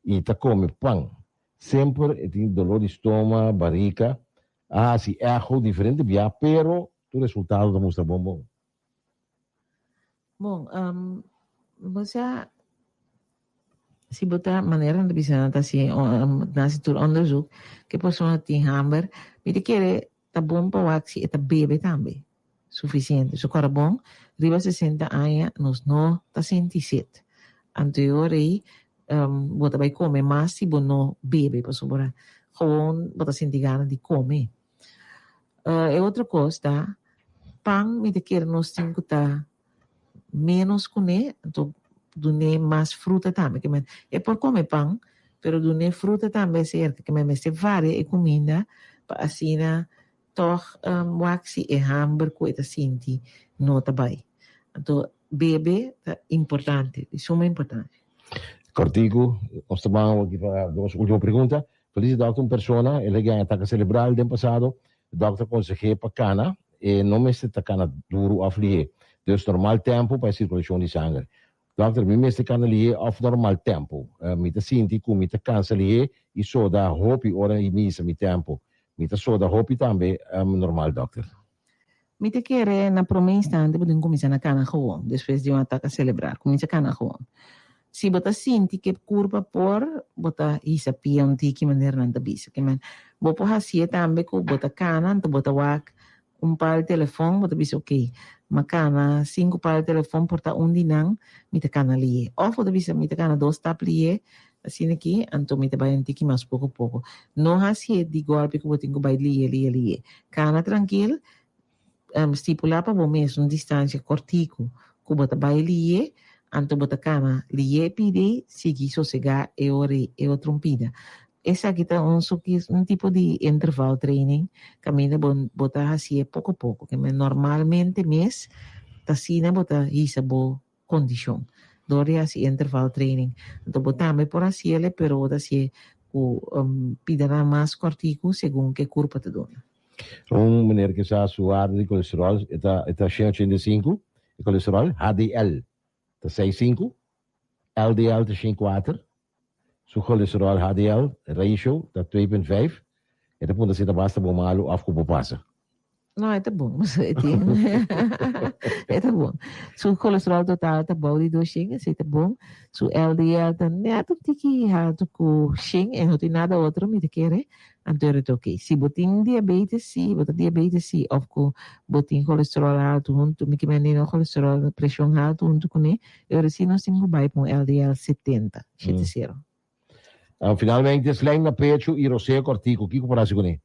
I ta kome pan. Semper e tin doló di stoma, barika. A hasi echo diferente bia, pero tur resultado ta mustra bon bon. Bon, bo sa si bo ta manera nan ta bisa nan ta hasi nan hasi tur onderzoek ku e persona tin hamber, mi ta kere ta bon pa wak si e ta bebe tambe sufisiente. So kòrda bon, riba sesenta aña nos no ta sinti set. Anto e ora ei bo ta bai kome mas si bo no bebe pasobra gewoon bo ta sinti gana di kome. E otro kos ta, pan mi ta kere nos tin ku ta ménos kuné, anto dun'é mas fruta tambe. Ke men e por kome pan, pero dun'é fruta tambe aserka. Ke men mester varia e kuminda pa asina tòg wak si e hamber ku e ta sinti no ta bai. Anto bebe ta importante, di suma importansia. Kòrtiku, nos ta ban awor aki pa nos último pregunta. Feliz di dòkter un persona, el a gana atake selebral den pasado, dòkter a konseh'é pa kana, e no mester ta kana duru òf lihé, dus normal tèmpo pa e sirkulashon di sanger. Dòkter, mi mester kana lihé òf normal tèmpo? Mi ta sinti ku mi ta kansa lihé i soda hopi ora mi hisa mi tèmpo. Mi ta soda hopi tambe, normal dòkter? Mi ta kere na prome instante bo tin kuminsá na kana gewoon despues di un ataka selebral. Kuminsá kana gewoon. Si bo ta sinti ke kurpa por, bo ta hisa pia un tiki manera nan ta bisa. Ke men, bo por hasié tambe ku bo ta kana anto bo ta wak un par di telefon, bo ta bisa ok, m'a kana sinku par di telefon por ta un di nan mi ta kana lié. Òf bo ta bisa mi ta kana dos stap lié Asina ki, anto mi ta bai un tiki mas poko poko. No hasié di gòlpi ku bo tin ku bai lié, lié, lié. Kana trankil, stipulá pa bo mes un distansia kòrtiku ku bo ta bai lié, anto bo ta kana lié pidi, sigui sosegá e ora ei, e otro un pida. Esaki ta un un tipo di interval training kaminda bo bo ta hasié poko poko. Normalmente mes ta asina bo ta hisa bo kondishon. Dor di hasi interval training. Anto bo tambe por hasiel pero bo ta hasié ku pidanan mas kòrtiku segun ke kurpa ta duna. Un meneer ke sa su waarde di kolesteròl e ta e ta shen ochenta i sinku, e kolesteròl, HDL, ta seis sinku, LDL ta shen kuater, Su kolesterol HDL ratio ta 2.5. E ta punta si ta basta bo malu of ku bo pasa. No, e ta bon. E tin. E ta bon. Su kolesterol total ta bou di 200, esei ta bon. Su LDL ta net un tiki haltu ku 100, e no tin nada otro, mi ta kere. Anto e ta oké. Si bo tin diabetes, si, bo ta diabetes, si, of ku bo tin kolesterol haltu huntu, mi ke mende no kolesterol, preshon haltu huntu kuné, E ora si nos tin ku bai pa un LDL 70, shete sero. Finalmente, slijm na pechu i rosea kòrtiku, kiko por hasi kuné?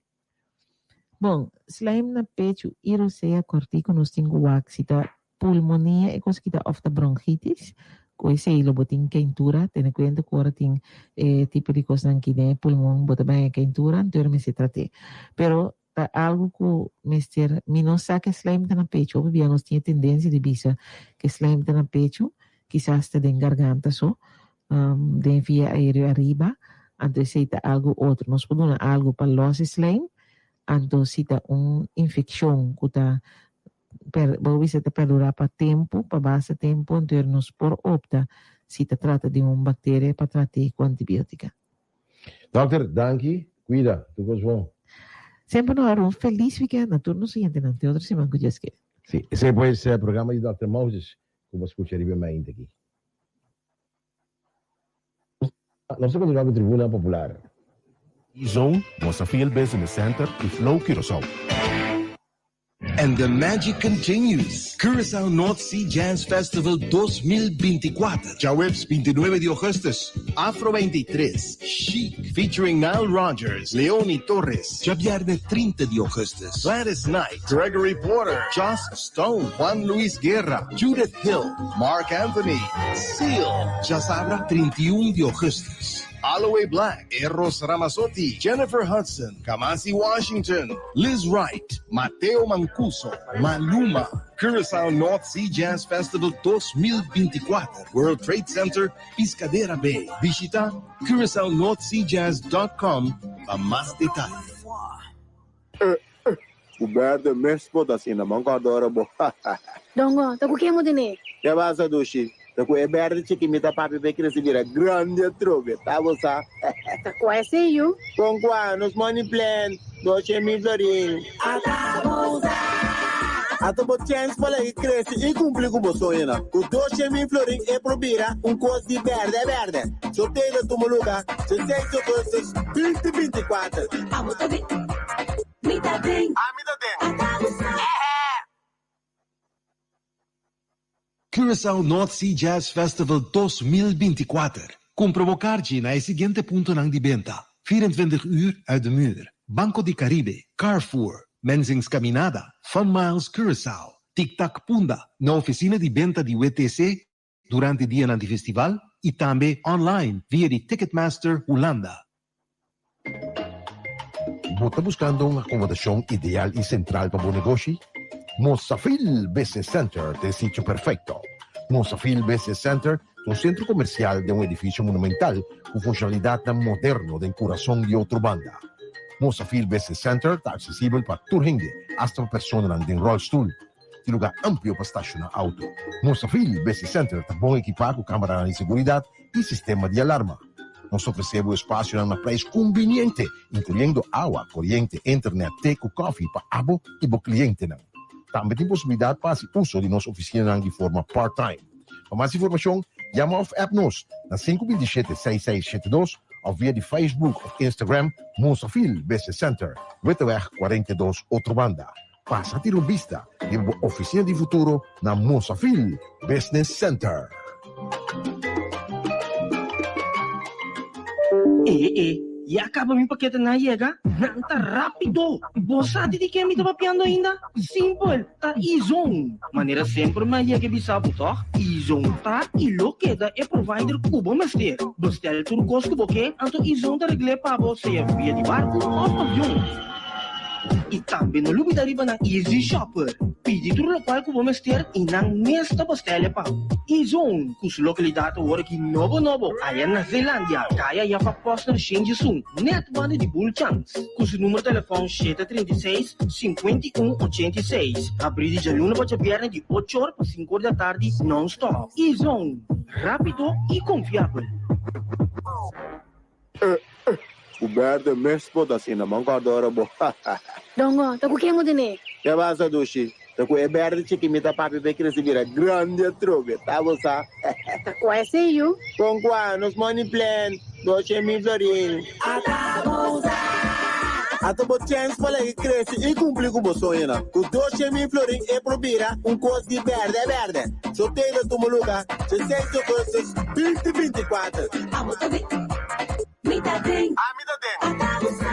Bon, slijm na pechu i rosea kòrtiku nos tin ku wak si ta pulmonia e kos ki ta òf ta bronkitis, ku esei lo bo tin keintura, tene kuenta ku ora tin e tipo di kosnan ki den e pulmon bo ta bai haña keintura, anto ora mester trat'é. Pero Ta algu ku mester, mi no sa ke slijm ta na pechu, hopi bia nos tin e tendensia di bisa ke slijm ta na pechu, kisas ta den garganta so, den via aereo ariba, anto esei ta algu otro. Nos por duna algu pa los e slijm, anto si ta un infekshon ku ta per, bo bisa ta perdura pa tempu, pa basta tempu, anto nos por opta si ta trata di un bakteria pa trat'é ku antibiotika. Dokter, danki, cuida, tur cos bon. Semper no Aaron, feliz weekend na tur nos oyentenan, te otro siman cu Dios kier. Sí, esey pues programa di Dòkter Moses cu bo a scucha riba e mainta aki. Nos ta continua cu Tribuna Popular. E-Zone, Mosafil Business Center y Flow Curaçao. And the magic continues! Curaçao North Sea Jazz Festival 2024, djaweps 29 di augustus, Afro 23, Chic, featuring Nile Rodgers, Leoni Torres, djabierne 30 di augustus, Gladys Knight, Gregory Porter, Joss Stone, Juan Luis Guerra, Judith Hill, Marc Anthony, Seal, djasabra 31 di augustus. Aloe Blacc, Eros Ramazzotti, Jennifer Hudson, Kamasi Washington, Lizz Wright, Matteo Mancuso, Maluma, Curaçao North Sea Jazz Festival 2024, World Trade Center, Piscadera Bay. Bishita curaçaonorthseajazz dot com pa mas detaye. Ku berde mes bo ta asina, man ku adora bo. Dongo, ta ku ken bo tene? Ke pasa, dushi? Ta ku e berde chiki mi ta papia pa e krese bira grandi atrobe, ta bo sa? Ta kua esei yu? Kon kua? Nos money plant, doshe mil florin. Ata bo chèns pa laga krese i kumpli ku bo soñonan. Ku doshe mil florin e por bira un kos di bèrdè bèrdè. Sorteo ta tuma luga djeseis di ougùstùs 2024. Abo ta den, mi ta den. Ami ta den. Ata bo sa. Curaçao North Sea Jazz Festival 2024. Kumpra bo karchi na e siguiente puntonan di benta, 24 uur uit de muur, Banco di Caribe, Carrefour, Mensing's Caminada, Fun Miles Curaçao, Tic Tac Punda, na ofisina di benta di WTC durante dianan di festival i tambe online via di Ticketmaster Hulanda. Bo ta buskando un akomodashon ideal i sentral pa bo negoshi? Mosafil Business Center ta e sitio perfekto. Mosafil Business Center ta un sentro komersial den un edifisio monumental ku funshonalidatnan moderno den kurason di Otrobanda. Mosafil Business Center ta aksesibel pa tur hende, asta pa personanan den ròlstul. Tin lugar amplio pa stashoná auto. Mosafil Business Center ta bon ekipá ku kameranan di seguridat i sistema di alarma. Nos ta ofresé bo espasionan na preis kumbiniente, inkluyendo awa, koriente, internet, te ku kòfi pa abo i bo klientenan. Tambe tin posibilidat pa hasi uso di nos ofisinanan di forma part-time. Pa mas informashon, yama òf app nos na 527 6672 òf via di Facebook òf Instagram Mosafil Business Center, Witteweg 42, Otrobanda. Pasa tira un bista riba bo oficina di futuro na Mosafil Business Center. E e, ya caba mi paketenan a yega? Nan ta rapido! Bo sa di di ken mi ta papiando ainda? Simpel, ta E-Zone! Manera semper mi a yega e bisa bo tòg? E-Zone ta i lo keda e provider ku bo mester. Bestel tur kos ku bo ke, anto E-Zone ta regl'é pa bo sea via di barku òf avion. I tambe no lubida riba nan Easy Shopper. Pidi tur lokual ku bo mester i nan mes ta bastele pa bo. E-Zone, ku su lokalidat awor aki nobo nobo aya na Zeelandia, kaya Jaffa Posner Shenjisun, nèt banda di Bulchans. Ku su numero telefòn 736, 51 86. Habrí di djaluna pa djabièrnè di ocho or pa sinku or di atardi nòn-stòp. E-Zone, rápido i konfiabel. Ku berde mes bo ta asina, man ku adora bo. Dongo, ta ku ken bo tene? Ke pasa dushi? Ta ku e berde chiki mi ta papia pa e krese bira grandi atrobe, ta bo sa? Ta kua esei yu? Kon kua? Nos money plant, 200,000 florin. Ata bo sa! Ata bo chèns pa laga krese i kumpli ku bo soñonan. Ku 200,000 florin e por bira un kos di bèrdè bèrdè. Sorteo ta tuma luga djeseis di ougùstùs 2024. Abo ta den, mi ta den. Ami ta den. Ata bo sa.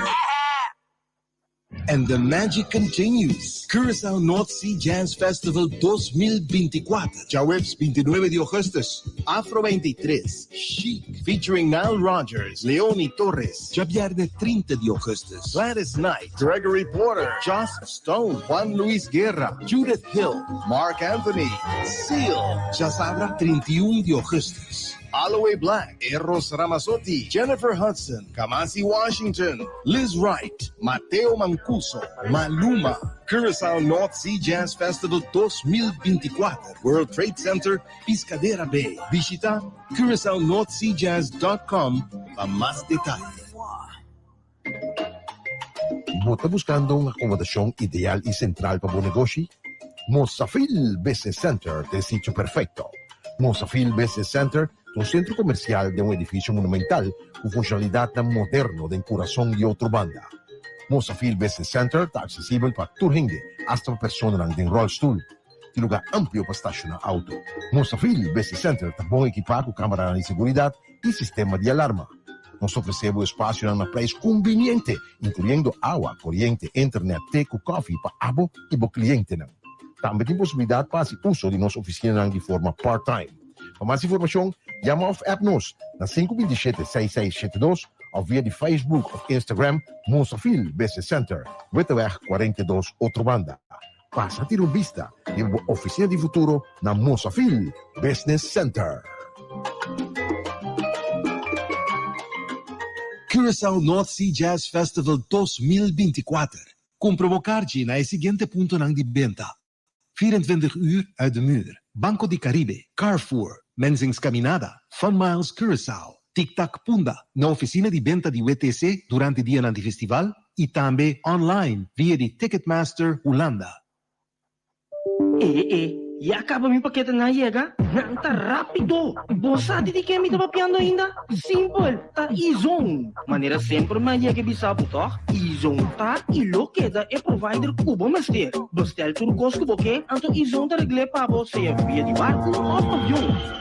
And the magic continues! Curaçao North Sea Jazz Festival 2024, djaweps 29 di ougùstùs, Afro 23, Chic, featuring Nile Rodgers, Leoni Torres, djabièrnè 30 di ougùstùs, Gladys Knight, Gregory Porter, Joss Stone, Juan Luis Guerra, Judith Hill, Marc Anthony, Seal, djasabra 31 di ougùstùs, Aloe Blacc, Eros Ramazzotti, Jennifer Hudson, Kamasi Washington, Lizz Wright, Matteo Mancuso, Maluma, Curaçao North Sea Jazz Festival 2024, World Trade Center, Piscadera Bay. Bishita curaçaonorthseajazz.com pa mas detaye. Bo ta buskando un akomodashon ideal i sentral pa bo negoshi? Mosafil Business Center ta e sitio perfekto. Mosafil Business Center ta un sentro komersial den un edifisio monumental ku funshonalidatnan moderno den kurason di Otrobanda. Mosafil Business Center ta aksesibel pa tur hende, asta pa personanan den ròlstul. Tin lugar amplio pa stashoná auto. Mosafil Business Center ta bon ekipá ku kameranan di seguridat i sistema di alarma. Nos ta ofresé bo espasionan na preis kumbiniente, inkluyendo awa, koriente, internet, te ku kòfi pa abo i bo klientenan. Tambe tin posibilidat pa hasi uso di nos ofisinanan di forma part-time. Pa mas informashon, yama òf app nos na 527 6672 òf via di Facebook òf Instagram Mosafil Business Center, Witteweg 42, Otrobanda. Pasa tira un bista riba bo oficina di futuro na Mosafil Business Center. Curaçao North Sea Jazz Festival 2024. Kumpra bo karchi na e siguiente puntonan di benta, 24 uur uit de muur, Banco di Caribe, Carrefour, Mensing's Caminada, Fun Miles Curaçao, Tic Tac Punda, na oficina di benta di WTC durante dianan di festival y tambe online via di Ticketmaster Hulanda. E e, ya caba mi paketenan a yega? Nan ta rapido! Bo sa di di ken mi ta papiando ainda? Simpel, ta E-Zone! Manera semper mi a yega e bisa bo tòg? E-Zone ta i lo keda e provider ku bo mester. Bestel tur kos ku bo ke, anto E-Zone ta regl'é pa bo sea via di barku òf avion.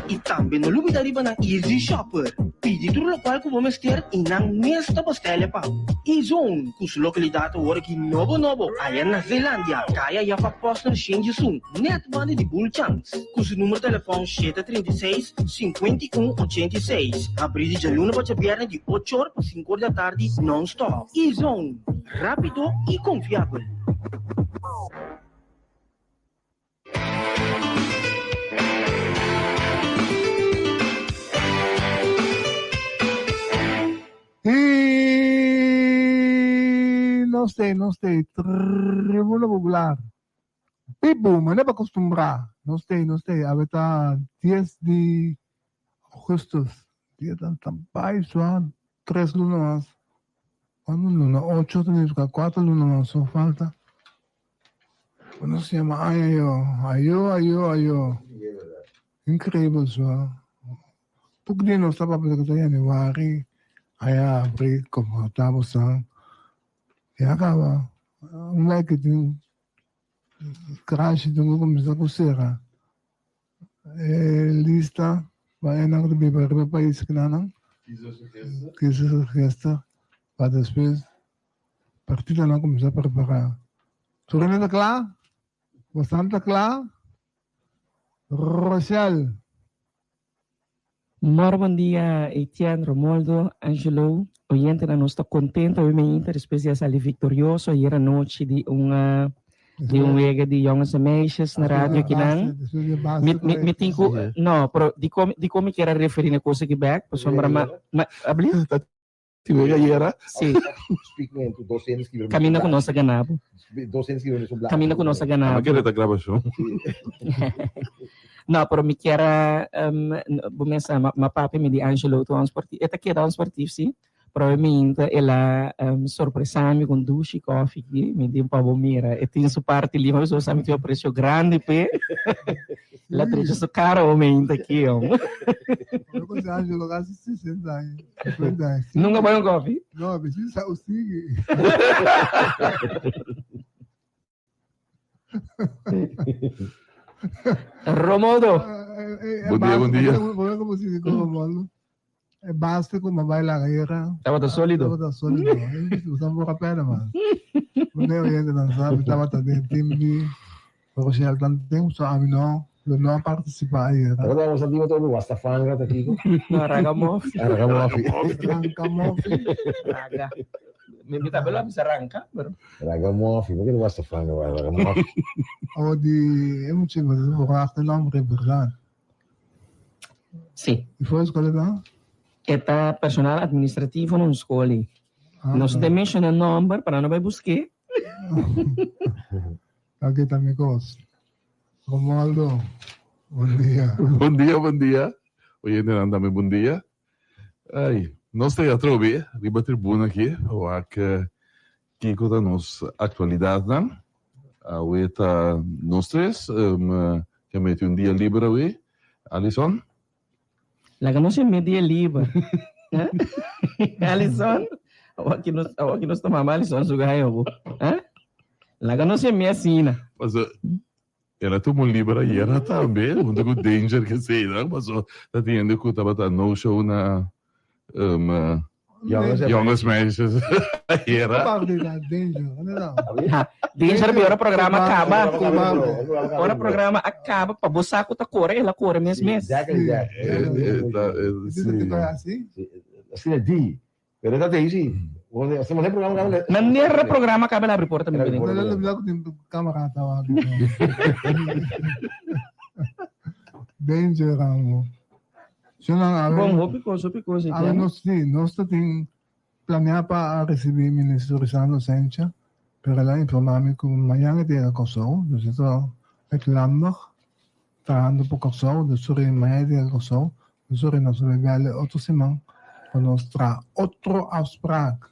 I tambe no lubida riba nan Easy Shopper. Pidi tur lokual ku bo mester i nan mes ta bestel e pa bo. E-Zone, ku su lokalidat awor aki nobo nobo aya na Zeelandia, kaya Jaffa Posner Shenjisun, nèt banda di Bulchans. Ku su numero telefòn 736, 51, 86. Habrí di djaluna pa djabièrnè di ocho or pa sinku or di atardi nòn-stòp. E-Zone, rápido i konfiabel. I nos te, nos te, Tribuna Popular. Pipu, manera pa acostumbrá. Nos te, nos te, awe ta 10 di augustus. Dia ta ta bai sua tres luna mas. Cuanto luna? Ocho ta nifica cuatro luna mas so falta. Cuando se llama aña yo, ayo, ayo, ayo. Increíble sua. Poco dia nos ta papia cu ta januari, aya abril, como ta bosan. Ya caba. Un like tin crash tin cu cuminsa cu cera. E lista pa esnan ku ta biba riba e pais kinanan. Kies register pa despues partidonan kuminsá prepará. Tur hende ta kla? Bosan ta kla? Rochelle. Mor bon dia Etienne, Romoldo, Angelo, oyentenan nos ta contento hoy meinta despues di a sali victorioso ayer anochi di un di un wega di jongens en meisjes na radio akinan. Mi mi mi tin cu no pero dicon dicon mi kier a referi na e cosa aki bek pasobra ma ma abli? Si wega ayera. Sí. Caminda cu nos a gana bo. Caminda cu nos a gana bo. Ama kere ta grabacion. No, pero mi kier a, bo mesa, ma papia mi di Angelo ta un sportief. E ta keda un sportief, sí. Pero e minta el a sorpresa mi cu un dushi koffie aki. Mi di pa bo mira, e tin su parti lima, pasobra sa mi tin un aprecio grandi p'e. El a drecha su cara bo minta aki, hombre. Yo con Angelo casi 60 años. 50 años. Nunca bai un koffie? No, mi sí sa usigui. Romoldo. Bon dia, bon dia. E basta ku m'a bai laga era. Tabata solido. Tabata solido. Usa un poco pena mas. Mane oyente nan sa mi tabata den team di Rochelle tanten so ami no lo no a participa ayera. Tabata nos antiguo todo wastafanga ta kiko? No, ragamuffin. Ah, ragamuffin. Ragamuffin. Raga. Mi mi tambe lo a bisa ranka, pero. Ragamuffin, por ke ta wastafanga ragamuffin? O di e mucha mi ta verwacht e nomber e berdad. Sí. Y for escuela ta? E ta personal administrativo na un school ei. Nos no ta menciona nomber pa nan no bai busk'é. Aki ta mi kos. Romualdo, bon dia. Bon dia, bon dia. Oyentenan tambe bon dia. Ay, nos ta ya atrobe riba tribuna aki wak kiko ta nos aktualidatnan. Awe ta nos tres ke meti un dia liber awe. Alison? Laga nos e media liber. Alison, awor ki nos, awor ki nos ta mama Alison su gayo bo. Laga nos e me asina. Paso, el a tuma un liber ayera tambe, hunto ku Danger ke sei nan, paso ta tende ku tabata no show na um, Jongens meisjes ayera. Danger bi ora programa acaba. Ora programa acaba pa bo sa cu ta core, el a core mes mes. Asina di. Pero ta tei si. Manera programa acaba el abri porta mi bini. Danger amo. Shonnan awe. Bon, hopi kos, hopi kos Awe nos si, nos ta tin planea pa a ricibi Minister Lisandro Sencha, pero el a informa mi cu mañan e ta yega Kòrsou, dus e ta uitlandig. trahando pa Kòrsou, dus sorry mañana dia Kòrsou, dus sorry nos ta bai bèl'e otro siman pa nos traha otro afspraak.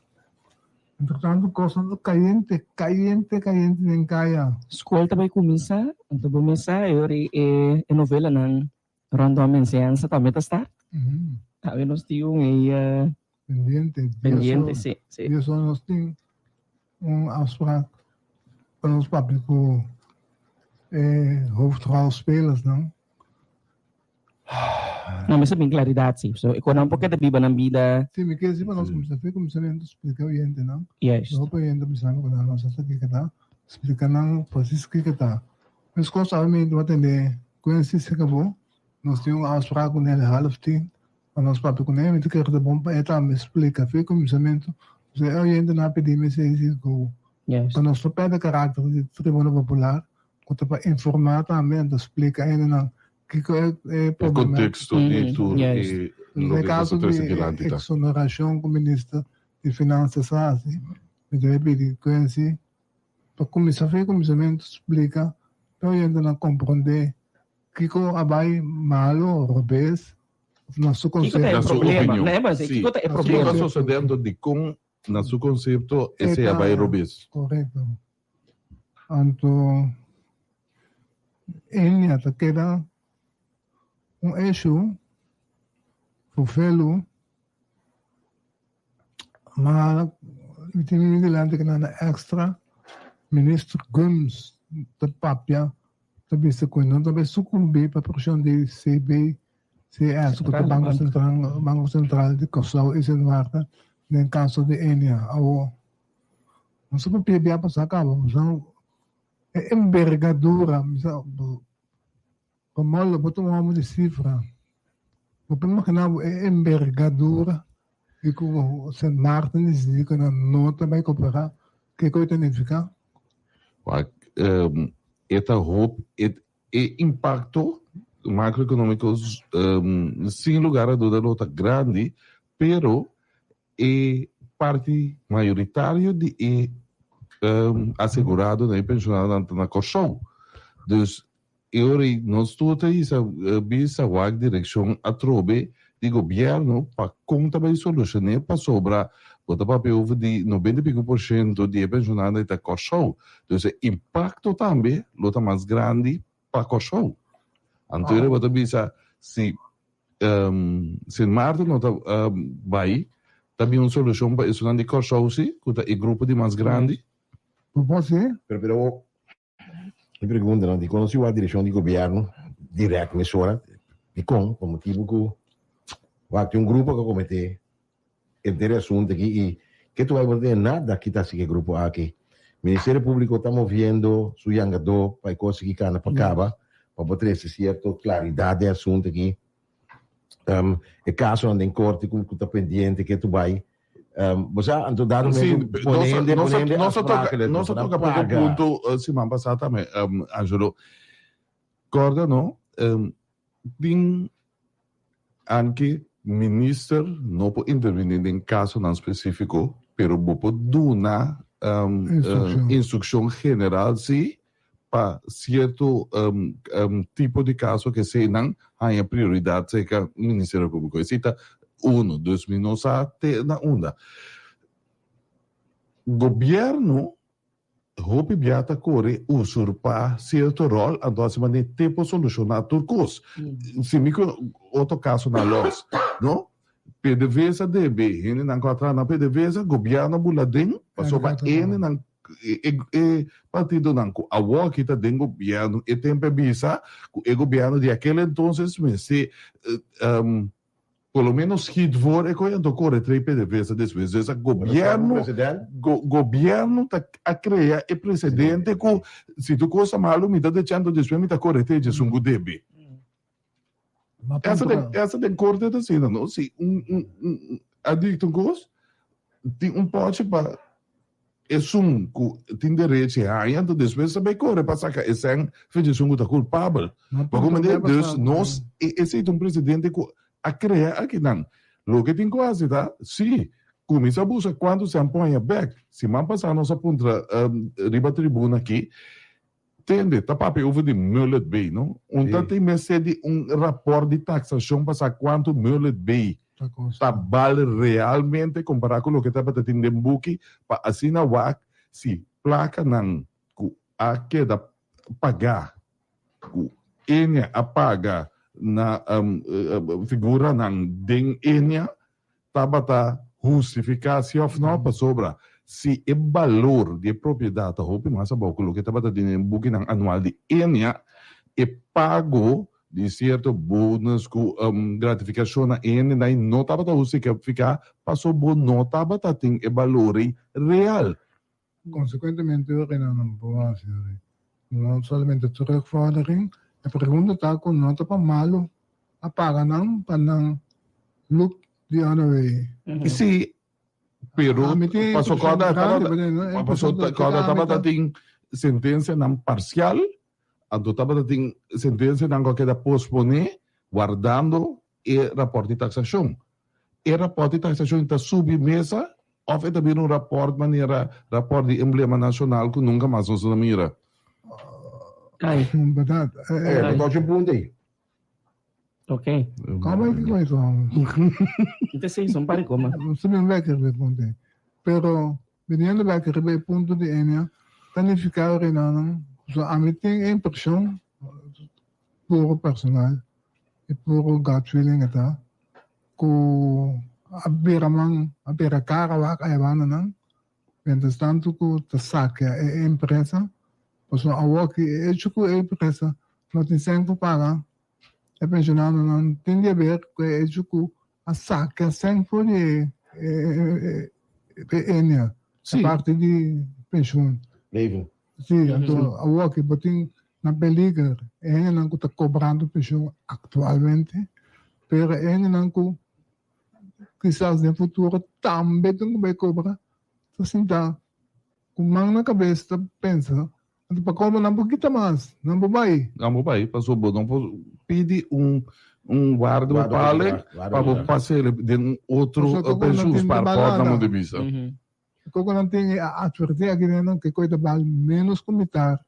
Entretanto kosnan ta kayente, kayente, kayente den kaya. Skol ta bai kuminsá, anto bo mes sa e ora e novelanan rondom enseñansa tambe ta start. Awe nos tin un ei Pendiente. Pendiente, si, si. Dios nos tin un afspraak pa nos papia ku e hoofdrolspelersnan. No mester bin claridad si. So e konan por keda biba nan bida. Si, mi kier si pa nos kuminsá fe kuminsamentu splika oyentenan. Juist. Hopi oyente bisa mi ku nan no sa sa kiko ta. Splika nan presis kiko ta. Meskos awe mi a tende Quincy se kabo. Nos tin un afspraak ku nel half tien pa nos papia ku nel. Mi ta kere ku ta bon pa e tambe splika fe kuminsamentu. Pasobra e oyentenan a pidi mi esei si ku pa nos no pèrdè karakter di Tribuna Popular ku ta pa informá tambe anto splika hendenan Kiko e E problema? contexto di tur e Den loke kaso ta di trese dilanti ta. exonerashon ku minister di Finanzas a hasi, mi ta pidi Quincy pa kuminsá for e kuminsamentu splika pa e oyentenan komprondé kiko a bai malo, robes, òf na su Kiko ta konsepto. e Na su problema? opinion. Na e base, Sí. kiko ta e Kiko problema? ta sosediendo dikon na su konsepto E esei a ta bai robes? korekto. Anto Enia ta keda un issue fufelu ma mi tin mi dilanti ku nan extra minister Gumbs ta papia ta bisa ku no ta bai sukumbi pa preshon di CBCS ku ta Banko Sentral Banko Sentral di Kòrsou i Sint Maarten den kaso di Enia awo nos a papia bia pasá kaba E embergadura, mi sa, Romualdo, bo ta un hòmber di sifra. Bo por imaginá bo e embergadura di ku Sint Maarten disidí ku nan no ta bai koperá? Kiko e ta nifiká? Wak, e ta hopi, e impakto makroekonómiko sin lugar a duda lo ta grandi, pero E parti mayoritario di e aseguradonan, e pensionadonan ta na Kòrsou. Dus e ora ei nos tur ta hisa bisa wak direkshon atrobe di gobièrnu pa kon ta bai solushoné pasobra bo ta papia over di nobenta i piko por shento di e pensionadonan ei ta Kòrsou. Dus e impakto tambe lo ta mas grandi pa Kòrsou. Anto e ora bo ta bisa si Sint Maarten no ta bai, ta bin un solushon pa esunnan di Kòrsou si, ku ta e grupo di mas grandi? Bo por si? Pero pero awor mi pregunta no, dikon no si wak direkshon di gobièrnu dirèkt mesora? Dikon? Pa motibu ku wak tin un grupo ku a kometé henter e asuntu aki i ke tur bai bo no tene nada kita hasi ku e grupo aki. Ministerio Públiko ta moviendo su yangadó pa e kos aki kana pa kaba, pa por trese sierto klaridat den e asuntu aki. E kasonan den korte ku ta pendiente ke tur bai. Bo sa, anto dado momento pone hende, pone hende afspraken, Nos a toka poko punto siman pasá tambe, Angelo. Kòrda no, tin Anke minister no por interveni den kasonan spesifiko, pero bo por duna instrukshon general si pa sierto tipo di kaso ke eseinan haña prioridat serka Ministerio Públiko. Esei ta uno. Dus mi no sa te na unda. Gobièrnu Hopi bia ta kore usurpá sierto ròl, anto hasi manera te por solushoná tur kos. Si mi ku otro kasonan lòs, no? PDVSA debe hendenan ku a traha na PDVSA, gobièrnu a bula den, pasobra hendenan, e partidonan ku awor aki ta den gobièrnu, e tempu a bisa ku e gobièrnu di akel entonces mester Por lo menos schiet voor e koe anto kore trei PDVSA despues. Dus a gobierno, gobierno ta a crea e precedente cu si tu cosa malo mi ta decha anto despues mi ta kore trei djesun cu debe. Esa den, esa den corte ta asina no, si un un un adicto un cos tin un pochi pa Esun ku tin derechi haña, anto despues ta bai kore pa saka e sèn fecha esun ku ta kulpabel. Bo komprendé? Dus nos, esei ta un presidente ku a krea akinan. Loke tin ku hasi ta, sí, kuminsá buska kuantu sèn por haña bèk. Siman pasá nos a puntra riba tribuna aki. Tende, ta papia over di Mullet Bay, no? Un ta tin mester di un raport di taxacion pa sa cuanto Mullet Bay ta bal realmente compara cu loke tabata tin den buki pa asina wak si placanan cu a keda paga, cu Ennia a paga na figuranan den Ennia tabata hustifiká si òf nò, pasobra si e balor di e propiedat ta hopi mas abou ku loke tabata den e bukinan anual di Ennia, e pago di sierto bonus ku gratifikashon na Ennia dai no tabata hustifiká pasobra bo no tabata tin e balor ei real. Konsekuentemente ora nan por hasi no solamente terugvordering, e pregunta ta ku no ta pa malu a paga nan pa nan look the other way. Sí, pero paso kòrda tabata paso kòrda tabata tin sentensianan parsial, anto tabata tin sentensianan ku a keda posponé wardando e rapòrt di taksashon. E rapòrt di taksashon ta subi mesa òf e ta bira un rapòrt manera rapòrt di emblema nashonal ku nunka mas nos a mira? Ai. Bèrdat. Eh, bo tochi un punto ei. Ok. Kòm ei kiko ei kòm? Ita sei son pari koma. Nos ta bin bèk riba e punto ei. Pero biniendo bèk riba e punto di Enia, ta nifiká Renanan, so ami tin e impreshon puro personal e puro gut feeling e ta ku a bira man a bira kara wak aya banda nan mientras tanto ku ta sakia e empresa pasobra awoki e hecho ku e empresa no tin sèn pa paga e pensionadonan tin di haber ku e hecho ku a sakia sèn for di e e enia e parti di penshun. Leven. Sí, anto awoki bo tin na peliger e hendenan ku ta kobrando penshun aktualmente, pero e hendenan ku kisas den futuro tambe tin ku bai kobra ta sinta ku man na kabes ta pensa, anto pa komo nan por kita mas, nan por bai. Nan por bai, pasobra bo no por pidi un un waardebepaling pa bo pas'e den un otro pensioenspaarpot nan bo bisa. Kiko nan tin e a atvertí aki den nan kiko e ta bal ménos ku mitar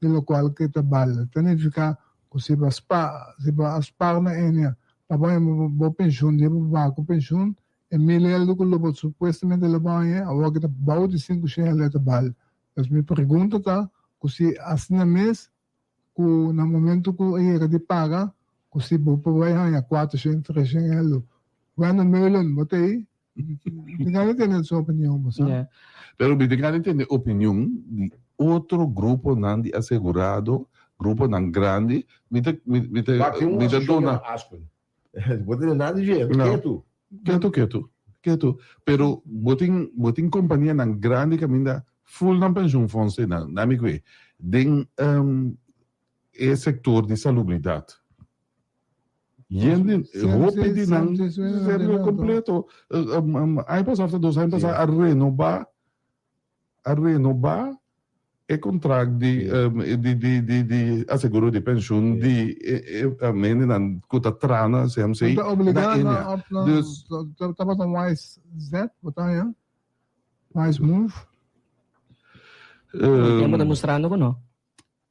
di lokual ke ta bal. Ta nifiká ku si bo a spa, si bo a spar na enia pa bo haña bo penshun, di bo baha ku penshun, e mil eldo ku lo bo supuestamente lo bo haña awor ke ta bou di 500 eldo e ta bal. Pues mi pregunta ta ku si asina mes ku na momento ku e yega di paga ku si bo por bai haña 400, 300 eldo. Wendel Meulen bo ta ei? Mi tin gana di tende su opinion, bo sa. Pero mi tin gana di tende opinion di otro gruponan di asegurado, gruponan grandi. Mi ta, mi, mi ta, Wak, tin un mi ta asosiashon duna. yama Aspen. Bo tende nada di dje, No. ketu. Ketu, ketu, ketu. Pero bo tin, bo tin kompanianan grandi kaminda full nan pensioenfonds einan, na mi kwe, den e sektor di salubridat. Yende, hopi di nan serve completo. Aña pasá of ta dos aña pasá a renobá, a renobá e contract di di di di di aseguro di pensioen di e hendenan ku ta traha na CMC Ta obligá na India. na Dus tabata un wise zet, bo ta haña? Wise move? Tempo ta mustrando ku no.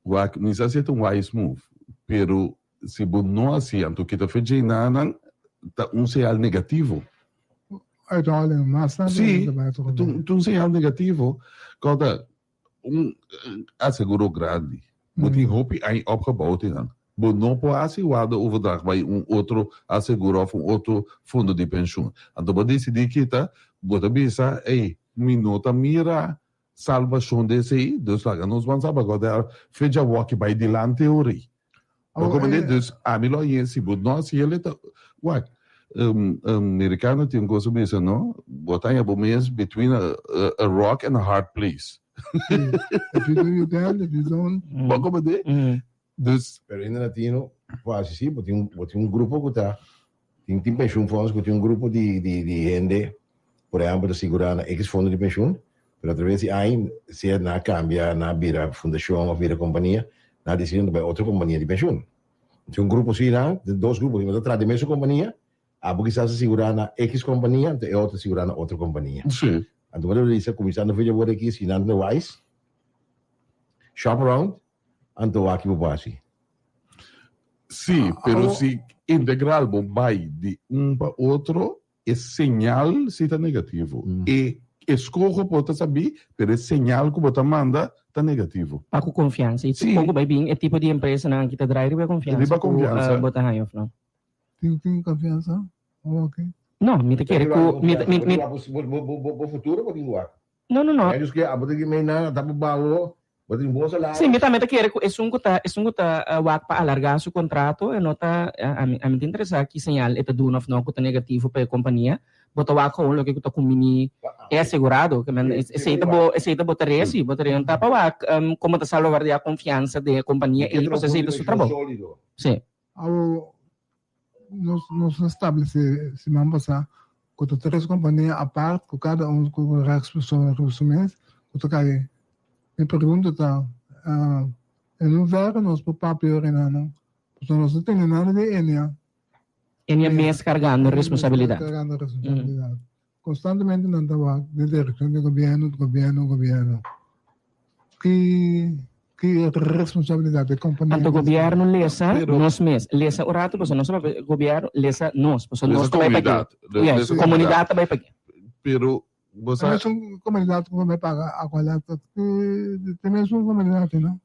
Wak, mi sa si e ta un wise move, pero si bo no hasi anto kita fe djei nanan ta un señal negativo. Uithouling, mas tantu Sí, ta bai otro ta un, ta un señal negativo. Kòrda, un aseguro grandi, bo tin hopi aña opgebouw tin nan. Bo no por hasi waardeoverdracht bai un otro aseguro òf un otro fondo di penshun. Anto bo disidí kita, bo ta bisa, ey, mi no ta mira Salbashon di esei, dus laga nos ban sa pakò ta fecha wòki bai dilanti ori. Bo komprendé? Dus ami lo hañ'é si bo no hasi el e ta wak. Merikano tin un kos a bisa no, bo ta haña bo mes between a rock and a hard place. If you do you can, if you don't. Bo komprendé? Dus. Pero hende latino por hasi si, bo tin bo tin un grupo ku ta tin tin pensioenfonds ku tin un grupo di di di hende por ehempel ta sigurá na X fondo di pensioen, pero atraves di aña sea nan a kambia, nan a bira fundashon òf bira kompania, nan a disidí nan ta bai otro kompania di pensioen. Tin un grupo asina, tin dos grupo, nan ta traha den mesun kompania, abo kisas ta sigurá na X kompania, anto e otro ta sigurá na otro kompania. Anto bo ta bisa kuminsando for di awor aki si nan ta wise, shop around. anto wak ki bo por hasi. Sí, pero si integral bo bai di un pa otro, e señal si ta negativo. E eskoho por ta sabí, pero e señal ku bo ta manda ta negativo. Pa ku konfiansa. I poko bai bin e tipo di empresanan aki ta drai riba e konfiansa Riba ku konfiansa. bo ta haña òf no. Tin tin konfiansa? Oke. No, mi ta kere ku mi ta mi mi. Bo futuro bo tin ku wak. No, no, no. Ellos ke abo ta mei nan ta bawo, bo tin bon salario. Sí, mi tambe ta kere ku esun ku ta esun ku ta wak pa alargá su kontrato e no ta ami ami ta interesá ki señal e ta duna òf no ku ta negativo pa e kompania. Bo ta wak gewoon loke ku ta kumbiní e asegurado. Ke men esei ta bo esei ta bo tarea sí, bo tarea no ta pa wak komo ta salvaguardiá konfiansa den e kompania ei pasobra esei ta su trabou. Sí. Awo nos nos a establece siman pasá ku ta tres kompania apart ku kada un ku rechtspersoon riba su mes ku ta kai. Mi pregunta ta en hoeverre nos por papia ora nan pasobra nos no tene nada di Enia. Enia mes kargando responsabilidat. Kargando responsabilidat. Konstantemente nan ta wak den direkshon di gobièrnu, gobièrnu, gobièrnu. Ki ki responsabilidat e kompania Anto gobièrnu lesa nos mes. Lesa un ratu pasobra nos ta papia gobièrnu lesa nos pasobra nos ta bai pag'é. Lesa komunidat. Yes, komunidat ta bai pag'é. Pero bo sa. E mesun komunidat ku bai paga Aqualectra ta e mesun komunidat no?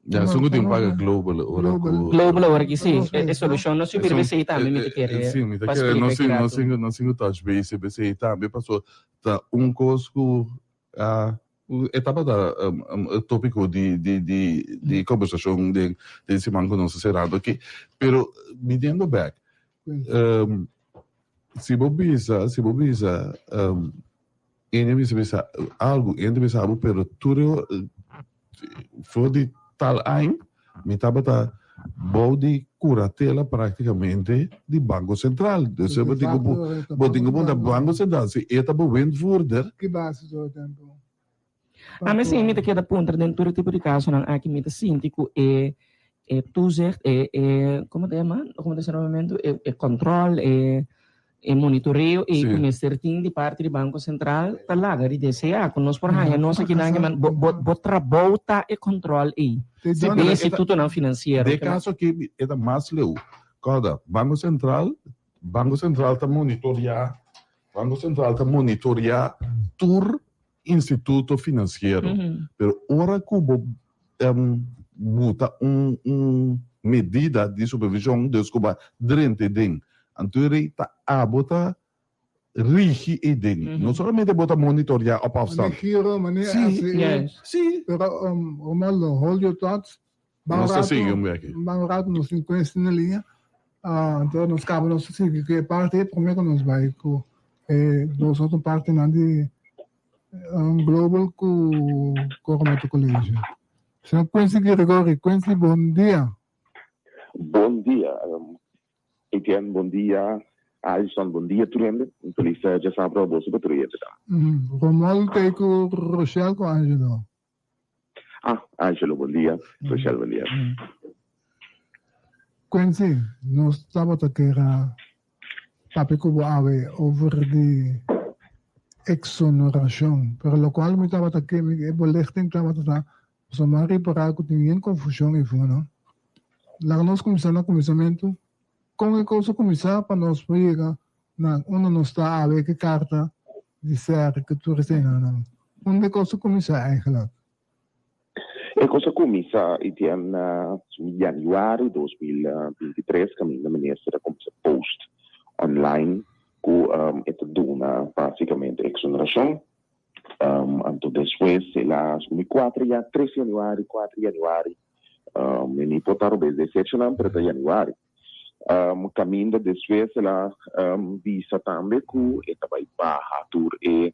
Ya, esun ku tin paga Global ora ku. Global awor aki si. E solushon no si bira esei tambe mi ta kere. Si, mi ta kere nos tin nos tin nos tin ku touch base riba esei tambe paso ta un kos ku a e tabata topiko di di di di kombersashon den den siman ku nos a serando aki. Pero biniendo bek si bo bisa si bo bisa Ene mester bisa algu, ene ta bisa abo, pero tur e for di tal aña mi tabata bou di kuratela praktikamente di Banko Sentral. Dus bo tin ku bo tin ku puntra Banko Sentral si e ta bewindvoerder. Ki base tur e tempu? Ami si mi ta keda puntra den tur e tipo di kasonan aki mi ta sinti ku e e toezicht e e komo ta yama komo ta yama momento e e kòntròl e E monitoreo ei ku mester tin di parti di Banko Sentral ta laga di desea ku nos por haña nos akinan ke bo bo bo trabou ta e kòntròl ei den institutonan finansiero. Den e kaso aki e ta mas leu. Kòrda, Banko Sentral, Banko Sentral ta monitoreá, Banko Sentral ta monitoreá tur instituto finansiero. Pero ora ku bo buta un un medida di supervision, dus ku bo a drenta den, anto e rei ta abo ta rigi ei den. No solamente bo ta monitorea op afstand. Mane giro, mane Sí, hasi. sí. Pero Romualdo, hold your thoughts. Ban Nos ta rato, sigui un beki. ban rato nos tin kwestie na liña. Ah, anto nos kaba nos ta sigui ku e parti ei prome ku nos bai ku e dos otro partinan di Global ku Coromoto College. Señor Quincy Gregory, Quincy bon dia. Bon dia Etienne, bon dia Alison, bon dia tur hende. Un felis djasabra pa boso pa tur hende tambe. Romualdo ta ei ku Rochelle ku Angelo. Ah, Angelo bon dia, Rochelle bon dia. Quincy, nos tabata kera papia ku bo awe over di exoneracion, pero locual mi tabata ke mi e belichting tabata ta pasobra mi a ripara ku tin yen confusion ei for no. Laga nos cuminsa na cuminsamentu, con e cos a cuminsa pa nos por yega na unda nos ta awe ke carta di ser ku tur eseinan. Unda e cos a cuminsa eigenlijk? E kos a kuminsá Etienne na yanüari 2023 kaminda minister a kuminsá post online ku e ta duna básikamente eksonerashon. Anto despues el a asumí kuater ya tres yanüari, kuater yanüari, mi ni por ta robes den fechanan pero ta yanüari. Kaminda despues el a bisa tambe ku e ta bai baha tur e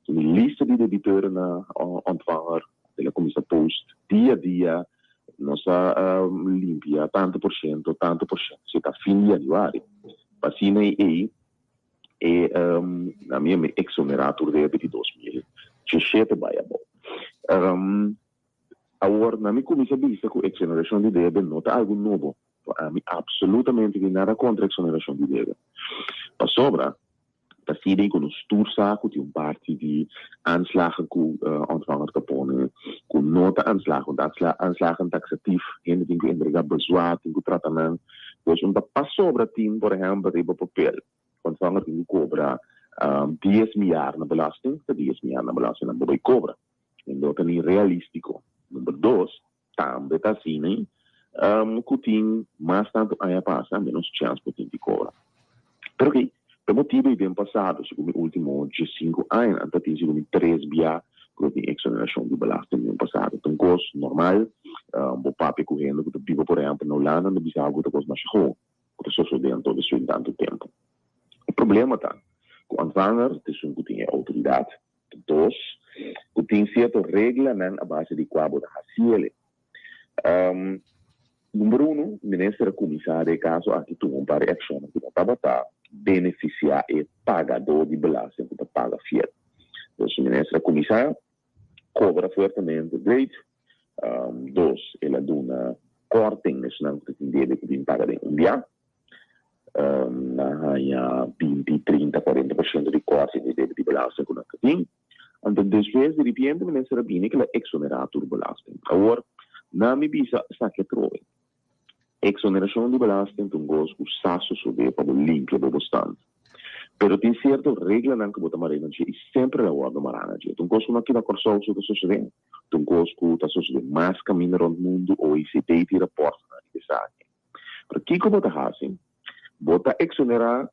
Mi lista di debiteurnan ontvanger el a kuminsá post dia dia nos a limpia tantu por shento tantu por shento si ta fin di yanüari pa asina ei e na mi a eksonerá tur debe di 2017 bai abou. Awor na mi kuminsá bisa ku eksonerashon di debe no ta algu nobo ami absolutamente tin nada kontra eksonerashon di debe pasobra. Ta asina ku nos tur sa ku tin un parti di aanslagen ku ontvanger ta pone ku no ta aanslagen. Ta aanslagen taxatief. Hende tin ku entrega bezwaar, tin ku trata nan. Dus un ta pasobra tin, por ehèmpel, riba papel, ontvanger tin ku kobra dies miar na belasting, ta dies miar na belasting nan bo bai kobra. E no ta ni realístiko. Number dos, Tambe ta asina ku tin mas tantu aña pasa, ménos chèns bo tin di kobra. Pero oke, pa e motibu ei den pasado, segun mi último diesinku añanan, ta tin segun mi tres bia ku ta tin eksonerashon di belasting den pasado. Ta un kos normal, bo papia ku hende ku ta biba por ehèmpel na Hulanda, nan ta bisa bo ku ta kos masha gewoon ku ta sosodé anto despues di tantu tempu. E problema ta ku ontvanger ta esun ku tin e outoridat. Dos, ku tin sierto reglanan a base di kua bo ta hasi el. Number uno, minister a kuminsá den e kaso aki tuma un par di akshonnan ku no tabata benefisiá e pagadó di belasting ku ta paga fiel. Dus minister a kuminsá kobra fuertemente great. Dos, el a duna kòrting na esnan ku ta tin debe ku bin paga den un bia. Nan haña binti, trinta, kuarenta por shento di kòrting di debe di belasting ku nan ta tin. Anto despues diripiente minister a bini ku el a eksonerá tur belasting. Awor, nan mi bisa esaki atrobe. Eksonerashon di belasting ta un kos ku sa sosodé pa bo limpia bo bostant. Pero tin sierto reglanan ku bo ta mar'é na dje i semper el a wòrdu mará na dje. Ta un kos ku no aki na Kòrsou so ta sosodé. Ta un kos ku ta sosodé mas kaminda rònt mundu, OECD tin rapòrtnan riba esaki. Pero kiko bo ta hasi? Bo ta eksonerá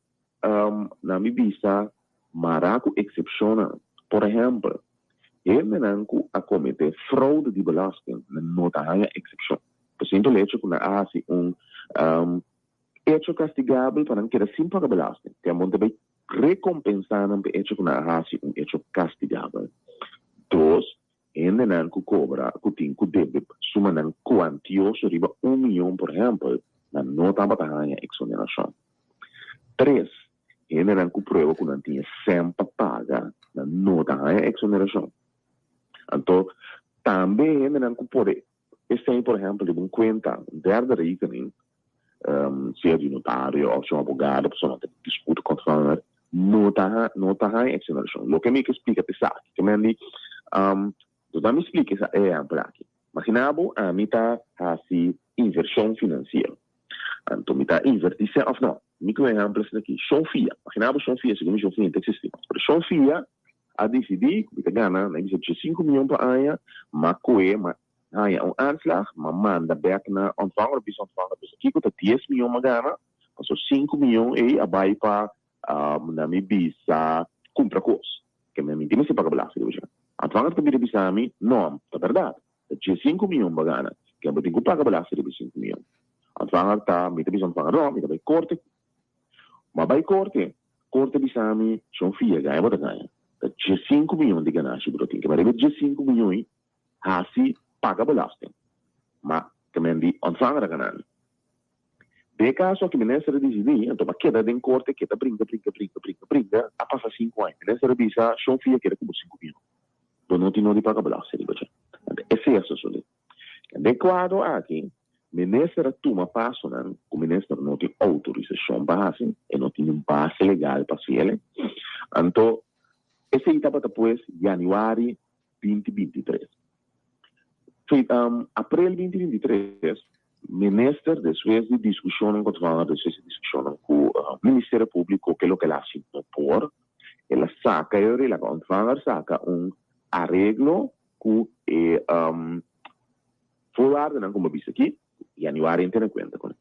na mi bista mará ku eksepshonnan. Por ehèmpel, hendenan ku a kometé froude di belasting nan no ta haña eksepshon. Pa simpel echo ku nan a hasi un echo kastigabel pa nan keda sin paga belasting. Te amon ta bai rekompensá nan pa e echo ku nan a hasi un echo kastigabel. Dos, Hendenan ku kobra ku tin ku debe sumanan kuantioso riba un mion por ehèmpel, nan no tabata haña eksonerashon. Tres, hendenan ku prueba ku nan tin e sèn pa paga, nan no ta haña eksonerashon. Anto, tambe hendenan ku pone e sèn por ehèmpel riba un kuenta, un derde rekening, sea di notario òf di un abogado, pasobra nan ta disputa kontra nan, no ta no ta haña eksonerashon. Loke mi ke splika ta esaki, ke men di, dor mi splika e ehèmpel aki. Magina bo ami ta hasi invershon finansiero. Anto mi ta invertí sèn òf no, mi ku un ehèmpel asina aki, Shon Fia. Magina bo Shon Fia, segun mi Shon Fia no ta eksistí mas, pero Shon Fia a disidí ku mi ta gana, nan bisa diesinku mion pa aña, m'a kohe, m'a haña un aanslag, m'a manda bèk na Ontvanger, bisa Ontvanger, bisa kiko ta dies mion m'a gana, paso sinku mion ei a bai pa na mi bisa kumpra kos, ke mi a minti mester paga belasting riba dje. Ontvanger ta bira bisa mi, no, ta bèrdat, ta diesinku mion bo a gana, ke bo tin ku paga belasting riba e sinku mion. Ontvanger ta, mi ta bisa Ontvanger, no, mi ta bai korte. M'a bai korte, korte bisa mi, shon fia gaña bo ta gaña, ta diesinku mion di ganashi bo ta tin, ke riba e diesinku mion ei hasi paga belasting, ma ke men di ontvanger a gana mi. Den e kaso aki minister a disidí, anto m'a keda den korte keda bringa, bringa, bringa, bringa, bringa, a pasa sinku aña. Minister a bisa, Shon fia keda ku bo sinku mion. Bo no tin nodi paga belasting riba dje. Anto esei a sosodé. Den e kuadro aki, minister a tuma pasonan ku minister no tin outorisashon pa hasi, e no tin un base legal pa hasi el. Anto esei tabata pues yanüari 2023. April 2023, Minister despues di diskushonnan ku a despues di diskushonnan ku Ministerio Públiko ke loke el a hasi no por, el a saka e ora el a ontvanger saka un areglo ku e voorwaardennan ku mi a bisa aki, yanüari a tene kuenta kuné.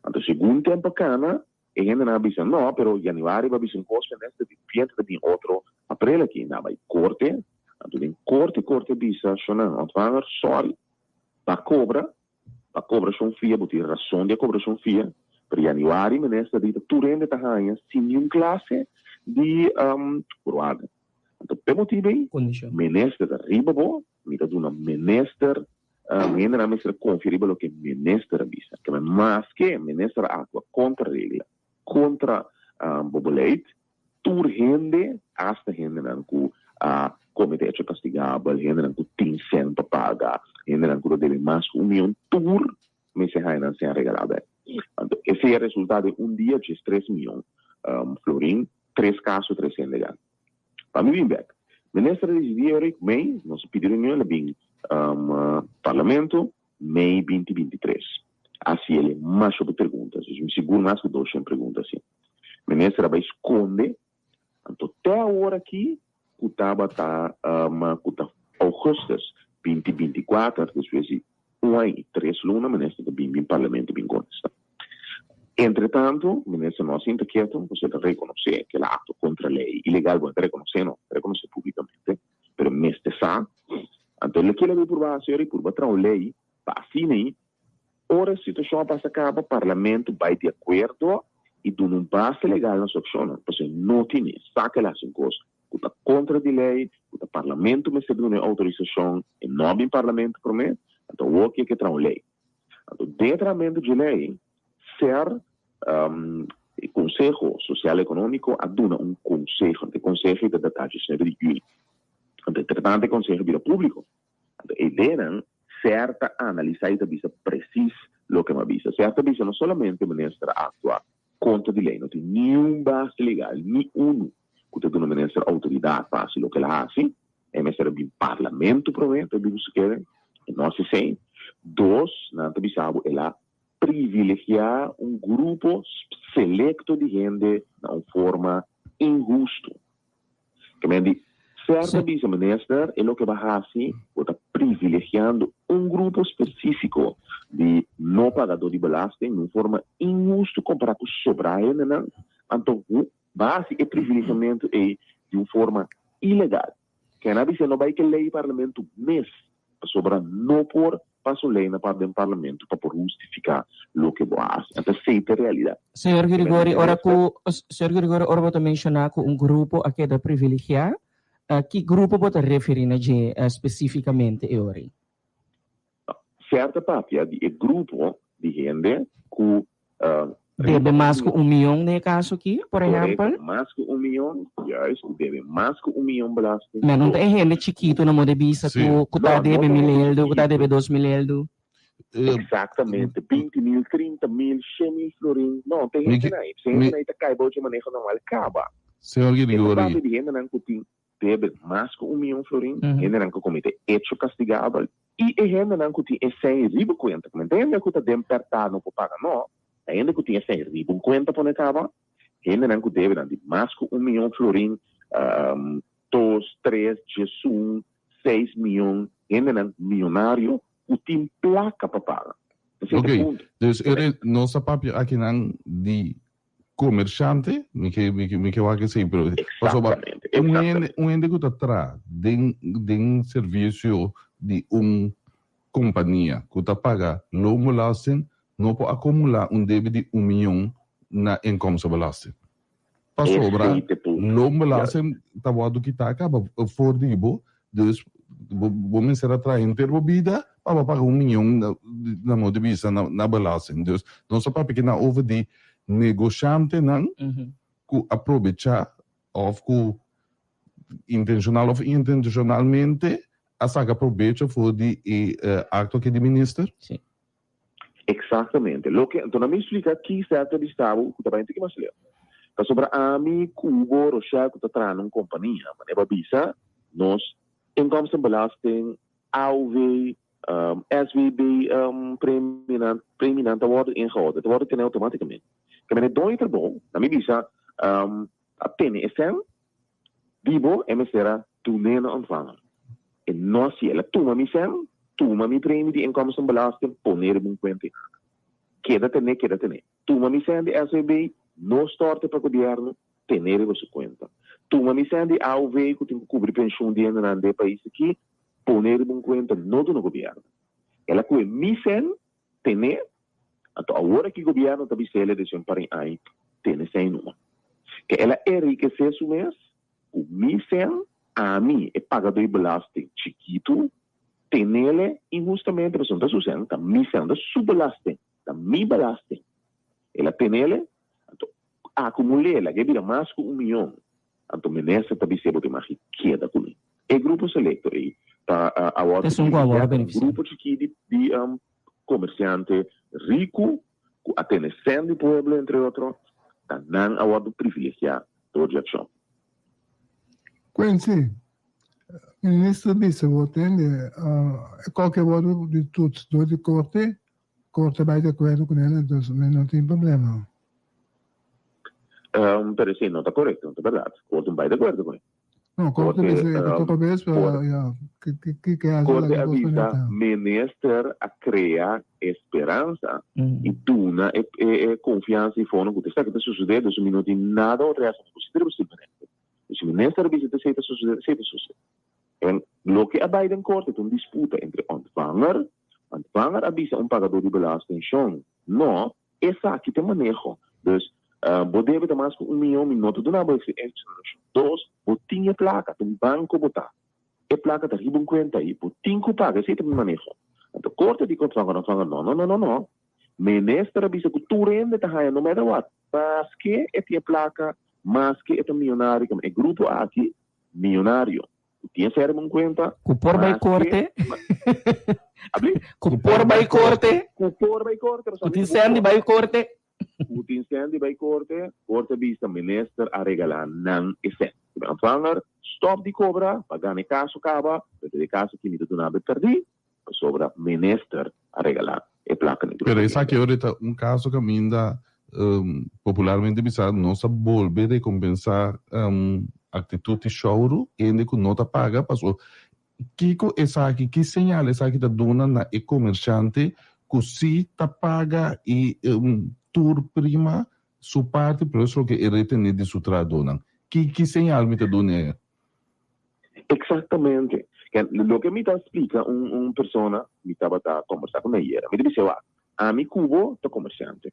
Anto segun tempu a kana E hendenan a bisa, No, pero januari bo a bisa un kos, minister, di piente ta bin otro aprel aki. Nan a bai korte, anto den korte korte a bisa, Shonnan, ontvanger, sorry, bo a kobra, bo a kobra shon fia, bo tin rason di a kobra shon fia, pero januari, minister, di ta tur hende ta haña sin niun klase di voorwaarden. Anto p'e motibu ei, minister ta riba bo, mi ta duna minister Hendenan mester konfia riba loke minister a bisa. Keme maske minister a aktua kontra regla, kontra bo beleid, tur hende, asta hendenan ku a komete echo kastigabel, hendenan ku tin sèn pa paga, hendenan ku ta debe mas ku un mion, tur mester haña nan sèn regalá bèk. Anto esei a resultá den un dia djes tres mion florin, tres kaso tres hende. ilegal. Pa mi bin bek. Minister a disidí ora ku mei nos a pidi reunion el a bin Parlamento mei binti 23. Hasi el e masha hopi pregunta, mi sigur mas ku 200 pregunta asi. Minister a bai skonde Anto te awor aki ku tabata ku ta ougùstùs 2024, despues di un aña i tres luna minister ta bin bin parlamento bin kontestá. Entretanto minister no a sinta ketu pasobra e ta rekonosé ku el a aktua kontra lei ilegal, bon e ta rekonosé no, e ta rekonosé públikamente, pero mester sa. Anto loke el a bin purba hasi ora e purba traha un lei pa asina ei Ora e situashon a pasa kaba, Parlamento bai di akuerdo i duna un base legal na su akshonnan, pasobra no tin e sa ku el hasi un kos ku ta kontra di lei, ku ta Parlamento mester duna e outorisashon, e no a bin Parlamento promé, anto awor ke ke traha un lei. Anto den e trahamentu dje lei, ser e Konseho Sosial Ekonómiko a duna un konseho, anto e konseho ei ta datá 19 di yüni. Anto entretanto e konseho a bira públiko. Anto e ideanan ser ta analisa y ta bisa precies loke mi a bisa. Ser ta bisa no solamente minister a actua contra di ley, no tin niun base legal, ni uno, cu ta duna minister autoridad pa haci loke el a haci. E mester a bin parlamento prome pa e biba su kere. E no haci esey. Dos, nan ta bisa bo el a privilegia un grupo selecto di hende na un forma inhusto. Ke men di, Ser ta bisa minister e loke bo a hasi, bo ta privilegiando un grupo spesífiko di no pagadó di belasting na un forma inhustu kompará ku sobrá hendenan, anto bo a hasi e privilegiamentu ei di un forma ilegal. Ken a bisa no bai ke lei parlamento mes, pasobra no por pasa un lei na par den parlamento pa por hustifica loke bo a haci. Anto esey ta e realidad. Señor Grigori, ora cu, Señor Grigori, ora bo ta menciona cu un grupo a keda privilegia, ki grupo bo ta referi na dje specificamente e ora ei? Ser ta papia di e grupo di hende cu Debe mas ku un mion den e kaso aki, por ehèmpel? Korekto, mas ku un mion, juist, ku debe mas ku un mion belasting. Men no ta e hende chikitu na moda bisa ku ku ta debe mil eldu, ku ta debe 2000 eldu. Eksaktamente, 20 mil, 30 mil, 100 mil florin. No, ta e hendenan ei. P'esei hendenan ei ta kai bou dje maneho normal kaba. Señor Grigori. E ta papia di hendenan ku tin debe mas ku un mion florin, hendenan ku komete echo kastigabel i e hendenan ku tin e sèn riba kuenta. Ku mente hende ku ta den pèrtá no por paga, no. Ta hende ku tin e sèn riba un kuenta pone kaba. Hendenan ku debenan di mas ku un mion florin, dos, tres, 11, 6 mion, hendenan mionario ku tin plaka pa paga. Esei ta Ok, punto. dus e nos ta papia akinan di komershante, mi ke wak esei, pero pasobra un hende ku ta traha den servisio di un kompania ku ta paga loonbelasting no por akumulá un debe di un mion na inkomstenbelasting. Pasobra loonbelasting ta wòrdu kitá kaba for di bo, dus bo mester a traha henter bo bida pa bo paga un mion na modo di bisa na belasting. Dus nos ta papia kinan over di negoshantenan ku a probechá òf ku intenshonal òf inintenshonalmente a saka probecho for di e akto aki di minister. Sí. Eksaktamente. Loke, anto na mi splika ki sèktor di stabo ku ta bai un tiki mas leu. Pasobra ami, Kubo, Rochelle ku ta traha na un kompania, manera bo a bisa, nos inkomstenbelasting, AOW, SVB premienan, premienan ta wòrdu ingehouden, ta wòrdu tene outomátikamente. Ke manera e doño di trabou, na mi bisa, a tene e sèn di bo, e mester a dun'é na ontvanger. E no hasié, el a tuma mi sèn, tuma mi premie di inkomstenbelasting, pon'é riba un kuenta i nada. Keda ten'é, keda ten'é. Tuma mi sèn di SVB, no stòrt'e pa gobièrnu, ten'é riba su kuenta. Tuma mi sèn di AOV ku tin ku kubri penshun di hendenan den e pais aki, pon'é riba un kuenta, no duna gobièrnu. El a kohe mi sèn, ten'é, anto awor aki gobièrnu ta bis'é desde un par di aña, tene sèn numa. Ke el a enrikesé su mes ku mi sèn, ami, e pagadó di belasting chikitu, ten'é inhustamente, pasobra no ta su sèn, ta mi sèn, no ta su belasting, ta mi belasting. El a ten'é, anto akumul'é, lag'é bira mas ku un mion. Anto minister ta bis'é bo tin magi keda kuné. E grupo selekto ei ta awor Esun ku awor a benefisiá. grupo chikí di komersiante riku ku a tene sèn di pueblo entre otro, ta nan a wòrdu privilegiá dor di akshon. Quincy, minister bisa bo tende, e koke wordo di toets door di korte, korte bai di akuerdo ku nel, entonces mi no tin problema. Pero esei no ta korekto, no ta bèrdat. Korte no bai di akuerdo ku ne. No, korte bisa e ta toka bes, pero ya, kiko e hasi Korte a bisa minister a krea e speransa i duna e konfiansa i fono ku ta esaki ta sosodé, dus mi no tin nada otro hasi ku si riba simplemente. Si minister a bisa ta esei ta sosodé, esei ta sosodé. En loke a bai den korte ta un disputa entre ontvanger, ontvanger a bisa un pagadó di belasting, shon, no, esaki ta e maneho. Dus, bo debe ta mas ku un miyon, mi no ta duna bo exoneracion. Dos, bo tin e plaka, ta un banko bo ta. E plaka ta riba un kuenta ei, bo tin ku paga, esei ta mi maneho. Anto korte di ku ontvanger, ontvanger, no, no, no, no, no. Minister a bisa ku tur hende ta haña no matter what, maske e tin e plaka, maske e ta miyonario, kamba e grupo aki miyonario ku tin e sèr riba un kuenta, Ku por bai maske korte. Abli? Ku por bai korte. Ku por bai korte, Ku tin sèn di bai korte. Ku tin sèn di bai korte, korte a bisa minister a regalá nan e sèn. Ku ontvanger stòp di kobra pa gana e kaso kaba, pero den e kaso aki mi ta duna bo e pèrdí. Pasobra minister a regalá e plaka na e grupo Pero di esaki hende. ora ta un kaso kaminda popularmente bisa nos a bolbe rekompensá aktitut di shouru, hende ku no ta paga paso kiko esaki, ki señal esaki ta duna na e komershante ku si ta paga i tur prima su parti plus loke e retené di su trahadónan? Ki ki señal mi ta dun'é? Exactamente. Ken, loke mi ta splica un un persona, mi tabata combersa cu mi ayera. Mi ta bisa, wak, ami cu bo ta comerciante.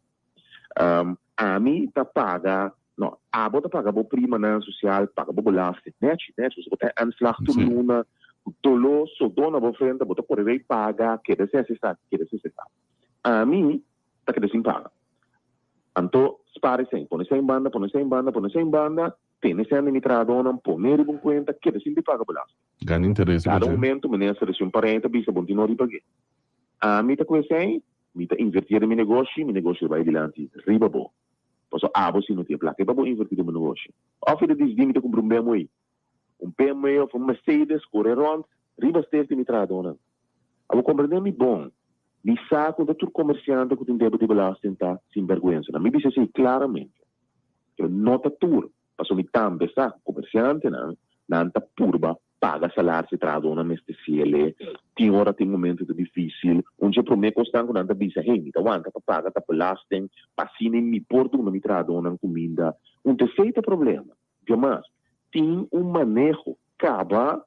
Um, ami ta paga, no, abo ta paga bo primanan social, paga bo belasting. Nechi, nechi. Pasobra bo ta aanslag tur luna, cu dolor, sodó na bo frente, bo ta core bay paga, keda sin haci esaki, keda sin haci esaki. Ami ta keda sin paga. Anto, spaar esei, pone esei banda, pone esei banda, pone esei banda, Tene sèn di mi trahadónan, pon'é riba un kuenta, keda sin di paga belasting. Gana interes riba Kada dje. momento minister recibi un parent ta bisa bon tin no riba ge. Ami ta ku esei, mi ta inverti den mi negoshi, mi negoshi ta bai dilanti riba bo. Pasobra abo si no tin e plaka ei pa bo inverti den bo negoshi. Of i ta disidi mi ta kumpra un BMW, un BMW of un Mercedes kore rond riba stef di mi trahadónan. Abo komprendé mi bon, mi sa ku ta tur komersiante ku tin debe di belasting ta sinberguensanan. Mi bisa esei klaramente. Pero no ta tur, pasobra mi tambe sa ku komersiantenan, nan ta purba paga salaris e trahadónan mester siele. Tin ora tin momento ta difísil. Un dje promé kosnan ku nan ta bisa, hey, mi ta wanta pa paga ta belasting, pa asina mi por duna mi trahadónan kuminda. Un t'esei ta problema. Diamas, tin un maneho kaba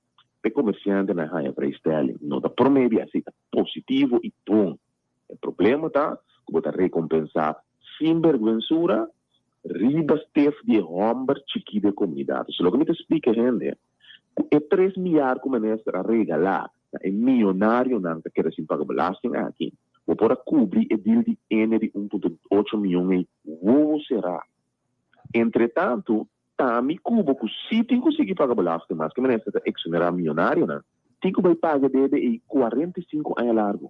pa e komersiantenan haña vrijstelling. No ta promé di así, ta positivo i bon. E problema ta ku bo ta rekompensá sinberguensura riba stef di e hòmber chikí di e komunidat. So loke mi ta splika e hende, ku e tres miar ku minister a regalá na e mionarionan ta keda sin paga belasting aki, bo por a kubri e dil di ene di un punto ocho mion ei wowo será. Entretantu, T'ami ku bo ku si tin ku sigui paga belasting mas ke minister ta exonerá mionarionan, tin ku bai paga e debe ei 45 aña largu,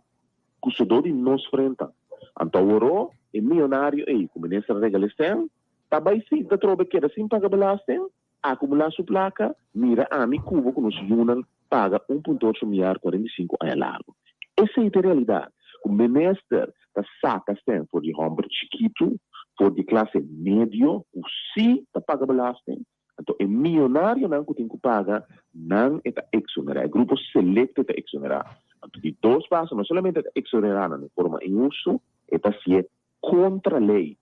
ku sodó di nos frenta. Anto aworó e mionario ei ku minister a regal'é sèn, ta bai sinta atrobe keda sin paga belasting, akumulá su plaka, mira ami ku bo ku nos yunan paga un punto ocho miar 45 aña largu. Esei ta e realidat, ku minister ta saka sèn for di hòmber chikitu, for di klase medio ku sí ta paga belasting, anto e mionarionan ku tin ku paga, nan e ta eksonerá, e grupo selekto e ta eksonerá. Anto di dos paso, no solamente e ta eksonerá nan den forma inhustu, e ta hasié kontra lei.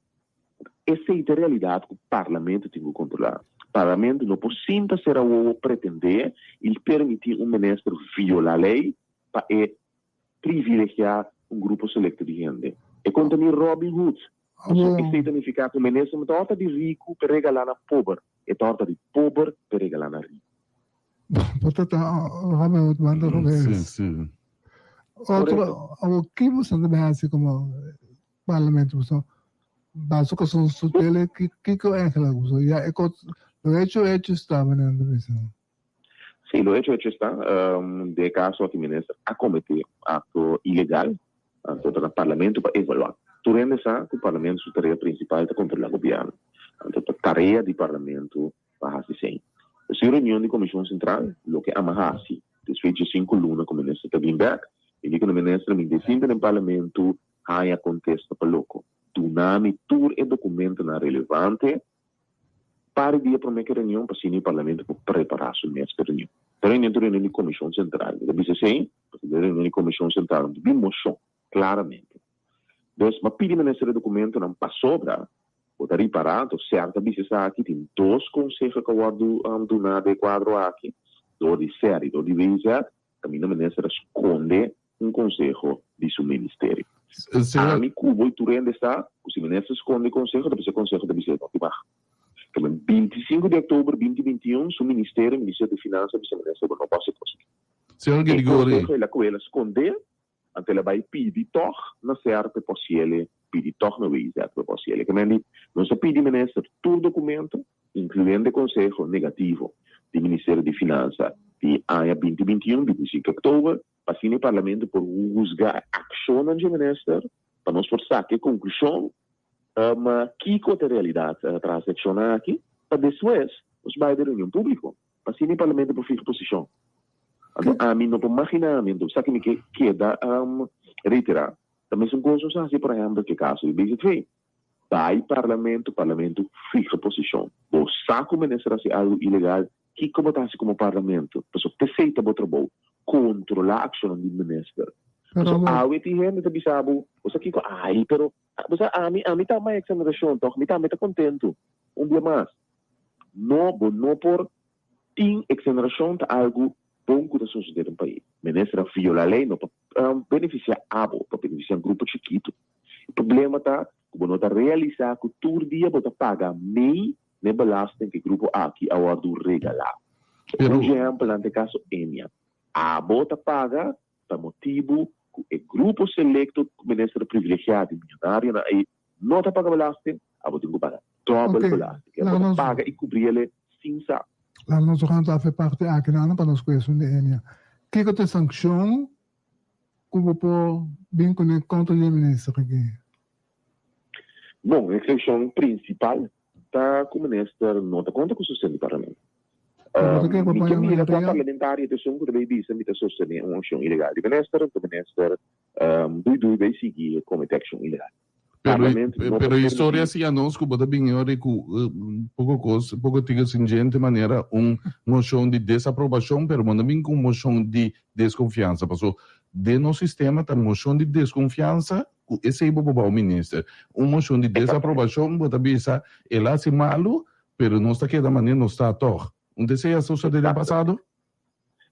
Esei ta e realidat ku Parlamento tin ku kontrolá. Parlamento no por sinta sera wowo pretendé i permití un minister violá lei pa e privilegiá un grupo selekto di hende. E kontení Robin Hood. Pasobra esei ta nifiká ku minister no ta òrta di riku pa e regalá na pober, e ta òrta di pober pa e regalá na riku. Bo ta ta Robin Hood manda Robin. Sí, sí. Otro, awor ki bo sa ta bin hasi komo Parlamento pasobra baso cu son su tele kico eigenlijk pasobra ya e cos lo hecho hecho sta manera nan ta bisa. Si, lo hecho hecho sta. Den e caso aki minister a comete un acto ilegal, anto ta na Parlamento pa evalua. Tur hende sa cu Parlamento su tarea principal ta controla gobierno, anto ta tarea di Parlamento pa haci esey. Nos tin reunion di Komishon Sentral, loke ama hasi despues dje sinku luna ku minister ta bin bèk. Mi di ku na minister mi den sinta den parlamento haña kontesta pa loko. Duna mi tur e dokumentonan relevante par di dia promé ku e reunion pa asina e parlamento por prepará su mes pa e reunion. E reunion ta un reunion di Komishon Sentral. Mi ta bisa esei pasobra e reunion di Komishon Sentral no ta bin moshon klaramente. Dus m'a pidi minister e dokumentonan pasobra bo ta ripará anto SER ta bisa esaki tin dos konseho ku a wòrdu duná den e kuadro aki dor di SER i dor di WIZ kaminda minister a skonde un konseho di su ministerio. Ami ku bo i tur hende sa ku si minister skonde konseho ta bisa konseho ta bisa e no tin mag. Kaminda 25 di oktober 2021 su ministerio, Ministerio di Finansa a bisa minister bo no por hasi kos aki. Señor E Girigorie. konseho el a ku el a skonde Anto el a bai pidi tòg na SER p'e por siele, pidi tòg na WIZ p'e por siele. Ke men di, nos a pidi minister tur dokumento, inkluyendo e konseho negativo di Ministerio di Finansa di aña 2021, 25 òktober, pa asina e Parlamento por husga e akshonnan dje minister, pa nos por saka e konklushon kiko ta e realidat tras di akshonnan aki, pa despues nos bai den reunion públiko. Pa asina e parlamento por fiha posishon. Anto ami no por maginá mi, anto sa ki mi ke keda reiterá. Ta mesun kos nos a hasi por ehèmpel ku e kaso di BZV. Bai parlamento, parlamento fiha posishon. Bo sa ku minister a hasi algu ilegal, kiko bo ta hasi komo parlamento? Pasobra p'esei ta bo trabou, kontrolá akshonnan di minister. Pasobra awe tin hende ta bisa bo, bo sa kiko? Ai, pero bo sa ami, ami ta ama e eksonerashon tòg, mi tambe ta kontentu. Un bia mas. No, bo no por tin exoneracion ta algo bon cu ta sosode den pais. Minister a viola ley no pa beneficia abo, pa beneficia un grupo chikito. E problema ta cu bo no ta realisa cu tur dia bo ta paga mey n'e belasting cu e grupo aki a wordo regala. Un ehempel ta e caso Enia. Abo ta paga pa motibu ku e grupo selekto ku minister privilegiá di miyonarionan ei no ta paga belasting, abo tin ku paga dòbel Oké, belasting. E laga abo ta nos paga i kubri el sin sa. Laga nos ranta af e parti aki nan pa nos kueson di Enia. Kiko ta e sankshon ku bo por bin kuné kontra di e minister aki? Bon, e sankshon prinsipal ta ku minister no ta konta ku sosten di parlamento. Pero bo ta kere pa Mi pone ke mira kua mayoria? parlamentario ta esun ku ta bay bisa mi ta sostené un akshon ilegal di minister, anto minister dui dui bay sigui komete akshon ilegal. Pero, Parlamento no ta pero historia permití. si anos ku bo ta bin ora ku poko kos, poko tigre sin djente manera un moshon di desaprobashon, pero bo no bin ku un moshon di deskonfiansa. Paso den nos sistema ta moshon di deskonfiansa Ku esei bo por bou minister. Un moshon di desaprobashon bo ta bisa el a hasi malu, pero nos ta keda manera nos ta tòg. Un ta esei a sosodé den pasado?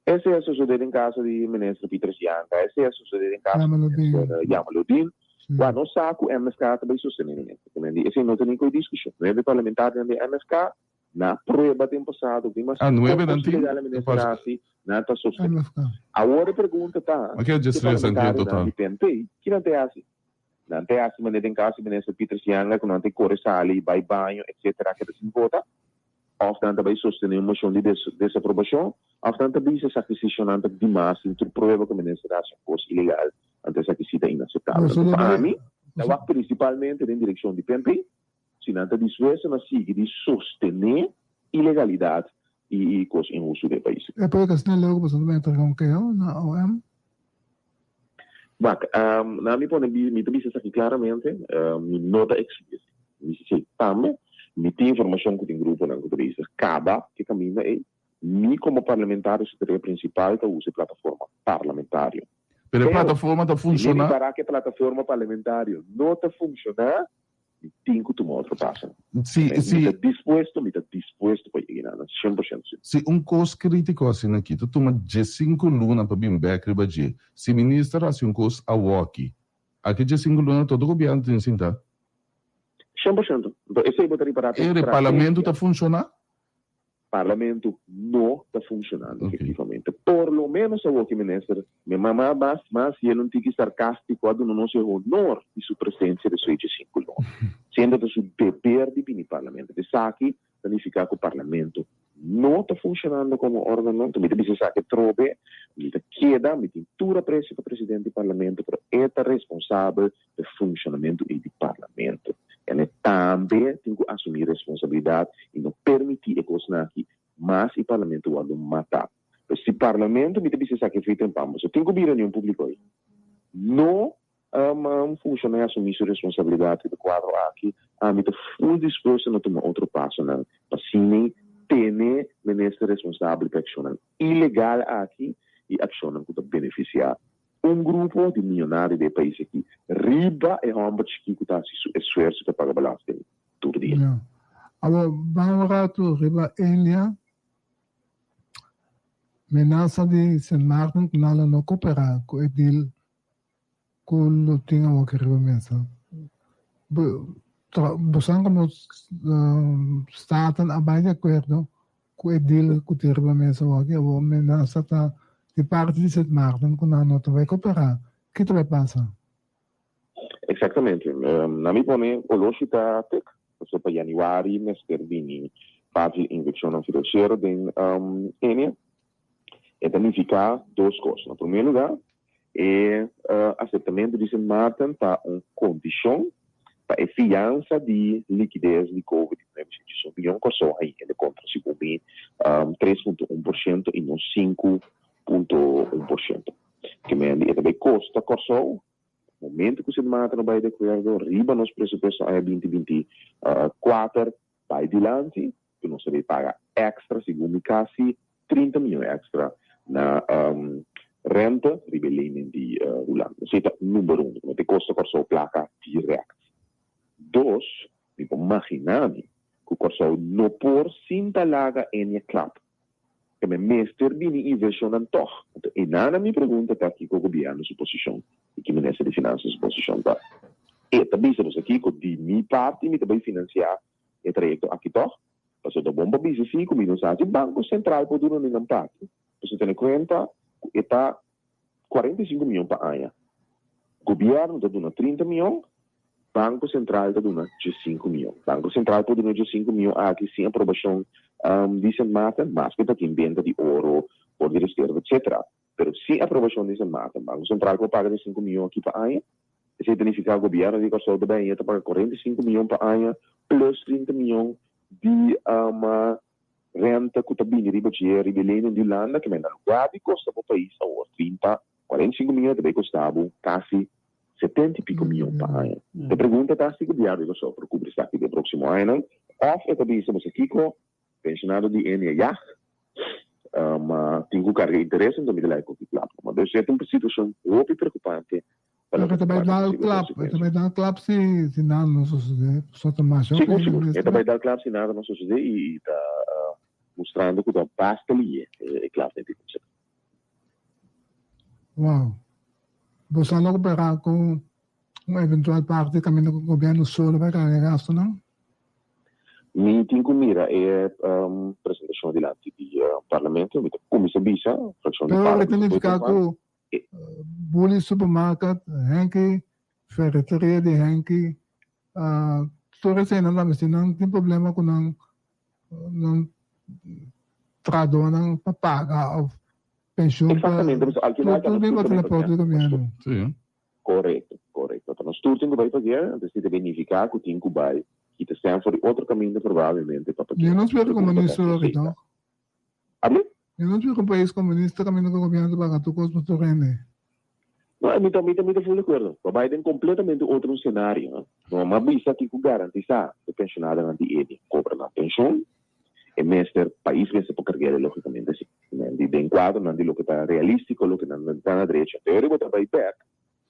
Esei a sosodé den kaso di minister Pieter Sianka, esei a sosodé den kaso di minister Jamaloodin. Wak, nos sa ku MFK ta bai sostené minister. Esei no ta ni koe diskushon. Nuebe parlamentarionan di MFK Na prueba den pasado tin mas Ah, nuebe nan kos tin? ilegal e minister Pas- hasi, nan ta sostené. Awor e pregunta ta, Ma ke e djes tres nan tin en parlamentarionan total? di PNP, ki nan ta hasi? Nan ta hasi manera den kaso di minister Pieter Sianga ku nan ta kore sali, bai baño, etcetera, keda sin vota? Òf nan ta bai sostené un moshon di desaprobashon? Òf nan ta bisa esaki seshonnan ta dimas, tin tur prueba ku minister a hasi un kos ilegal, anto esaki si ta inaseptabel. Boso Anto lo pa bai ami, ta wak prinsipalmente den direkshon di PNP, Si nan ta dispuesto na sigui di sostené ilegalidat i kos inhustu den e pais. E por ka snel leu ku boso ta bai entrega un keho na OM? Wak, na mi pone mi ta bisa esaki klaramente, mi no ta eksigí esei. Mi bisa esei tambe, mi tin informashon ku tin gruponan ku ta bisa kaba ke kaminda ei. Mi komo parlamentario su tarea prinsipal ta usa e plataforma parlamentario. Pero e plataforma ta Si mi funshoná? ripará ku e plataforma parlamentario no ta funshoná, Mi tin ku tuma otro paso. Si, Mi si. ta dispuesto, mi ta dispuesto pa yega na 100% sigur. Si un kos kritiko asina aki ta tuma diesinku luna pa bin bek riba dje, si minister hasi un kos awoki, aki diesinku luna todo gobièrnu tin sinta. 100%. Enton esei bo ta ripará ta Ere parlamento estrategia. ta funshoná? Parlamento no ta funcionando efectivamente. Por lo menos awor ki minister mi mama mas mas y el un tiki sarcastico a duna nos e honor di su presencia de su 85 luna. Siendo ta su deber di bini parlamento. Esaki ta nifica cu parlamento no ta funcionando como organo. Enton mi ta bisa esaki atrobe, mi ta keda, mi tin tur aprecio pa presidente di parlamento, pero e ta responsabel pa e funcionamento ey di parlamento. En e tambe tin cu asumi responsabilidad y no permiti e cosnan aki. mas i Parlamento wòrdu matá. Pues si Parlamento, mi ta bisa esaki free tempan, boso tin ku bira niun públiko ei. No funshoná i asumí su responsabilidat riba e kuadro aki, ami ta ful dispuesto na tuma otro pasonan pa asina tene minister responsabel pa e akshonnan ilegal aki i akshonnan ku ta benefisiá un grupo di miyonario den e pais aki riba e hòmber chikí ku ta hasi su esfuerso pa paga belasting tur dia. Ya. Awor, ban un ratu riba India. Menasa di Sint Maarten ku nan lo no koperá ku e deal ku lo tin awor aki riba mesa. Bosan komo Staten a bai di akuerdo ku e deal ku tin riba mesa awor aki? Awor menasa ta di parti di Sint Maarten ku nan no ta bai koperá. Ki ta bai pasa? Exactamente. Na mi pone oloshi ta tek, pasobra pa januari mester bini parti di inyeccionnan financiero den Enia. E ta nifica dos cos. Na prome lugar, e aceptamento di Sint Maarten ta un condicion pa e fiansa di likides di Covid di 901 miyon Kòrsou haña hende kontra segun mi 3.1% i no 5.1%. Ke men di e ta bai kosta Kòrsou momento ku Sint Maarten a bai di akuerdo riba nos presupuesto aña 2024 bai dilanti ku nos ta bai paga èkstra segun mi kasi 30 miyon èkstra na rente riba e lening di Hulanda. Esei ta number uno, ku no ta kosta Kòrsou plaka dirèkt. Dos, mi por maginá mi ku Kòrsou no por sinta laga enia klap. Ke men mester bini invershonnan tòg. Anto einan mi pregunta ta kiko gobièrnu su posishon i ki minister di finansa su posishon ta. E ta bisa nos aki ku di mi parti mi ta bai finansiá e trayekto aki tòg. Pasobra ta bon pa bisa si ku mi no sa si Banko Sentral por duna ningan parti. Pasobra tene kuenta ku e ta 45 mion pa aña. Gobièrnu ta duna 30 mion, Banko Sentral ta duna 15 mion. Banko Sentral por duna 15 mion aki sin aprobashon di Sint Maarten, maske ta tin benta di oro for di reserva etcetera. Pero sin aprobashon di Sint Maarten, Banko Sentral por paga 15 mion aki pa aña. Esei ta nifiká gobièrnu di Kòrsou ta bai aña ta paga 45 mion pa aña plus 30 mion di Renta ku ta bini riba dje riba e lening di Hulanda ke menda lugá di kosta bo pais awor 30, 45 mion e ta bai kosta bo kasi 70 i piko mion pa aña. E pregunta ta si gobièrnu di Kòrsou por kubri esaki den próksimo añanan òf e ta bisa bo sa kiko penshonado di Enia yag ma tin ku karga interes anto mi ta laga koki klap. Ma dus e ta un situashon hopi preokupante Pero e ta bai dal klap, e ta bai dal klap si si nada no sosodé, pasobra ta masha hopi Sigur, sigur. E ta bai dal klap si nada no sosodé i ta mustrando ku ta basta liye e klap den ti. Wow. Bo sa lo koperá ku un eventual parti kaminda ku gobièrnu solo bai karga e gastunan? Mi tin ku mira e presentashon dilanti di parlamento. Mi ta kuminsá bisa frakshon di Pero par e ta nifiká ku Bully Supermarket, Henky, Ferreteria di Henky, tur eseinan tambe si nan tin problema ku nan nan trahadónan pa paga òf penshun pa Exactamente, pasobra al final ta tur nos bin tur bati ta na bai porta di paguer. gobièrnu. Korekto, korekto. Ta nos tur tin ku bai paguer, anto esei ta nifiká ku tin ku bai kita sèn for di otro kaminda probablemente pa paguer. Yo no spera Pregunta ta komunista si loke esei ta. tòg. Abi? Yo no spera un pais komunista kaminda ku gobièrnu ta paga tur kos pa tur hende. No, mi ta, mi ta, mi ta full de akuerdo. Pa bai den kompletamente otro un senario. No, m'a bisa tin ku garantisá e penshonadonan di edi kobra nan penshon. E mester, pais mester por karg'é logikamente si. Men di den kuadronan di loke ta realístiko, loke nan ta na drecho. Pero bo ta bai bèk,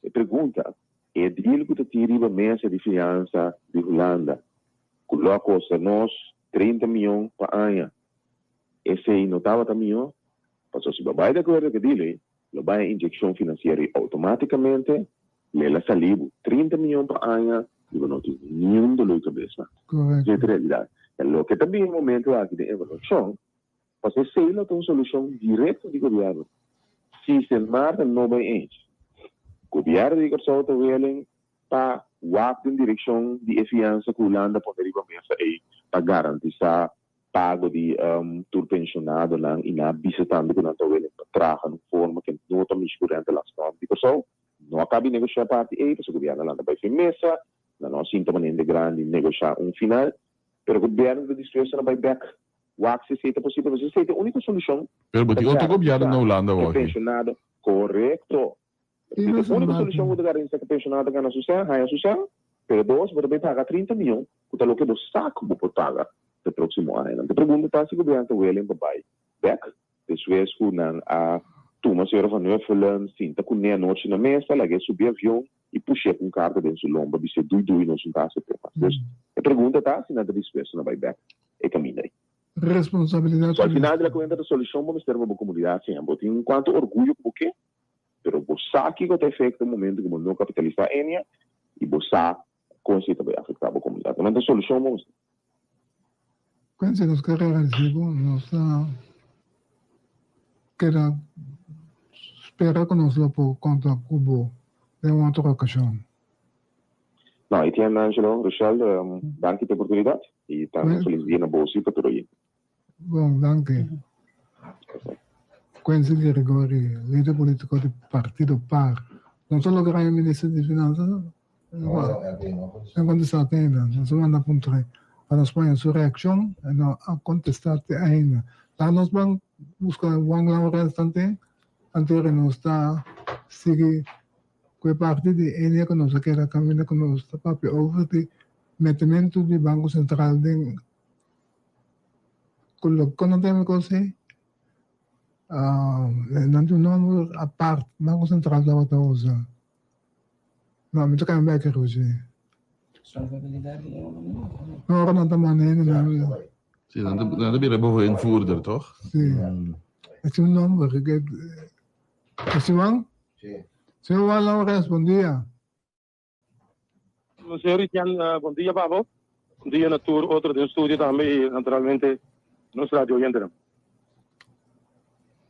e pregunta, e deal ku ta tin riba mesa di fiansa di Hulanda, ku lo a kosta nos 30 mion pa aña, Esei no tabata mihó? Pasobra si bo bai di akuerdo ku e deal ei, lo bai e inyekshon finansiero i outomátikamente lo el a sali bo 30 mion pa aña i bo no tin niun doló di kabes mas. Esei ta realidat. E loke ta bin e momento aki den evaluashon, pasobra esei lo ta un solushon direkto di gobièrnu. Si Sint Maarten no bai eens, gobièrnu di Kòrsou ta willing pa wak den direkshon di e fiansa ku Hulanda pone riba mesa ei pa garantisá pago di tur pensionadonan y nan a bisa tambe cu nan ta willing pa traha na un forma cu no ta mishi cu renta las norma di Corsou. No a cabi negocia parti ey pasobra gobierno a lanta bay fin mesa, nan no a sinta manera hende grandi negocia un final, pero gobierno ta dispuesto na bay bek. Wak si esei ta posibel, pasobra esei ta e úniko solushon Pero bo pa tin otro gobièrnu garantisá na Hulanda ku e awor aki. penshonado, korekto, Esei ta e úniko solushon ku ta garantisá ku e penshonado ta gana su sèn, haña su sèn, pero dos, bo ta bai paga 30 mion, ku ta loke bo sa ku bo por paga pa e próksimo añanan. E pregunta ta si gobièrnu ta willing pa bai bèk despues ku nan a tuma señora Van Huffelen, sinta kuné anochi na mesa, lag'é subi avion i push'é ku un karta den su lomba, bis'é dui dui nos un ta asept'é mas. Dus, e pregunta ta si nan ta dispuesto na bai bèk e kaminda ei. Responsabilidat. So al final di la kuenta ta solushon bo mester pa bo komunidat siña. Bo tin kuantu orguyo ku bo ke, pero bo sa kiko ta efekto e momento ku bo no kapitalisá Ennia i bo sa kon esei ta bai afektá bo komunidat. Nan ta solushon bo mester. Quincy nos ke agradeci bo, nos ta keda spera ku nos lo por konta ku bo den un otro okashon. No, Etienne, Angelo, Rochelle, danki pa e oportunidat i tambe un felis dia na boso i pa tur oyente. Bon, danki. Quincy Girigorie, lider politico di partido par. No ta logra e minister di Finansa? No contesta te ainda. Nos a manda puntra pa nos pone su reaccion e no a contesta te ainda. Laga nos ban busca Juan Laurens tanten, anto nos ta sigui Ku e parti di Enia ku nos a keda kaminda ku nos ta papia over di metementu di Banko Sentral den ku lo kono teme kos ei, nan tin un nòmber apart Banko Sentral tabata usa. No, mi ta kambia bek Ruchi. No, ora nan ta manda hende nan. Sí, nan ta bira bewindvoerder, toch? Sí. E tin un nòmber. Esteban? Sí. Señor Juan Laurens, bon dia. Señor Etienne, bon dia pa bo. Bon dia na tur otro den studio tambe y naturalmente nos radio oyentenan.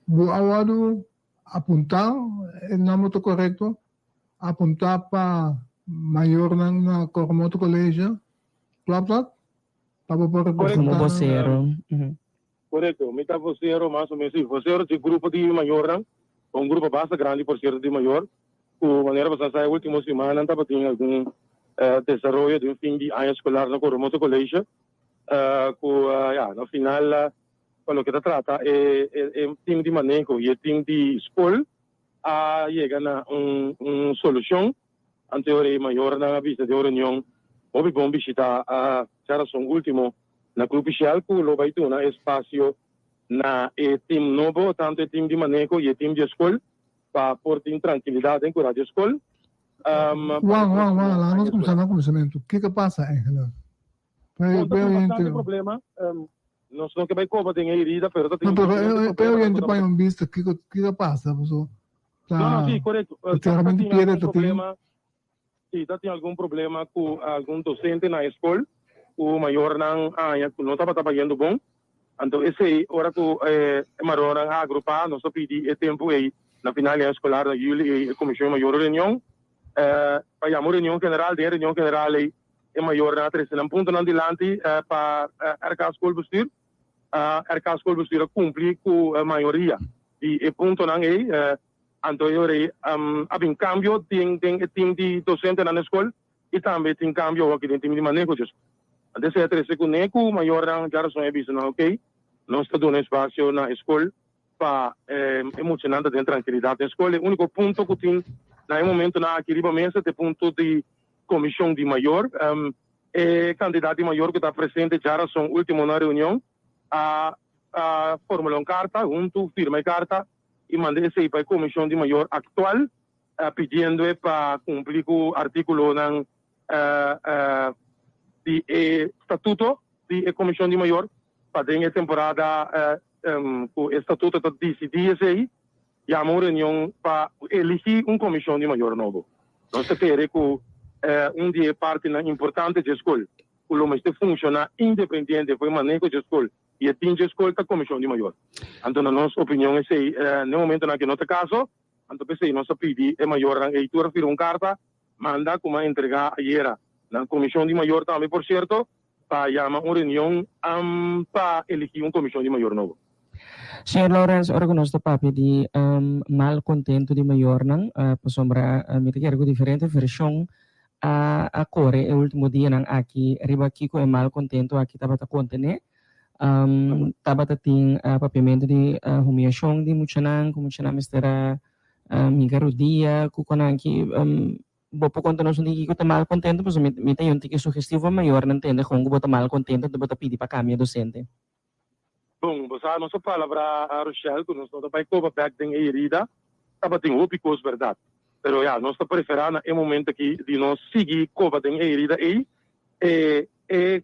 Bo a wòrdu apuntá, e nòmber ta korekto, apuntá pa mayornan na Coromoto College, klopt dat? Pa bo por representá Komo bosero. Korekto, mi ta vosero mas o menos, si, vosero di grupo di mayornan, un grupo basta grandi por sierto di mayor, ku manera bo sa sa e ultimo simannan tabatin algun desaroyo den fin di aña eskolar na Coromoto College, ku ya na final pa loke ta trata e e team di maneho i e team di skol a yega na un un solushon. Anterior e mayornan a bisa den un reunion hopi bon bishita a djarason ultimo na Club Shell cu lo bay duna espacio na e team nobo, tanto e team di maneho y e team di e scol, pa por tin trankilidad den cura di e scol. Juan, Juan, Juan, laga nos cuminsa na cuminsamentu. Kico a pasa eigenlijk? Bon, ta tin bastante problema. Nos no ke bay coba den e herida, pero ta tin No, pero diferente e problema oyente cu pone un bista kico kico a pasa, paso No, no, ta si, corecto. Ta literalmente tin pierde algun ta tin. problema. Si ta tin algun problema ku algun dosente na e skol ku mayornan a haña ku no tabata bayendo bon. Anto esei ora ku e mayornan a agrupá nos a pidi e tempu ei na final di aña eskolar na yuli ei e komishon di mayor un reunion pa yama un reunion general. Den e reunion general ei e mayornan a trese nan puntonan dilanti pa RK Schoolbestuur. RK Schoolbestuur a kumpli ku mayoria di e puntonan ei. Anto e ora ei a bin kambio den den e tim di dosentenan na e skol i tambe tin kambio hoki den tim di maneho di e skol. Anto esei a trese kuné ku mayornan djarason e bisa nan okey nos ta duna espasio na e skol pa e muchanan ta den trankilidat den skol. E úniko punto ku tin na e momentonan aki riba mesa ta e punto di komishon di mayor. E kantidat di mayor ku ta presente djarason último na reunion a a formula un karta huntu firma e karta i manda esei pa e komishon di mayor aktual pidiendo e pa kumpli ku artíkulonan di e statuto di e komishon di mayor pa den e temporada ku e statuto ta disidí esei yama un reunion pa eligí un komishon di mayor nobo. Nos ta kere ku un di e partinan importante dje skol ku lo mester funshoná independiente for e maneho dje skol i e tin dje skol ta komishon di mayor. Anto na nos opinion esei n'e momentonan aki no ta kaso, anto p'esei nos a pidi e mayornan ei tur a firma un karta manda ku a entregá ayera na komishon di mayor tambe por sierto pa yama un reunion pa eligí un komishon di mayor nobo. Señor Lawrence, ora ku nos ta papia di mal kontentu di mayornan, pasobra mi ta kere ku diferente vershon a a kore e ultimo dianan aki riba kiko e mal kontentu aki tabata kontené. Tabata tin papiamentu di humiashon di muchanan, ku muchanan mester a hinka rodia ku konan ki. Bo por konta nos un tiki kiko ta mal kontentu? Pasobra mi ta un tiki sugestivo pa mayornan tende kon ku bo ta mal kontentu anto bo ta pidi pa kambia dosente. Bon, bo sa nos a palabra Rochelle ku nos no ta bai koba bek den e herida. Tabatin hopi kos bèrdat. Pero ya, nos ta preferá na e momento aki di no sigui koba den e herida ei. E e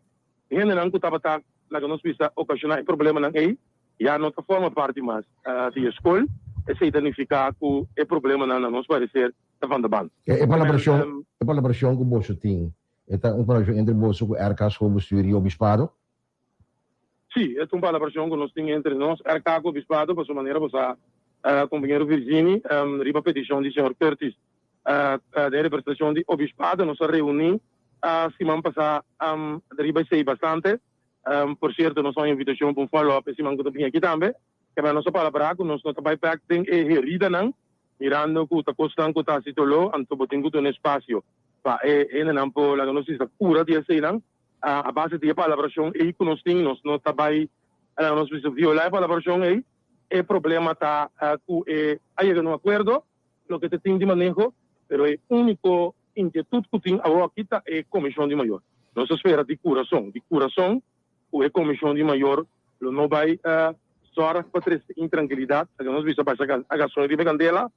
hendenan ku tabata, laga nos bisa, okashoná e problemanan ei ya no ta forma parti mas di e skol. Esei ta nifiká ku e problemanan na nos pareser ta van de band. E palabrashon, e palabrashon ku boso tin, e ta un palabrashon entre boso ku RK Schoolbestuur i Obispado? Sí, e ta un palabrashon ku nos tin entre nos, RK ku Obispado, pasobra manera bo sa, kompañero Virgini, riba petishon di señor Curtis, den representashon di Obispado nos a reuní siman pasá riba esei bastante. Por sierto, nos a un invitashon pa un follow-up e siman ku ta bini aki tambe. Kebra nos a palabrá ku nos no ta bai bèk den e heridanan, mirando ku ta kosnan ku ta hasi doló, anto bo tin ku duna espasio pa e hendenan por laga nos bisa kura di eseinan. A base di e palabrashon ei ku nos tin, nos no ta bai laga nos bisa violá e palabrashon ei. E problema ta ku e a yega na un akuerdo loke ta tin di maneho, pero e úniko inkietut ku tin awoki ta e komishon di mayor. Nos ta spera di kurason, di kurason ku e komishon di mayor lo no bai sòrg pa trese intrankilidat, laga nos bisa basha gasolin riba e kandela.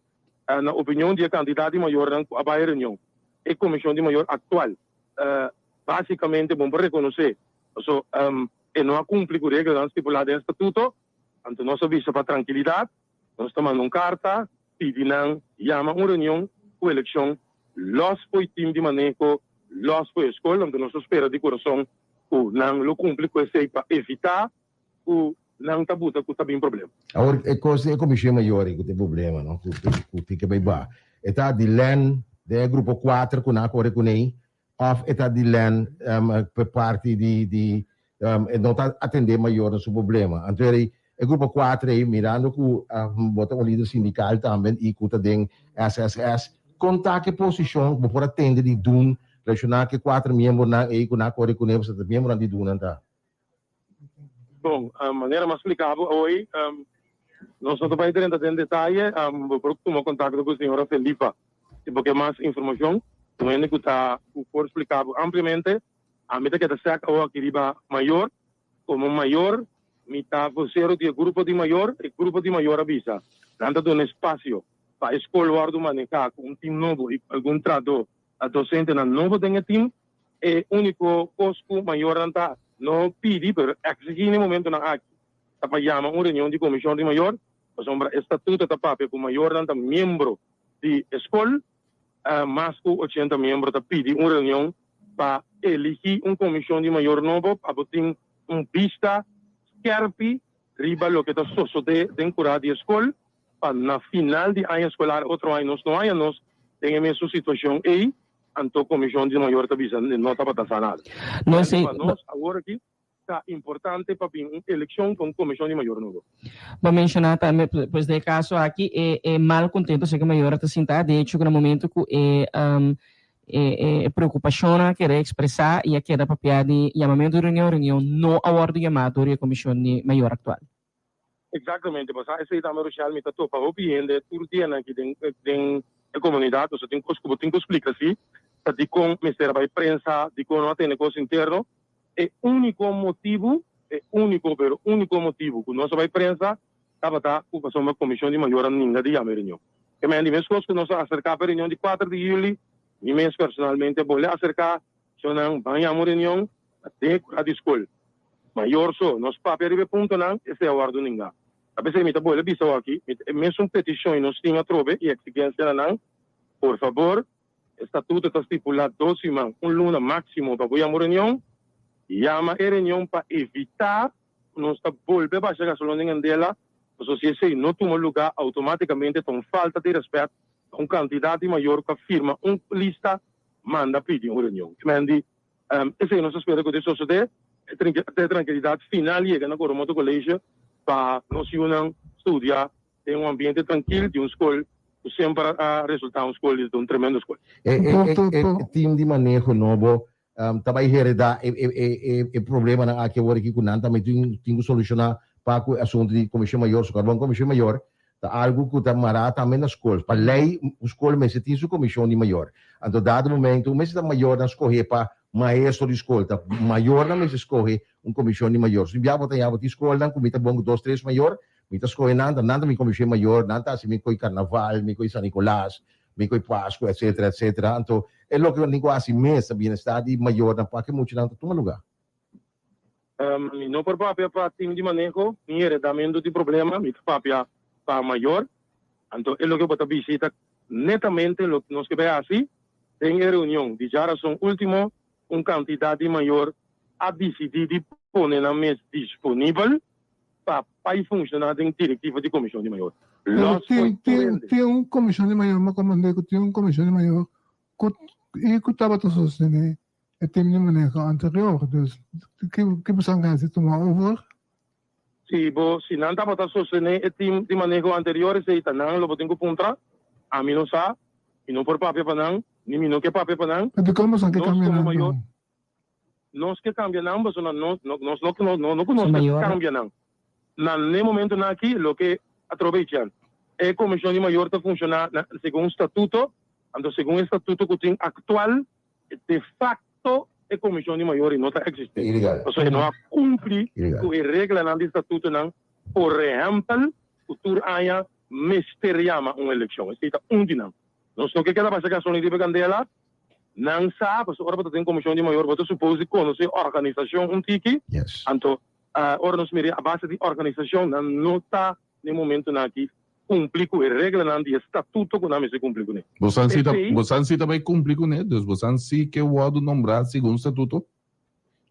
Na opinion di e kantidat di mayornan ku a bai e reunion, e komishon di mayor aktual Básicamente bon por reconoce paso e no a cumpli cu reglanan stipula den statuto, anto nos a bisa pa trankilidad nos ta manda un carta pidi nan yama un reunion cu eleccion los fo'i team di maneho, los fo'i e scol, anto nos ta spera di curason cu nan lo cumpli cu esey pa evita cu nan ta buta cu ta bin problema. Awor e cos di e comision mayor ey cu ta e problema no cu cu tin ke bay ba e ta di len den e grupo cuater cu nan a core cuney of e ta di len pe parti di di e no ta atende mayornan su problema anto ey e grupo cuater ey mirando cu bo ta un lider sindical tambe y cu ta den SSS con ta ke posicion bo por atende di dun relaciona ke cuater miembronan ey cu nan a core cuney pasobra ta miembronan di dun nan ta. Bon, manera mi a splica bo awoy, nos no ta bay drenta den detaye, bo por tuma contacto cu señora Felipa si bo ke mas informacion, un hende cu ta cu por splica bo ampliamente. Ami ta keda sek awo aki riba mayor, como mayor mi ta vocero di e grupo di mayor, e grupo di mayor a bisa nan ta duna espacio pa e scol wordo maneha cu un team nobo y cu algun trahador, docentenan nobo den e team. E úniko kos ku mayornan ta no pidi pero eksigí na e momentunan aki ta pa yama un reunion di komishon di mayor, pasobra e statuto ta papia ku mayornan ta miembro di e skol. Mas ku ochenta miembro ta pidi un reunion pa eligí un komishon di mayor nobo pa bo tin un bista skèrpi riba loke ta sosodé den kurá di e skol pa na final di aña eskolar otro aña nos no haña nos den e mesun situashon ei. Anto Comision di Mayor ta bisa no tabata sa nada. No esey. Pa nos awor aki ta importante pa bin un eleccion pa un Comision di Mayor nobo. Bo menciona tambe pues den e caso aki e e malcontento esey cu mayor ta sinta de hecho cu na momento cu e e e preocupacionnan a keda expresa y a keda papia di yamamento di reunion, reunion no a wordo yama door di e Comision di Mayor actual. Exactamente, pasobra esey tambe Rochelle mi ta topa hopi hende tur dianan aki den den e comunidad, pasobra tin cos cu bo tin cu splica si, ta dicon mester a bay prensa, dicon no a tene cos interno. E unico motibu, e unico pero unico motibu cu nos a bay prensa tabata cu pasobra comision di mayor a ninga di yama e reunion. E men di mescos cu nos a acerca pa e reunion di cuater di juli, mi mes personalmente a bole acerca, so nan ban yama un reunion pa den e cura di scol. Mayor so, nos papia riba e puntonan, esei a wòrdu ningá. Ta p'esei mi ta bolbe bisa awor-aki, mi ta e mesun petishon i nos tin atrobe i eksigensia na nan, por fabor, e statuto ta stipulá dos siman, un luna máksimo pa bo yama un reunion, yama e reunion pa evitá ku nos ta bolbe basha gasolon den kandela, pasobra si esei no tuma lugá outomátikamente ta un falta di rèspèt pa un kantidat di mayor ku a firma un lista manda pidi un reunion. Mendi. Esei nos ta spera ku ta sosodé, e trankilidat final yega na Coromoto College pa nos yunan studia den un ambiente trankil di un skol ku semper a resultá un skol di un tremendo skol. E team di maneho nobo. ta bai heredá e e e e problemanan aki awor aki ku nan tambe tin tin ku solushoná pa ku e asuntu di Komishon Mayor. Su karbon Komishon Mayor ta algu ku ta mará tambe na skol. Pa lei un skol mester tin su komishon di mayor. Anto dado momento un mester ta mayornan skohe pa maestro di skol, ta mayornan mester skohe un komishon di mayor. Si bia bo ta yama bo tin skolnan ku mi ta bon ku dos tres mayor, mi ta skohe nan, ta nan ta mi komishon mayor, nan ta hasi mi koi karnaval, mi koi San Nikolas, mi koi Pasku etcetera etcetera. Anto e loke nan tin ku hasi mes ta bienestar di mayornan pa ke muchanan ta tuma lugá. Mi no por papia pa team di maneho ni heredamentu di problema, mi ta papia pa mayor. Anto e loke bo ta bishi ta netamente loke nos ke bai hasi den e reunion di djarason ultimo. Un kantidat di mayor a disidí di pone nan mes disponibel pa bai funshoná den direktiva di komishon di mayor. Pero Los tin fo'i tur tin hende. tin un komishon di mayor, mi a komprendé ku tin un komishon di mayor ku i ku tabata sostené e team di maneho anterior. Dus ki ki boso a hasi tuma over? Si bo si nan tabata sostené e team di maneho anterior esei ta nan lo bo tin ku puntra. Ami no sa, mi no por papia pa nan, ni mi no ke papia pa nan. Pero dikon boso ke Nos kambia komo nan mayor anto? nos ke kambia nan pasobra nos no nos no no no ku nos Su ke mayor. kambia nan. Na ne momentonan aki loke atrobe ichian e komishon di mayor ta funshoná na segun statuto, anto segun e statuto ku tin aktual De facto e comision di mayor no ta existi. Ilegal. Pasobra e no a cumpli Ilegal. cu e reglanan di statutonan, por ehempel cu tur aña mester yama un eleccion. Esey ta un di nan. Nos no ke keda basha gasolin riba e candela. Nan sa, pasobra ora bo ta den comision di mayor bo ta suppose di conoce organisacion un tiki. Yes. Anto ora nos mira a base di organisacion nan no ta Na e momentonan aki kumpli ku e reglanan di e statuto ku nan mester kumpli kuné. Bosan si ta P'esei. bosan si ta bai kumpli kuné, dus bosan si ke wòrdu nombrá segun statuto?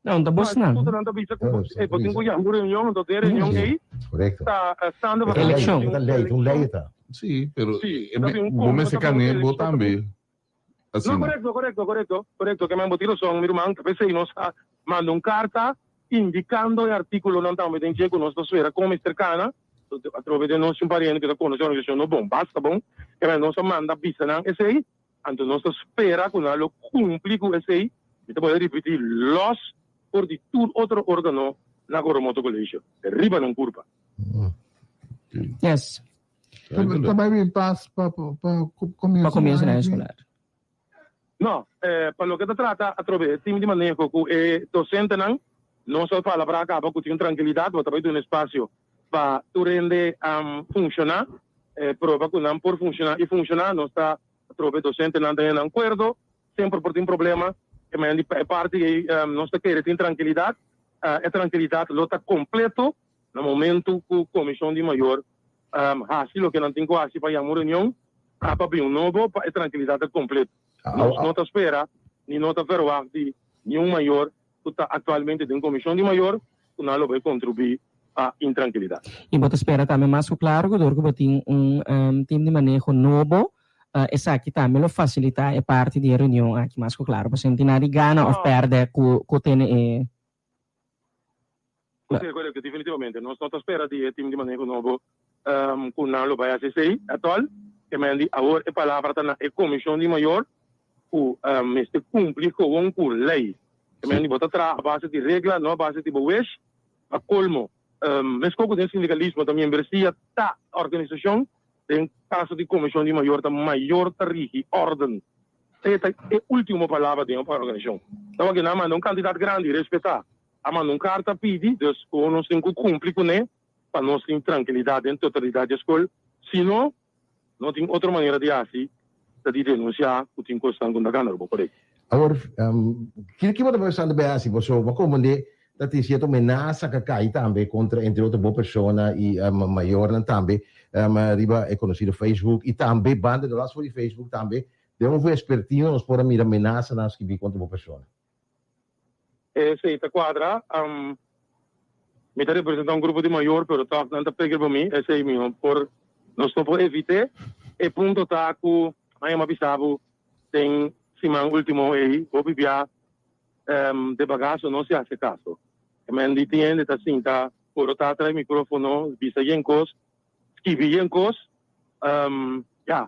No, ta No, e bosnan. statutonan ta bisa ku bo bo tin ku yama un reunion, anto den e reunion ei Korekto. ta stando E ta lei, Elekshon. e ta lei, ta un lei e ta. Sí, pero Sí, e ta me bin un bo kom, mester ta bin un kane bo elekshon, ta tambe. bin. No, Asina. korekto, korekto, korekto, korekto. Ke men bo tin rason, mi ruman. Ta p'esei nos a manda un karta indikando e artíkulonan tambe den dje ku nos ta spera kon mester kana. Atrobe den nos tin un pariente ku ta konosé e organisashon no bon, basta bon. Ke men nos a manda bisa nan esei, anto nos ta spera ku nan lo kumpli ku esei. Mi ta bolbe ripití, lòs for di tur otro órgano na Coromoto Colegio, riba nan kurpa. Yes. Ta bai bin pas pa pa Pa comienso di aña escolar. No, pa loke ta trata atrobe e team di maneho cu e docentenan, nos a palabra caba cu tin un trankilidad, bo ta bai duna espacio pa tur hende funciona, proba cu nan por funciona y funciona, nos ta atrobe docentenan ta hende nan acuerdo, semper por tin problema, e mañana di e parti ey nos ta kere tin trankilidad, e trankilidad lo ta completo Na momento cu Comision di Mayor haci loke nan tin cu haci pa yama un reunion, a pa bin un nobo pa e trankilidad ta completo. Nos no ta spera ni no ta verwacht di niun mayor cu ta actualmente den Comision di Mayor cu nan lo bay contribui pa intrankilidad. Y bo ta spera tambe mas cu claro cu dor cu bo tin un team di maneho nobo, esaki tambe lo facilita e parti di e reunion aki mas cu claro. Pasobra no tin nada di gana of perde cu tene e. Sí, korekto, definitivamente. Nos no ta spera di e tim di maneho nobo ku nan lo bai hasi esei atòl. Ke men di awor e palabra ta na e komishon di mayor ku mester kumpli gewoon ku lei. Ke men di bo ta traha a base di regla, no a base di bo wish. Pa kolmo, meskos ku den sindikalismo ta miembresia ta organisashon, den kaso di komishon di mayor ta mayor ta rigi órden. E ta e ultimo palabra den organisashon. Ta wak nan a manda un kantidat grandi, respetá. A manda un karta pidi, dus ku nos tin ku kumpli kuné pa nos tin trankilidat den totalidat di e skol. Si no, no tin otro manera di hasi ta di denunsiá ku tin kosnan ku no ta gana riba korekto. Awor, kiko bo ta pensando bai hasi? Pasobra bo a komprendé ta tin sierto menasa ku a kai tambe kontra entre otro bo persona i mayornan tambe riba e konosido Facebook i tambe banda di las for di Facebook tambe den un vespertino nos por a mira menasanan skibí kontra bo persona. Esei ta kuadra. Mi ta representá un grupo di mayor, pero tòg nan ta pega riba mi. Esei mi no por, nos no por evit'é. E punto ta ku aña mi a bisa bo den siman último ei, hopi bia de bagaso no si hasi kaso. E men di tin hende ta sinta ora ta trae mikrófono, bisa yen kos, skibi yen kos. Ya,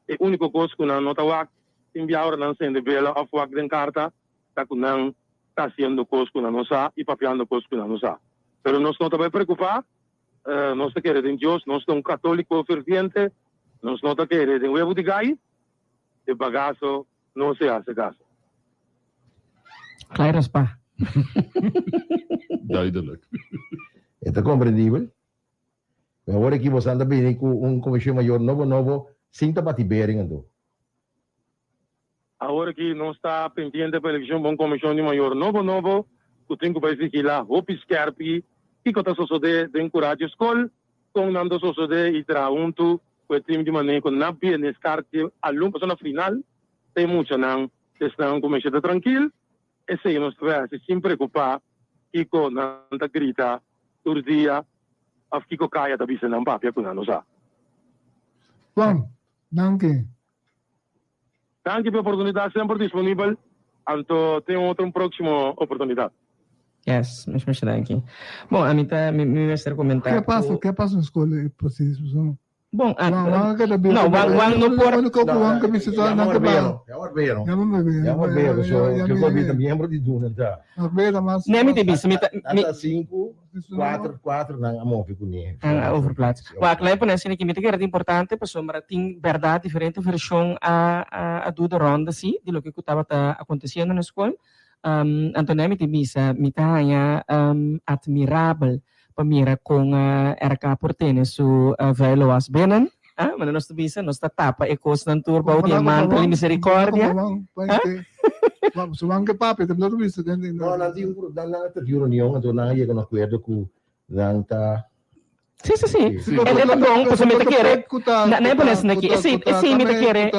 e úniko kos ku nan no ta wak tin bia ora nan sende bela òf wak den karta. ta ku nan ta hasiendo kos ku nan no sa i papiando kos ku nan no sa. Pero nos no ta bai preokupá, nos ta kere den Dios, nos ta un katóliko ferviente, nos no ta kere den webu di gai, de bagaso no se hase kaso. Klaar raspa. Duidelijk. E ta komprendibel. Pero awor aki boso anda bini ku un komishon mayor nobo nobo sin ta bati bering anto. Awor aki nos ta pendiente pa elekshon pa un komishon di mayor nobo nobo ku tin ku bai vigilá hopi skèrpi kiko ta sosodé den kurá dje skol, kon nan ta sosodé i traha huntu ku e tim di maneho na bienestar dje alumno pasobra na final ta e muchanan esnan ku mester ta trankil. Esei nos ta bai hasi sin preokupá kiko nan ta grita tur dia òf kiko kaya ta bisa nan papia ku nan no sa. Bon, danki. Danki pa e oportunidat semper disponibel, anto tin otro un proksimo oportunidat. Yes, masha masha danki. Bon, ami ta mi mi mester komentá Ke pasa, ku ke pasa na skol e presis? Pasobra Bon, a Juan, Juan a keda bisa no, Juan, Juan no por Úniko ku Juan ke bisa ta nan ke ba. Ya Marbella. Ya Marbella. Ya Marbella, so Ya ke mi- por bita miembro di Duna ta. Marbella mas. Nee, mi te bisa, mi ta mi Ata sinku, kuater, kuater nan a move kuné. Nan a overplaats. Wak, laat me pone asina ki mi ta kere ta importante pasobra tin bèrdat diferente vershon a a a du de ronde si di loke ku tabata akontesiendo na skol. Anto mi ta bisa mi ta haña admirabel pa mira kon RK por tene su vuile was binnen. Ah, manera nos ta bisa, nos ta tapa e kosnan tur bou di e mantel di misericordia. No, nan tin un, nan nan a tene un reunion, anto nan a yega un akuerdo ku nan ta. Sí, sí, sí. E ta bon, pasobra mi ta kere, na e pone asina aki, esei, esei mi ta kere.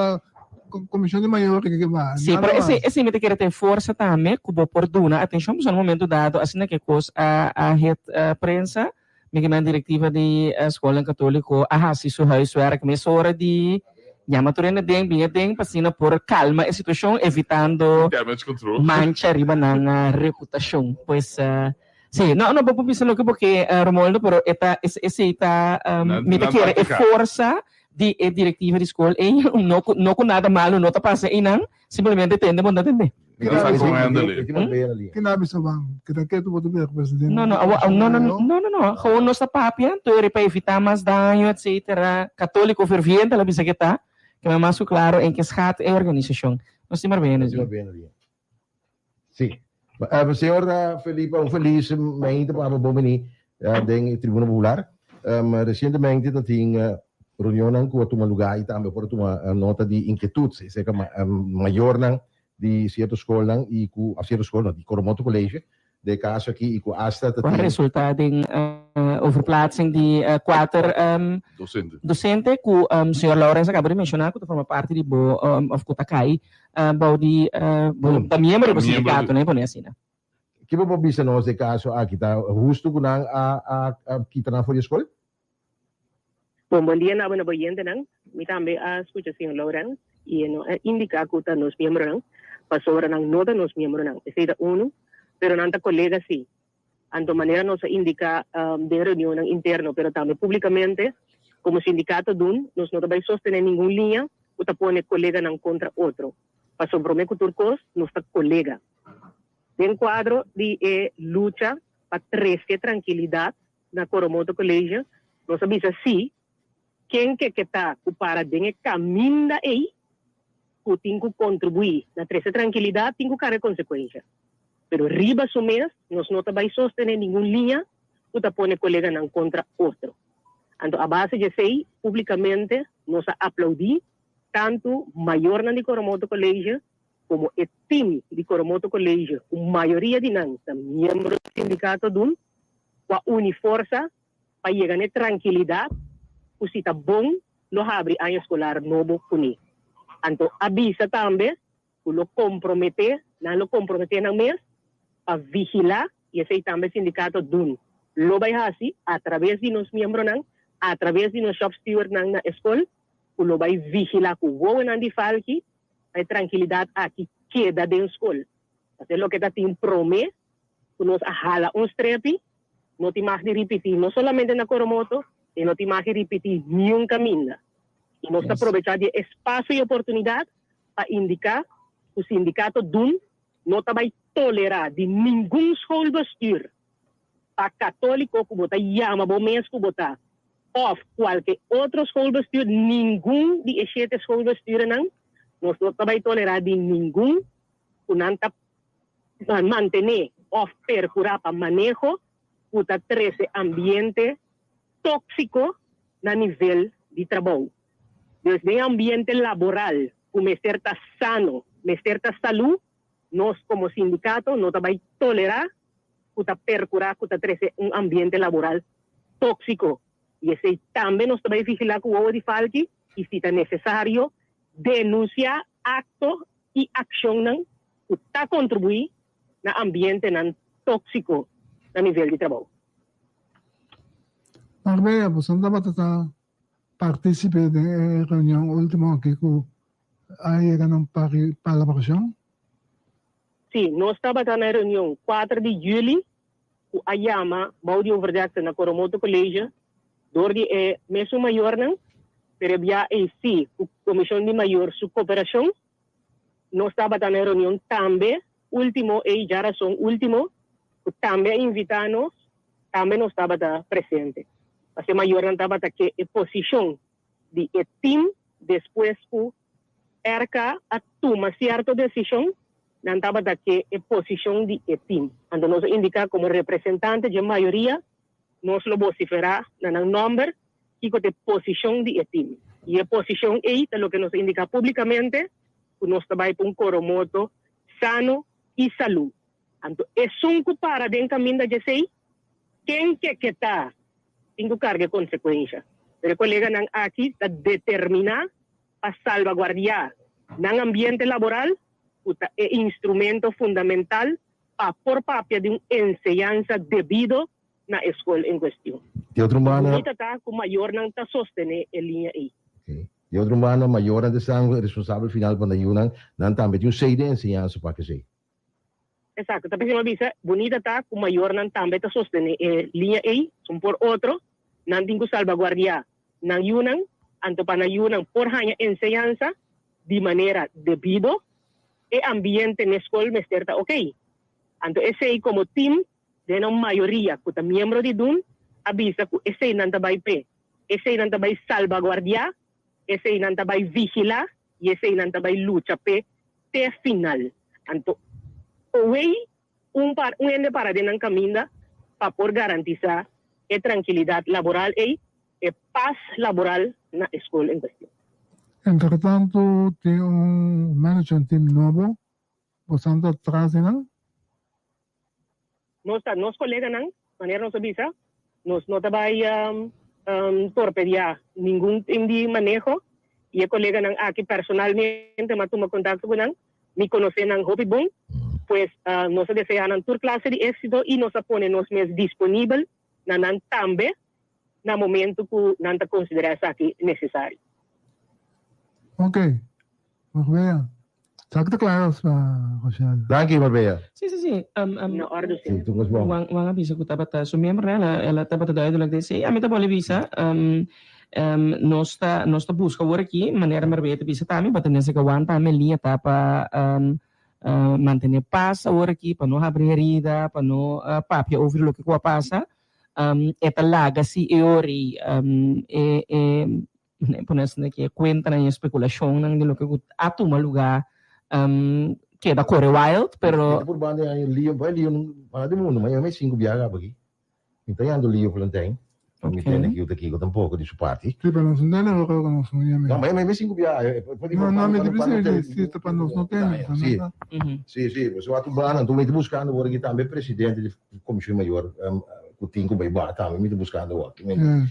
Comisión de mayores que va. Sí, pero esei, esei mi ta kere ta e forsa tambe ku bo por duna atenshon, pasobra na momento dado asina ke kos a a hit prensa, mi ke men direktiva di skolnan katoliko a hasi su huiswerk mesora di yama tur hende den, bini aden pa asina por kalma e situashon evitando Damage control. mancha riba nan reputashon. Pues sí, no no bo por bisa loke bo ke Romoldo, pero e ta esei ta mi ta kere e forsa di e directiva di school ey no cu no cu nada malo no ta pasa eynan simplemente tende bo no ta tende. Kina bisa ban kita ketu bo ta bira presidente. No no awo no no no no no gewoon nos ta papia tur pa evita mas daño etcetera catolico ferviente la bisa ke ta ke mas cu claro en ke schat e organisacion nos tin barbena di. Sí. Señor Felipe, un feliz mainta pa bo bini den e Tribuna Popular. Recientemente ta tin reunionnan cu a tuma lugar y tambe por a tuma nota di inquietud cerca mayornan di cierto scolnan y cu, of cierto scol no, di Coromoto College den e caso aki y cu hasta ta Cu a tin. resulta den overplaatsing di cuater Docente. docente cu señor Laurens a caba di menciona cu ta forma parti di bo of cu ta cay Bou di bo ta miembro di bo sindikato, no e pone asina. Ki bo por bisa nos e kaso aki? Ta hustu ku nan a a kita nan for di e skol? Bon, bon dia na bo na bo oyentenan. Mi tambe a skucha señor Laurens i e no a indiká ku ta nos miembronan, pasobra nan no ta nos miembronan. Esei ta unu, pero nan ta kolega sí. Anto manera nos a indiká den reunionnan interno pero tambe públikamente, komo sindikato dun nos no ta bai sostené ningun liña ku ta pone koleganan kontra otro, pasobra promé ku tur kos nos ta kolega. Den kuadro di e lucha pa trese trankilidat na Coromoto College nos a bisa sí, ken ke ke ta ku para den e kaminda ei ku tin ku kontribuí na trese trankilidat tin ku karga e konsekuensha. Pero riba su mes nos no ta bai sostené ningun liña ku ta pone koleganan kontra otro. Anto a base di esei públikamente nos a aplaudí tantu mayornan di Coromoto College komo e tim di Coromoto College ku mayoria di nan ta miembro di sindikato dun ku a uni forsa pa yega n'e trankilidat ku si ta bon lo habri aña eskolar nobo kuné. Anto a bisa tambe ku lo komprometé, nan lo komprometé nan mes pa vigilá i esei tambe sindikato dun lo bai hasi atraves di nos miembronan, atraves di nos shop stewardnan na e skol ku lo bai vigilá ku wowonan di falki pa e trankilidat aki keda den skol. Pasobra loke ta tin promé ku nos a hala un strepi no tin mag di ripití no solamente na Coromoto i no tin mag di ripití niun kaminda. I nos ta probechá di e espasio i oportunidat pa indiká ku sindikato dun. No ta bai tolerá di ningun schoolbestuur pa katóliko ku bo ta yama bo mes ku bo ta òf kualke otro schoolbestuur, ningun di e shete schoolbestuurnan nos no ta bai tolerá di ningun ku nan ta mantené òf perkurá pa maneho ku ta trese ambiente tóksiko na nivel di trabou. Dus den ambiente laboral ku mester ta sano, mester ta salú, nos komo sindikato no ta bai tolerá ku ta perkurá ku ta trese un ambiente laboral tóksiko. I esei tambe nos ta bai vigilá ku wowo di falki i si ta nesesario denunsiá akto i akshonnan ku ta kontribuí na ambientenan tóksiko na nivel di trabou. Marbella, boso no tabata ta partícipe den e reunion último aki ku a yega na un palabrashon? Sí, nos tabata na e reunion kuater di yüli ku a yama bou di overdekte na Coromoto College dor di e mesun mayornan, pero e bia ei sí ku Komishon di Mayor su koperashon. Nos tabata na e reunion tambe último ei djarason último ku tambe a invitá nos, tambe nos tabata presente. Pasobra e mayornan tabata ke e posishon di e tim despues ku RK a tuma sierto desishon, nan tabata ke e posishon di e tim. Anto nos a indiká komo representante dje mayoria nos lo bosiferá na nan nòmber kiko ta e posishon di e tim. I e posishon ei ta loke nos a indiká públikamente ku nos ta bai pa un Coromoto sano i salú. Anto esun ku para den kaminda djesei, ken ke ke ta, tin ku karga e konsekuensha. Pero e koleganan aki ta determiná pa salbaguardiá nan ambiente laboral ku ta e instrumento fundamental pa por papia di un enseñansa debido na e skol en kuestion. Di otro banda. Bunita ta ku mayornan ta sostené e liña ei. Di otro banda, mayornan ta esnan responsabel final pa nan yunan, nan tambe tin un sei den enseñansa pa kesei. Exacto, ta p'esei mi a bisa, bunita ta ku mayornan tambe ta sostené e liña ei, un por otro, nan tin ku salbaguardiá nan yunan, anto pa nan yunan por haña enseñansa di manera debido, e ambiente n'e skol mester ta okey. Anto esei komo tim den nan mayoria ku ta miembro di dun a bisa ku esei nan ta bai p'e, esei nan ta bai salbaguardiá, esei nan ta bai vigilá i esei nan ta bai lucha p'e te final. Anto owei un par un hende para den nan kaminda pa por garantisá e trankilidat laboral ei, e pas laboral na e skol en kuestion. Entretantu tin un management team nobo, bosan ta tras di nan? Nos ta nos koleganan, manera nos a bisa, nos no ta bai torpediá ningun tim di maneho i e koleganan aki personalmente mi a tuma kontakto ku nan, mi konosé nan hopi bon, pues nos a deseá nan tur klase di éksito i nos a pone nos mes disponibel na nan tambe na momento ku nan ta konsiderá esaki nesesario. Ok, Marbella. Sa ta klaar pa Rochelle. Danki Marbella. Sí, sí, sí. Um, um, Na orde, Sí, tur kos bon. Juan, Juan a bisa ku tabata su miembro, el a, el a tabata duidelijk den esei. Ami ta boli bisa, um, um, nos ta, nos ta buska awor aki, manera Marbella ta bisa tambe, pa tene esaki wanta tambe liña ta pa um, uh, mantene pas awor aki, pa no habri herida, pa no uh, papia over loke ku a pasa. Um, e ta laga si e ori um, e, e, pone asina ki e kuentanan i e spekulashonnan di loke ku a tuma lugá keda kore wild, pero. Mi ta purbando e aña Leo, bai Leo para di mundu, ma mi sinku biaha kaba aki. Mi ta yando Leo Plantein, mi tende ki ta kiko tampoko di su parti. Si, pero nos no tende ora ku nos no yama. No, ma mi sinku biaha. No, no, mi ta bisa si ta pa nos no tende. Si, si, si, pasobra atu banda, anto mi ta buskando ora aki tambe presidente di Komishon Mayor ku tin ku bai baha tambe mi ta buskando awor.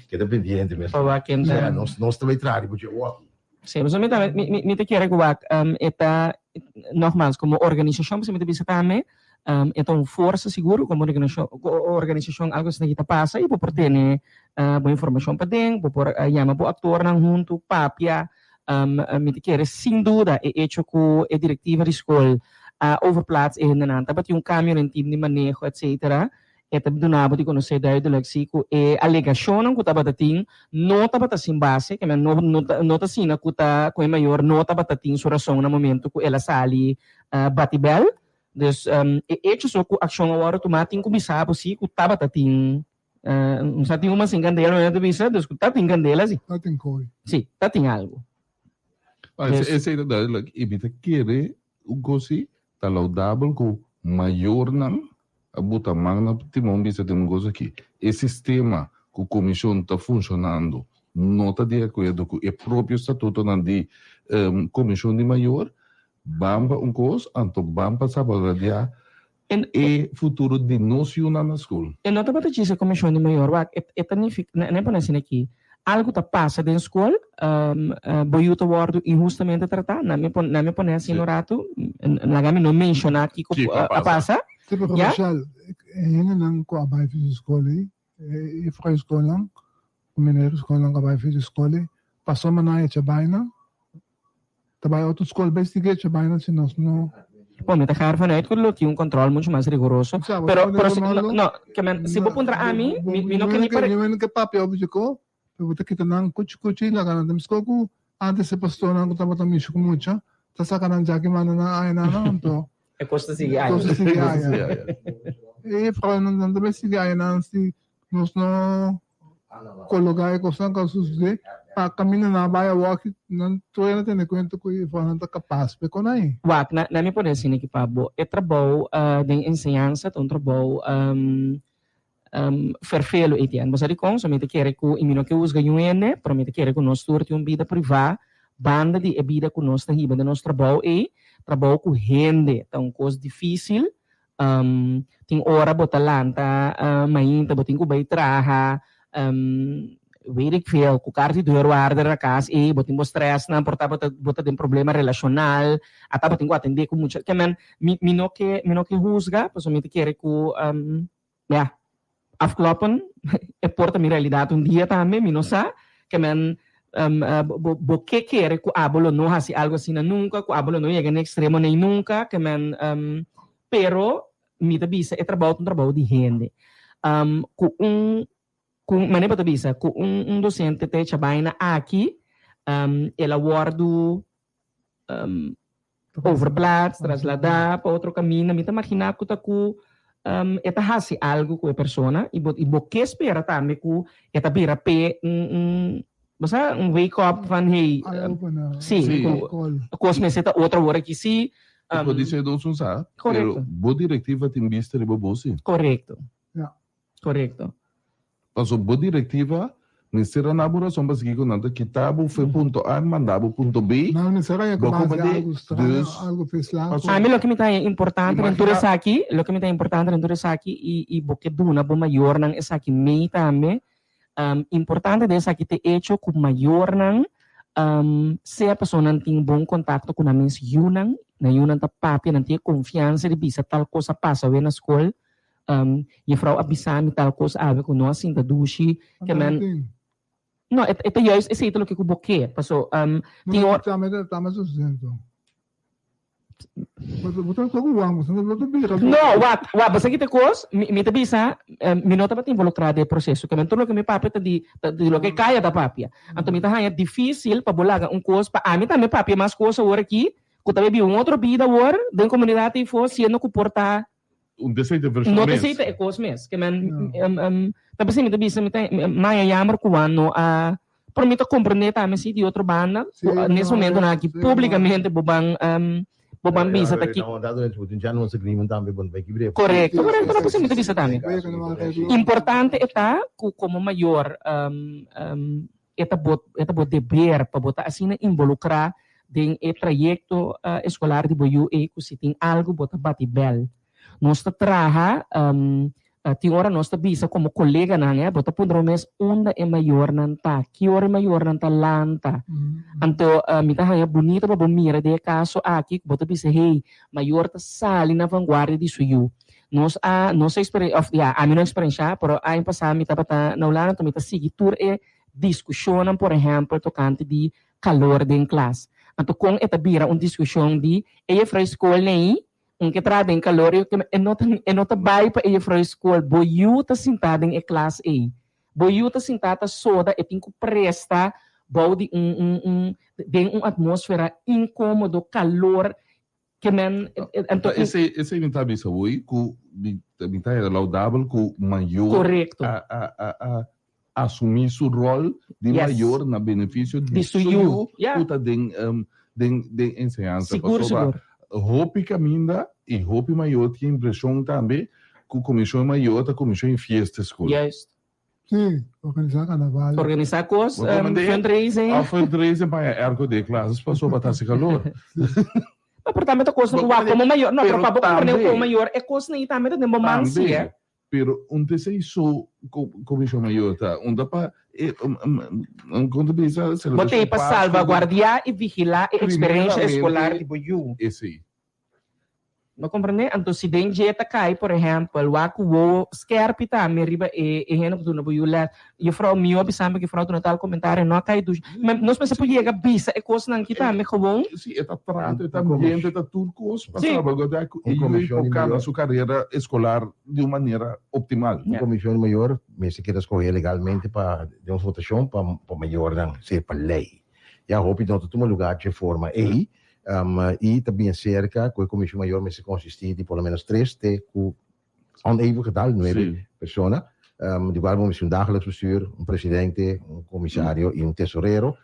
Keda pendiente mes. Pa wak ken ta. Nos nos ta bai traha riba dje awor. Sí, pasobra mi tambe mi mi ta kere ku wak e ta nogmaals komo organisashon pasobra mi ta bisa tambe e ta un forsa sigur komo organisashon algu asina ki ta pasa i bo por tene bo informashon paden bo por yama bo aktornan huntu papia mi ta kere sin duda e echo ku e direktiva di skol a overplaats e hendenan. Tabatin un kambio den tim di maneho etcetera. E ta duna bo di konosé duidelijk si ku e alegashonnan ku tabata tin no tabata sin base, ke men no no ta no ta asina ku ta ku e mayor no tabata tin su rason na momento ku el a sali bati bèl. Dus e echo so ku akshon a wòrdu tumá tin ku bisa bo si ku tabata tin un sa tin un sin kandela no ta bisa dus ku ta tin kandela si. Ta tin koi. Si, ta tin algu. Ah, esei ta duidelijk. I mi ta kere un kos si ta laudabel ku mayornan a buta man na timon bisa den un kos aki. E sistema ku komishon ta funshonando no ta di akuerdo ku e propio statutonan di komishon di mayor. Ban pa un kos, anto ban pa salbaguardiá e futuro di nos yunan na skol. E no tabata djis e komishon di mayor. Wak, e ta nifiká, nan e pone asina aki, algu ta pasa den skol, bo yu ta wòrdu inhustamente tratá, nan mi nan mi pone asina un ratu, laga mi no menshoná kiko a pasa. Sí, pero Rochelle, e hendenan ku a bai fi su skol ei, e juffrouw skolnan, ku meneer skolnan ku a bai fi su skol ei, pasobra nan a echa bai nan, Ta bai otro skol bai sigui echa baina si nos no. Bon, mi ta ga ervan uit ku lo tin un kòntròl muchu mas rigoroso. Pero, pero si, no, no, ke men, si bo puntra ami, mi, mi no ke ni pare. Mi no ke papia over dje ko, pero bo ta kita nan kuchi kuchi laga nan den skol ku antes e pastornan ku tabata mishi ku mucha ta saka nan djaki manda nan aya nan anto. E kos ta sigui aya. E kos ta sigui aya. E vrounan nan ta bai sigui aya nan si Nos no kologá e kosnan ku a susdé pa kaminda nan a bai awor aki nan tur a tene kuenta ku e vrounan ta kapas pa e konai. Wak, na na mi pone asina aki pa bo. E trabou den enseñansa ta un trabou ferfelu, Etienne. Bo sa dikon? So mi ta kere ku, i mi no ke husga niun hende, pero mi ta kere ku nos tur tin un bida privá banda di e bida ku nos ta hiba den nos trabou ei. Trabou ku hende ta un kos difísil. Tin ora bo ta lanta mainta bo tin ku bai traha weet ik veel ku kar di deurwaarder na kas ei bo tin bo stressnan por ta bo ta den problema relashonal ata bo tin ku atendé ku mucha ke men mi mi no ke mi no ke husga pasobra mi ta kere ku ya afkloppen e por ta mi realidat un dia tambe mi no sa ke men bo bo ke kere ku abo lo no hasi algo asina nunka ku abo lo no yega na ekstremo nei nunka ke men pero mi ta bisa e trabou ta un trabou di hende ku un ku manera bo ta bisa ku un un docente ta echa baina aki el a wordu overplaats traslada pa otro kaminda mi ta magina ku ta ku e ta hasi algu ku e persona i bo i bo ke spera tambe ku e ta bira p'e un un bo sa un wake up van hey si ku kos mester ta otro awor aki si. E podisé nos un sa pero bo direktiva tin bista riba bo si. Korekto. Korekto. Paso bo direktiva mester a na bo rason paske kiko nan ta kita bo fe punto A manda bo punto B. Nan mester a haña ku base algu straño, algu feslaco. Ami loke mi ta haña importante den tur esaki, loke mi ta haña importante den tur esaki i i bo ke duna bo mayornan esaki mei tambe, importante den esaki ta e echo ku mayornan sea pasobra nan tin bon kontakto ku nan mes yunan, nan yunan ta papia, nan tin e konfiansa di bisa tal kos a pasa awe na skol, Juffrouw a bisa mi tal kos awe ku no a sinta dushi. Ke men No, e ta juist esei ta loke ku bo ke. Paso tin ora. No, wak, wak, bo sa ki ta kos? Mi, mi ta bisa, mi no tabata involukrá den e proseso. Ke men tur loke mi papia ta di, ta di loke Kaya ta papia. Anto mi ta haña difísil pa bo laga un kos, pa ami tambe papia mas kos awor aki, ku ta biba un otro bida awor den komunidat ei fo, siendo ku por ta Un desei ta vershon No mes. desei ta e kos mes. Ke men, ta p'esei mi ta bisa mi ta maya yamber ku Juan no a, pero mi ta komprendé tambe si di otro banda ku nes momentonan aki públikamente bo ban bo ban bisa ta ki. Korekto, korekto, no p'esei mi ta bisa tambe. Importante e ta ku komo mayor e ta bo e ta bo deber pa bo ta asina involukrá Den e trayekto eskolar di bo yu ei ku si tin algu bo ta bati bèl. Nos ta traha, tin ora nos ta bisa komo koleganan e, bo ta puntra bo mes unda e mayornan ta, ki ora e mayornan ta lanta. Anto mi ta haña bunito pa bo mira den e kaso aki ku bo ta bisa hey, mayor ta sali na vanguardia di su yu. Nos a nos a eksperen òf ya ami no a eksperenshá pero aña pasá mi tabata na Hulanda anto mi ta sigui tur e diskushonnan por ehèmpel tokante di kalor den klas. Anto kon e ta bira un diskushon di e jefrou skol nei, un ke traha den kalor i e no ta e no ta bai pa e jefrou skol, bo yu ta sintá den e klas ei. Bo yu ta sintá ta soda, e tin ku presta bou di un un un den un atmósfera inkómodo, kalor. Ke men, anto Ta esei, esei mi ta bisa hoy ku mi, mi ta hera laudabel ku mayor Korekto. a, a, a, a asumí su ròl di mayor na benefisio di Di su su yu. yu Ja. ku ta den, den, den enseñansa. Sigur, Pasobra sigur. hopi kaminda i hopi mayor tin impreshon tambe ku komishon mayor ta komishon i fiesta skol. Juist. Sí, organisá karnaval. Organisá kos, Bo komende fundraising. Of fundraising pa haña airco den klasses pasobra ta hasi kalor. No, pero tambe ta kosnan Bo ku wak komende komo mayor. No, pero pero pa bo komprende tambe komo mayor e kosnan ei tambe ta den bo man sí, Tambe, eh. pero un ta esei so komishon mayor ta. Un ta pa e un kon ta bisa Bo selebrashon ta ei pa Pasku ku salvaguardiá i vigilá e eksperensha eskolar primeramente di bo yu. esei. Bo comprende? Anto si den dje ta cay, por ehempel, wak cu wowo skerpi tambe riba e e hende cu duna bo yu les. Juffrouw, mi yu a bisa mi cu juffrouw duna tal comentario, no a cay dushi. Ma nos mester por yega bisa e cosnan aki tambe gewoon. Si, e ta trato, e ta ambiente, e ta tur cos pa salvaguarda cu e Un yu comision por di cana mayor. su carera escolar di un manera optimal. Un comision di mayor mester keda scoge legalmente pa den un votacion pa pa mayornan, sea pa ley. Ya hopi no ta tuma lugar dje forma ey. I ta bien serka ku e komishon mayor mester konsistí di por lo menos tres te ku oneven getal, nuebe persona, di kual bo mester un dagelijks bestuur, un presidente, un komisario i un tesorero,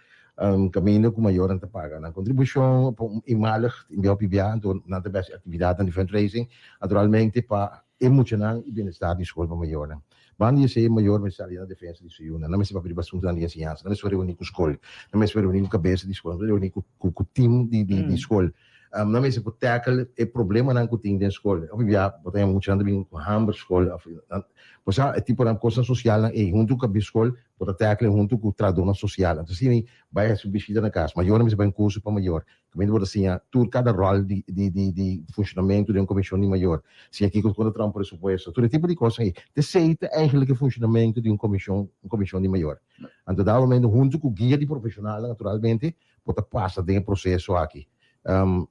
kaminda ku mayornan ta paga nan kontribushon pa un eenmalig bia hopi bia, anto nan ta bes aktividatnan di fundraising, naturalmente pa e muchanan i bienestar di skol pa mayornan. Banda di esei, e mayor mester sali na defensa di su yunan. Nan mester papia riba asuntunan di enseñansa. Nan mester reuní ku skol. Nan mester reuní ku kabesa di skol. Nan mester reuní ku tim di skol. Nan mester por tackle e problemanan ku tin den skol. Hopi bia bo ta haña muchanan ta bin ku hamber skol. Bo sa e tiponan kosnan sosialnan ei huntu ku kabes skol bo ta tackle huntu ku trahadónan sosial. Anto asina bai hasi un bishita na kas. Mayornan mester bai un kurso pa mayor. Kaminda bo ta siña tur kada ròl di di di di funshonamentu den un komishon di mayor, siña kiko kon ta traha un presupuesto, tur e tipo di kosnan ei. Ta esei ta eigenlijk e funshonamentu di un komishon, un komishon di mayor. Anto dado momento huntu ku guia di profeshonalnan naturalmente bo ta pasa den e proseso aki.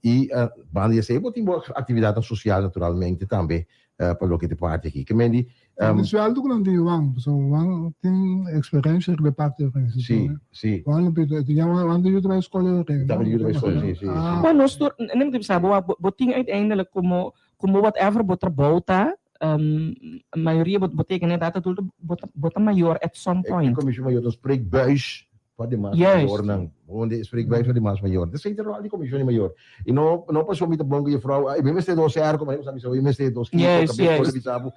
I banda di esei bo tin bo aktividatnan sosial naturalmente tambe pa loke ta e parti aki. Ke men di. Di sueldo ku nan tin Juan, pasobra Juan tin eksperensia riba e parti di organisashon. Si, si. Juan lo pidi, e yama Juan ta yuda bai skol e ora. Tambe ta yuda bai skol, si, si. Bon, nos tur, ne mi ta bisa bo, bo tin uiteindelijk komo, komo whatever bo trabou ta, mayoria bo bo teken edat adulto, bo ta, bo ta mayor at some point. E komishon mayor ta un spreekbuis pa demas mayornan. Bo e spreekbuis pa demas mayor. Esei ta e ròl di komishon di mayor. I no, no pasobra mi ta bon ku jefrou, ay mi mester dos sèrko, ma mi sa bisa mi mester dos kiko, kabes por bisa bo.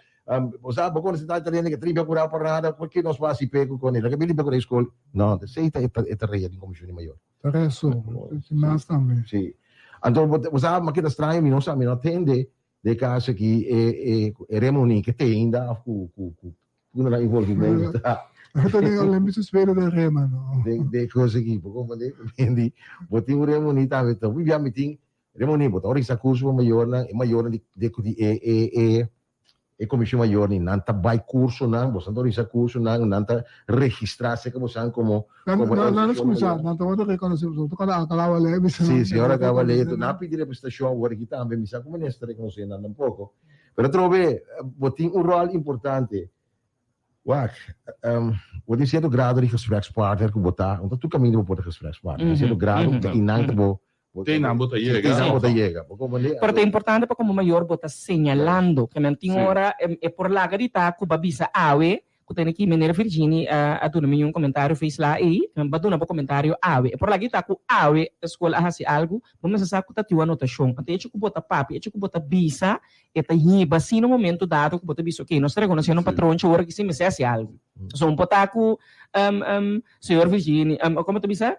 Bo sa, bo konoce tal talento ke tribi a kura por nada, por ke nos por hasi peko con el? Laga mi limpia ku skol. No, esei ta e tarea di un komishon di mayor. Ta reso, si mas tambe. Si. Anto bo sa, ma keda straño, mi no sa, mi no atende de kaso aki e e e remoní ke te ainda of ku ku ku ku nan involvimento ta. Ta den Olympische Spelen den rema no. Den den kos aki, bo komprende? Bo tin un remoní tambe, ta hopi bia mi tin remoní, bo ta organisa kurso pa mayornan, e mayornan di di di e e e E komishon mayor ni nan ta bai kursonan, bosan ta organisa kursonan, nan ta registrá serka bosan komo Nan komo nan nan organisashon skucha, mayor. nan tabata rekonosé boso, ta kòrda Alcalá Walé bisa Sí, nan señor nan Alcalá Walé, rekonosé nan a nan. pidi representashon awor aki tambe, mi sa ku minister ta rekonosé nan tampoko. Pero atrobe bo tin un ròl importante. Wak, bo tin sierto grado di gesprekspartner ku bo ta, no ta tur kaminda bo por ta gesprekspartner, tin sierto grado ku ta einan ta bo Te nan bo ta yega. Te nan bo ta yega. Bo comprende? Pero ta importante pa como mayor bo ta señalando ke nan tin ora e por laga di ta ku bo a bisa awe ku tene ki meneer Virginie a duna mi un comentario feisla ei, bo a duna bo comentario awe. E por laga di ta ku awe e skol a hasi algu, bo mester sa ku ta tin un anotashon. Anto echo ku bo ta papia, echo ku bo ta bisa E ta hiba asina un momento dado ku bo ta bisa, ok, nos ta rekonosé un patronchi ora ki si mester hasi algu. So un por ta ku señor Virginie, komo ta bisa,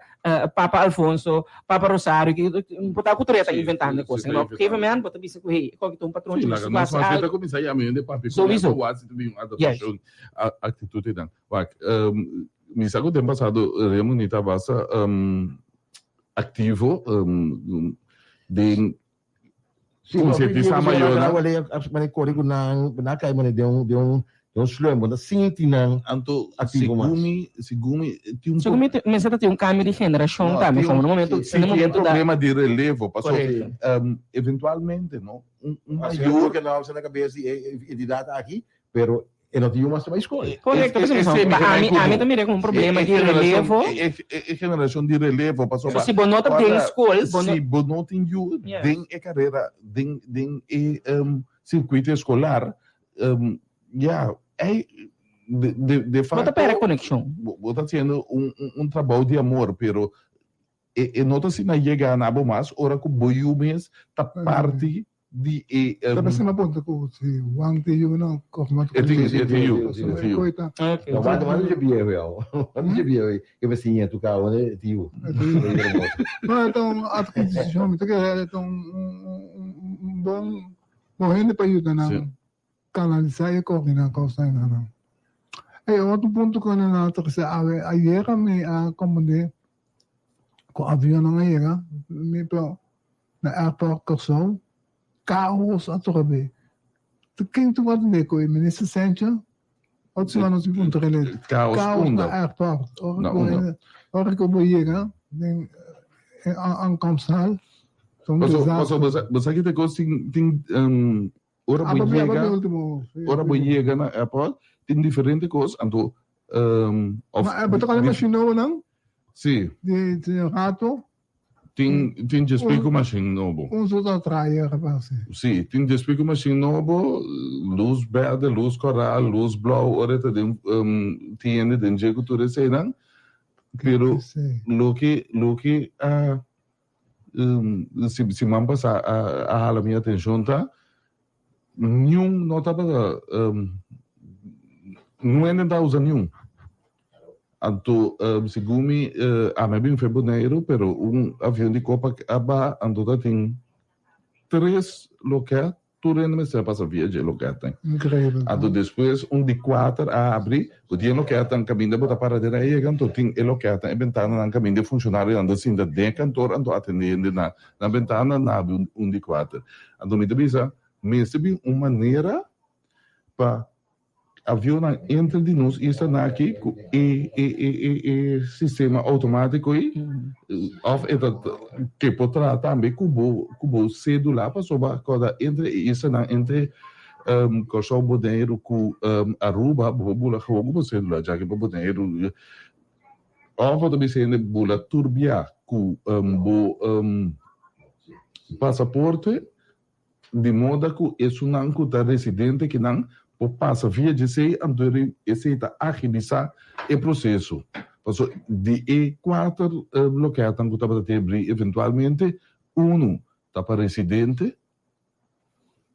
papa Alfonso, papa Rosario, un por ta ku tur e ta inventando e kosnan. Pero op un gegeven moment bo ta bisa ku hey, e koki ta un patronchi, mester ku hasi algu. Ta kuminsá yama hende papi ku Souiso. wak si ta bin un adaptashon aktitut einan. Wak, mi sa ku den pasado Remo ta basta aktivo den Sí, Concientisa mayornan. Nan wale mane kore ku nan, nan kai mane den un den un den un slum, bo ta sinti nan Anto aktivo mas. segun mi, segun mi tin un Segun mi mester ta tin un kambio di generashon No, tambe, tin como un na momento si na tin e momento da problema di relevo, paso Korekto. eventualmente no un un Asina mayor ku nan na kabes di e identidat aki, pero. E no tin yu mas ta bai skol. Korekto, E- pasobra e- e- pa ami, e- ami ta mira komo un problema e- e di generashon- relevo. E, e, e generashon di relevo, pasobra So, si bo no ta den ora- skol, bo no- Si bo no tin yu Yeah. den e karera, den, den e um, sirkuito eskolar, um, ya, ei, de, de, de Bo ta facto, perde konekshon. bo, bo ta hasiendo un, un, un trabou di amor, pero e, e no ta asina yega na bo mas ora ku bo yu mes ta parti di e Ta basta na punta ku si Juan tin yu no koh E tin e tin yu, e tin yu. No, wanta wanta dje biehu ya. Wanta dje biehu ke besiña tu ka unda e tin yu. No, e ta un adquisicion, mi ta kere e ta un un bon bon hende pa yuda nan kanalisá i koordiná kosnan nan. E otro punto ku nan a trese awe, ayera mi a komprendé ku avionnan a yega, mi por Na airport Kòrsou, kaos atrobe. Ta ken ta wòrdu mei ku e minister Sencho? Otro siman nos tin puntra el. Kaos Kaos unda? na airport. Ora Na ku unda? ora ku bo yega den e aankomsthal, ta un Paso, desastre. paso bo sa, bo sa ki ta kos tin, tin ora bo Aba mi, aba mi yega, ultimo. ora bo yega na airport, tin diferente kos, anto of Ma bo ta kòrda machine nobo nan? Si. Di señor Rato? Tin tin djespí ku mashin nobo. Un so ta traha rapaz. Sí, tin djespí ku mashin nobo, lus bèrdè, lus kòrá, lus blou, ora e ta den tin hende den dje ku tur eseinan. Pero loke loke a siman pasá a hala mi atenshon ta niun no tabata niun hende no ta usa niun. Anto segun mi ami a bin fe Boneiru pero un avion di Copa a baha anto ta tin tres loket tur hende mester a pasa via dje loketnan. Increíbel. Anto despues un di kuater a abri ku tin e loketnan kaminda bo ta para den a yega anto tin e loketnan e bentananan kaminda e funshonarionan ta sinta den e kantor anto atende hende na na bentana nan abri un di kuater. Anto mi ta bisa mester bin un manera pa Avionnan entre di nos islanan aki ku e e e e e sistema outomátiko ei òf e ta ke por traha tambe ku bo ku bo sédula pasobra kòrda entre e islanan entre Kòrsou, Boneiru ku Aruba bo por bula gewoon ku bo sédula djaki pa Boneiru òf bo ta bisa hende bula tur bia ku bo pasaporte. Di moda ku esunnan ku ta residente kinan por pasa via djesei, anto esei ta agilisá e proseso. Pasobra di e kuater lokètnan ku tabata tin abrí eventualmente, unu ta pa residente.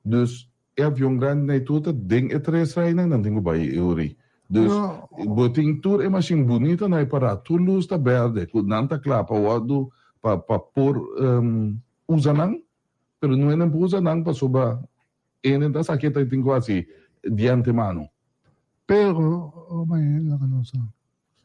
Dus e avion grandi na e tur ta den e tres reinan nan tin ku bai e orí. Dus bo tin tur e mashin bunita na e pará, tur lus ta bèrdè ku nan ta kla pa wòrdu pa pa por usa nan. Pero no hende por usa nan pasobra hende ta sa ke ta tin ku hasi di antemano. Pero, oh my laga nos sa.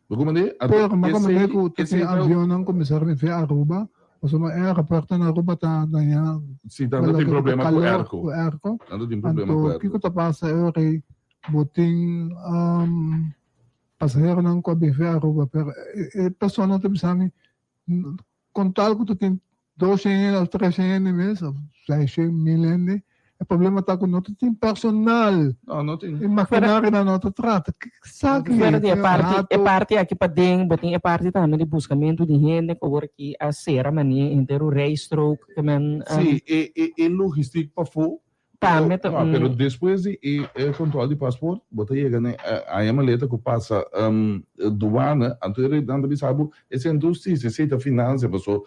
Bo komandé? Pero mi komandé ku ta tin avionnan kuminsá riba Aruba, pasobra e aeropuerto na Aruba ta dañá. Si, nan ta tin problema ku airco. Ku airco. Nan ta tin problema ku airco. Anto kiko ta pasa e ora ei bo tin pasaheronan ku a bin via Aruba, pero e personanan ta bisa mi Con tal cu ta tin doshen hende of treshen hende mes of seishen mil hende, e problema ta cu no ta tin personal. No, no tin. E maquinarianan no ta trata. Esaki Fuera di e tin parti, e rato. parti aki paden, bo tin e parti tambe di buscamento di hende cu awor aki a cera mane henter un rijstrook ke men. Sí, e e e logistiek pafó Tambe ta No, un. pero despues di e e control di paspoort, bo ta yega na e haña maleta cu pasa douane, anto e nan ta bisa bo esei no ta husticia, esei ta financia, paso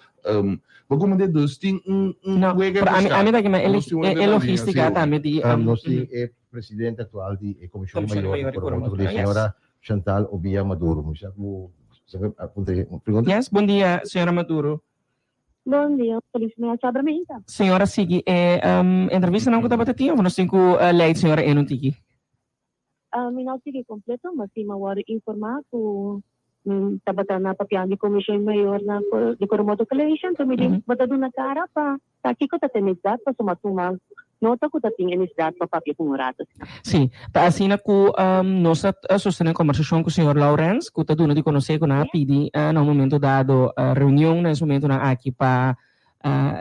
bo como de dus tin un un No, wega pero ami busca. ami ta kima e Nos tin un e wega también, logistica así. tambe di Nos tin e presidente actual di e Comision Comision Mayor Mayor di di Coromoto, Coromoto, yes. señora Chantal Obia Maduro. Mi sa cu a puntra un pregunta? Yes, bon dia, señora Maduro. Bon dia, feliz mea sabra meinta. Señora sigui e entrevistanan ku tabata tin of nos tin ku leid señora en un tiki? Mi no sigui completo, ma si mi a wòrdu informá ku mi tabata na papiando di Komishon Mayor na di Coromoto College, anto mi di bo ta duna kara pa sa kiko ta te nesesidat pasobra mi a tuma nota ku ta tin e nesesidat pa papia ku un rato asina. Sí, ta asina ku nos a sostené kombersashon ku señor Laurens ku ta duna di konosé ku nan a pidi na un momento dado reunion na es momentonan aki pa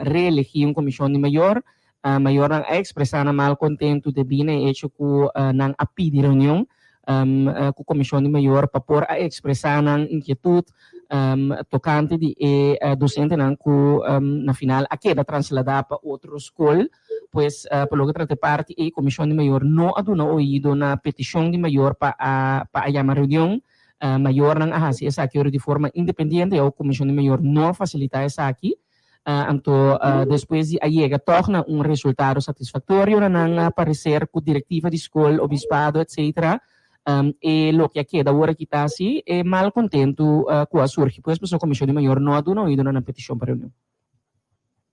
reelegí un komishon di mayor. Mayornan a ekspresá nan malkontentu debí na e echo ku nan a pidi reunion ku komishon di mayor pa por a ekspresá nan inkietut tokante di e dosentenan ku na final a keda trasladá pa otro skol. Pues pa loke trata e parti ei komishon di mayor no a duna oido na petishon di mayor pa a pa a yama reunion. Mayornan a hasi esaki ora di forma independiente ya ku komishon di mayor no a fasilitá esaki. Anto despues di a yega tòg na un resultado satisfaktorio na nan pareser ku direktiva di skol, obispado etsetera, e loke a keda awor aki ta si e malkontentu ku a surgi pues pasobra komishon di mayor no a duna oido na nan petishon pa reunion.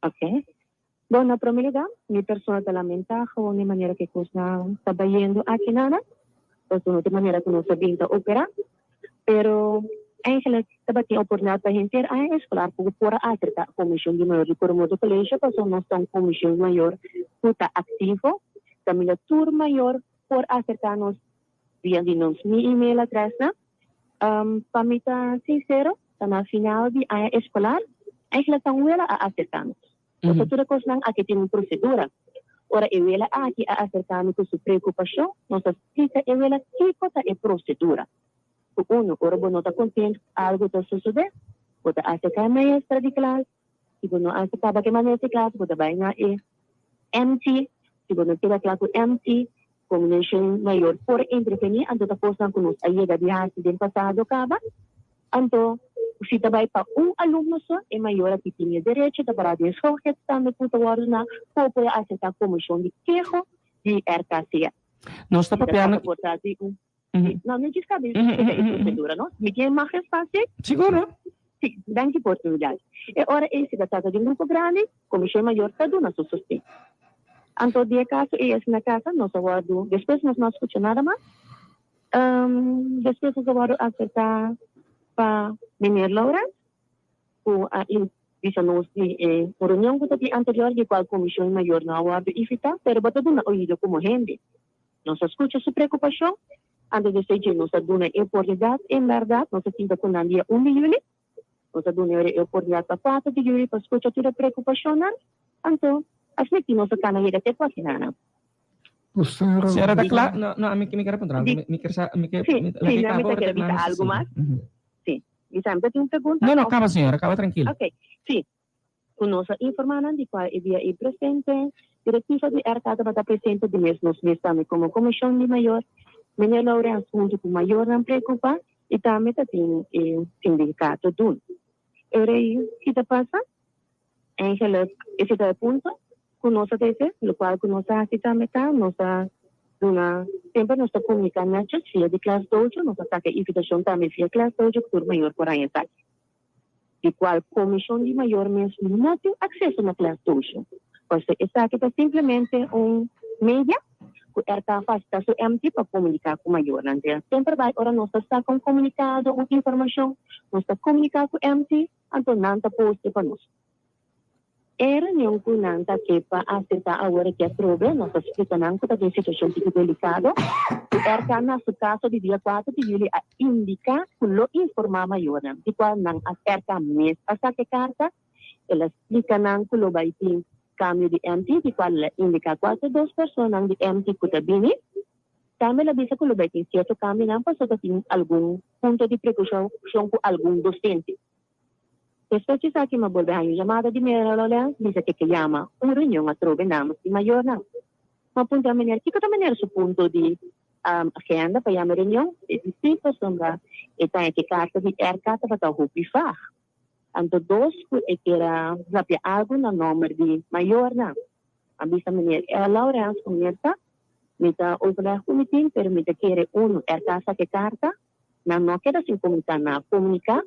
Oke. Bon, na prome luga mi persona ta lamentá gewoon e manera ku e kosnan ta bayendo aki nana, pasobra no ta e manera ku nos a bin ta operá. Pero eigenlijk tabatin oportunidad pa henter aña escolar cu por a acerca Comision di Mayor di Coromoto Colegio pasobra nos ta un comision mayor cu ta activo, caminda tur mayor por acerca nos via di nos mi email adresnan. Pa mi ta sincero, ta na final di aña escolar eigenlijk ta un wela a acerca nos. Pasobra tur e cosnan aki tin un procedura. Ora e wela aki a acerca mi cu su preocupacion, nos a splica e wela kico ta e procedura. Cu uno, ora bo no ta content cu algo ta sosode, bo ta acerca e maestra di klas, si bo no acerca e maestra di klas, bo ta bay na e MT, si bo no keda cla cu MT, Combination Mayor por interveni, anto ta cosnan cu nos a yega di haci den pasado caba. Anto, si ta bai pa un alumno so, e mayor aki tin e derecho ta para den schoolgids tambe cu ta wordo na cu por acepta comision di keho di RKCS. Nos ta papiando. Por ta di un. No, mi djis cabe explica e procedura, no? Mi tin mag espacio? Siguro. Si, danki por oportunidad. E ora ei, si ta trata di un grupo grandi, comision mayor ta duna su sosten. Anto, di e caso ei asina casa, nos a wordo, despues nos no a scucha nada mas. Despues nos a wòrdu aserká pa Meneer Laurens ku a bisa nos di e un reunion ku ta tin anterior di kual komishon mayor no a wòrdu invitá pero bo ta duna oido komo hende. Nos a skucha su preokupashon anto desei dje nos a duna e oportunidat en bèrdat nos a sinta ku nan dia un di yüli nos a duna e oportunidat pa kuater di yüli pa skucha tur e preokupashonnan anto asina ki nos a kana yega te ku asina. Señora ta kla? No, no, ami mi ker puntra algo. Mi ker sa, mi ke, Sí, sí, no, mi ta ker bisa algo mas. Sí. Bisa, mi ta tin un pregunta. No, no, kaba señora, kaba trankilo. Ok, sí. Ku nos a informá nan di kua e dia ei presente, direktiva di RK tabata presente, di mes nos mes tambe komo komishon di mayor, Meneer Laurens huntu ku mayornan preokupá i tambe ta tin e sindikato dun. E ora ei, ki ta pasa? Eigenlijk esei ta e punto ku nos a trese, lokual ku nos a hasi tambe ta nos a duna semper nos ta komuniká nètjes via di Klas Dojo, nos a saka e invitashon tambe via Klas Dojo ku tur mayor por haña esaki. Di kual komishon di mayor mes no tin akseso na Klas Dojo, pasobra esaki ta simplemente un media ku RK fasita su MT pa komuniká ku mayornan. Semper bai ora nos ta saka un komunikado, un informashon, nos ta komuniká ku MT. Anto nan ta poste pa nos. E reunion ku nan ta ke pa aserká awor aki atrobe, nos ta splika nan ku ta den situashon tiki delikado. Ku RK na su kaso di dia kuater di yuli a indiká ku lo informá mayornan, di kual nan a RK mes a saka e karta. El a splika nan ku lo bai tin kambio di MT, di kual el a indiká kual ta e dos personanan di MT ku ta bini. Tambe el a bisa ku lo bai tin sierto kambionan pasobra ta tin algun punto di prekoushon ku algun dosente. Despues di esaki mi a bolbe haña un yamada di Meneer Lolens bisa ke ke yama un reunion atrobe namens di mayornan. Mi a puntra meneer kiko ta meneer su punto di agenda pa yama e reunion. E di si pasobra e taña ke karta di RK tabata hopi vaag. Anto dos ku e kier a papia algu na nomber di mayornan. A bisa meneer Laurens ku meneer ta, mi ta overleg ku mi team pero mi ta kere uno RK saka e karta, nan no a keda sin komuniká, nan a komuniká,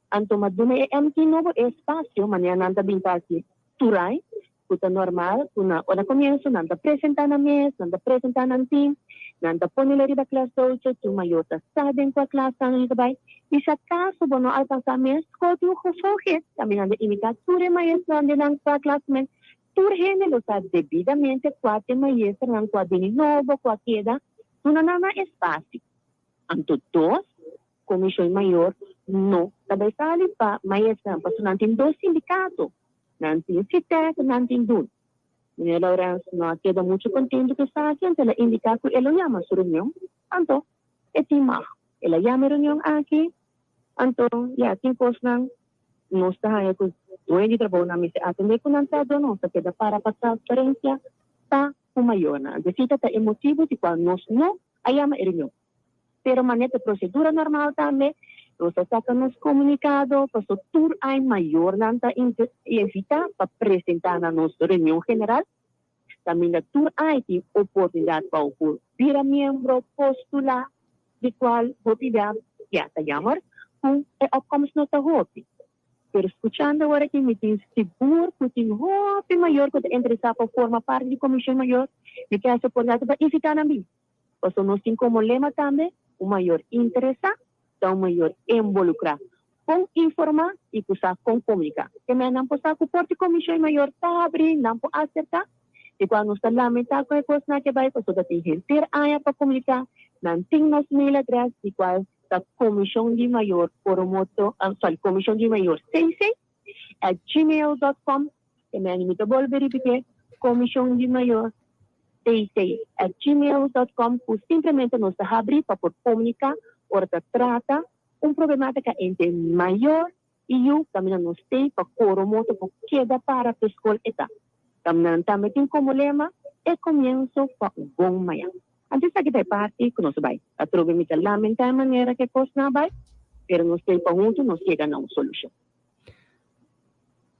anto m'a duna e MT nobo e espasio manera nan ta bin ta hasi turai ku ta normal ku na ora komienso nan ta presentá nan mes, nan ta presentá nan team, nan ta pone lo riba klas doce, tur mayor ta sa den kua klas nan ta bai i si akaso bo no alkansá mes skol tin un gevolg, tambe nan ta invitá tur e maestronan den nan kua klas men. Tur hende lo sa debidamente kua t'e maestranan ku a bini nobo, ku a keda, duna nan nan espasio. Anto dos, Komishon Mayor no ta bai sali pa maestranan, pasobra nan tin dos sindikato, nan tin SITEK, nan tin dun. Meneer Laurens no a keda muchu kontentu ku esaki, anto el a indiká ku e lo yama su reunion. Anto, e tin mag. El a yama e reunion aki, anto, ya, tin kosnan nos ta haña ku dueño di trabounan mester atendé ku nan trahadó, nos ta keda para pa transparensia pa ku mayornan. Anto, esei ta ta e motibu di kua nos no a yama e reunion. Pero manera ta procedura normal tambe, nos ta saca nos comunicado paso tur ay mayornan ta invita pa presenta na nos reunion general. Caminda tur ay tin oportunidad pa por bira miembro, postula, di cual hopi bia ya ta jammer cu e opkomst no ta hopi. Pero scuchando awor aki mi tin sigur cu tin hopi mayor cu ta interesa pa forma parti di comision mayor, mi ke haci oportunidad pa invita nan bin. Pasobra nos tin komo lema tambe, un mayor interesá ta un mayor involukrá, kon informá i ku sa kon komuniká. Te mei nan por sa ku por di komishon mayor ta habrí, nan por aserká. Di kua nos ta lamentá ku e kosnan aki a bai pasobra tin henter aña pa komuniká, nan tin nos mail adrès di kual ta komishon di mayor Coromoto, sorry, komishon di mayor cc at gmail dot com. Te mei mi ta bolbe ripitié, komishon di mayor. Tc at gmail dot com ku simplemente nos ta habri pa por komuniká ora ta trata un problematika entre mayor i yu kaminda nos tei pa koro moto por keda para p'e skol e ta. Kaminda nan tambe tin komo lema e komienso pa un bon mañan. Anto esaki ta e parti ku nos a bai. Atrobe mi ta lamentá e manera ku e kosnan a bai pero nos tei pa huntu nos yega na un solushon.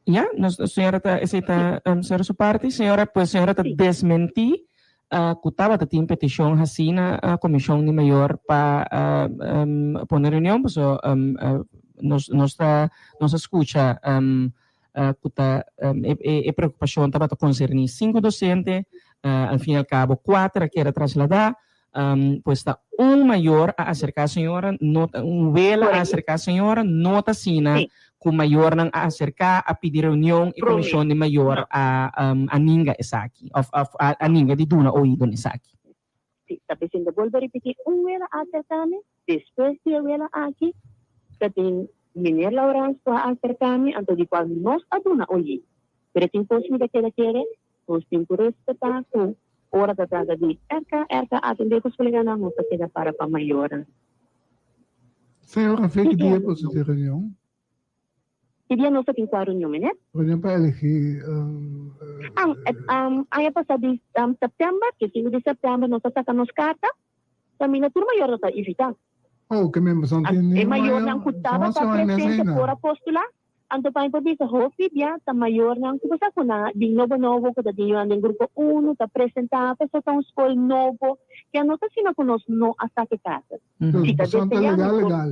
Ya, nos señora ta esei ta um, señora su parti. Señora, pues señora ta desmentí uh, ku tabata tin petishon hasí na uh, komishon di mayor pa uh, um, pone reunion, paso um, uh, nos, nos ta, nos a skucha um, uh, ku ta um, e, e, e preokupashon tabata konserní sinku dosente, uh, al fin y al cabo kuater a keda trasladá, Um, pues ta un mayor a acerca señora, no ta, un wela a acerca señora, no ta asina Sí. cu mayornan a acerca, a pidi reunion y Prome. comisión di mayor No. a, um, a ninga esaki, of, of a, a ninga di duna oido na esaki. Sí, ta presente bolbe repeti, un wela a acerca mi, despues di e wela aki, ta tin meneer Laurens cu a acerca mi, anto di cual nos a duna oido. Pero tin cos mi ta keda kere, Nos tin cu respeta cu ora ta trata di RK, RK atende cu su coleganan, nos ta keda para pa mayornan. Señor, a fe ki dia boso tin reunion? Ki dia nos ta tin cua reunion, meneer? Reunion pa elegi. Aña pasa di september, di sinku di september nos a saca nos carta, caminda tur mayor ta ta invita. Oh, ke men boso no tin E ningun mayornan cu tabata presente por a postula. Anto pa mi por bisa hopi bia ta mayornan ku sa ku nan a bin nobo nobo ku ta tin yunan den grupo uno ta presenta pasobra ta un skol nobo ke a no ta asina ku nos no a saka e karta. Si ta Pasobra ta desea legal nos por legal.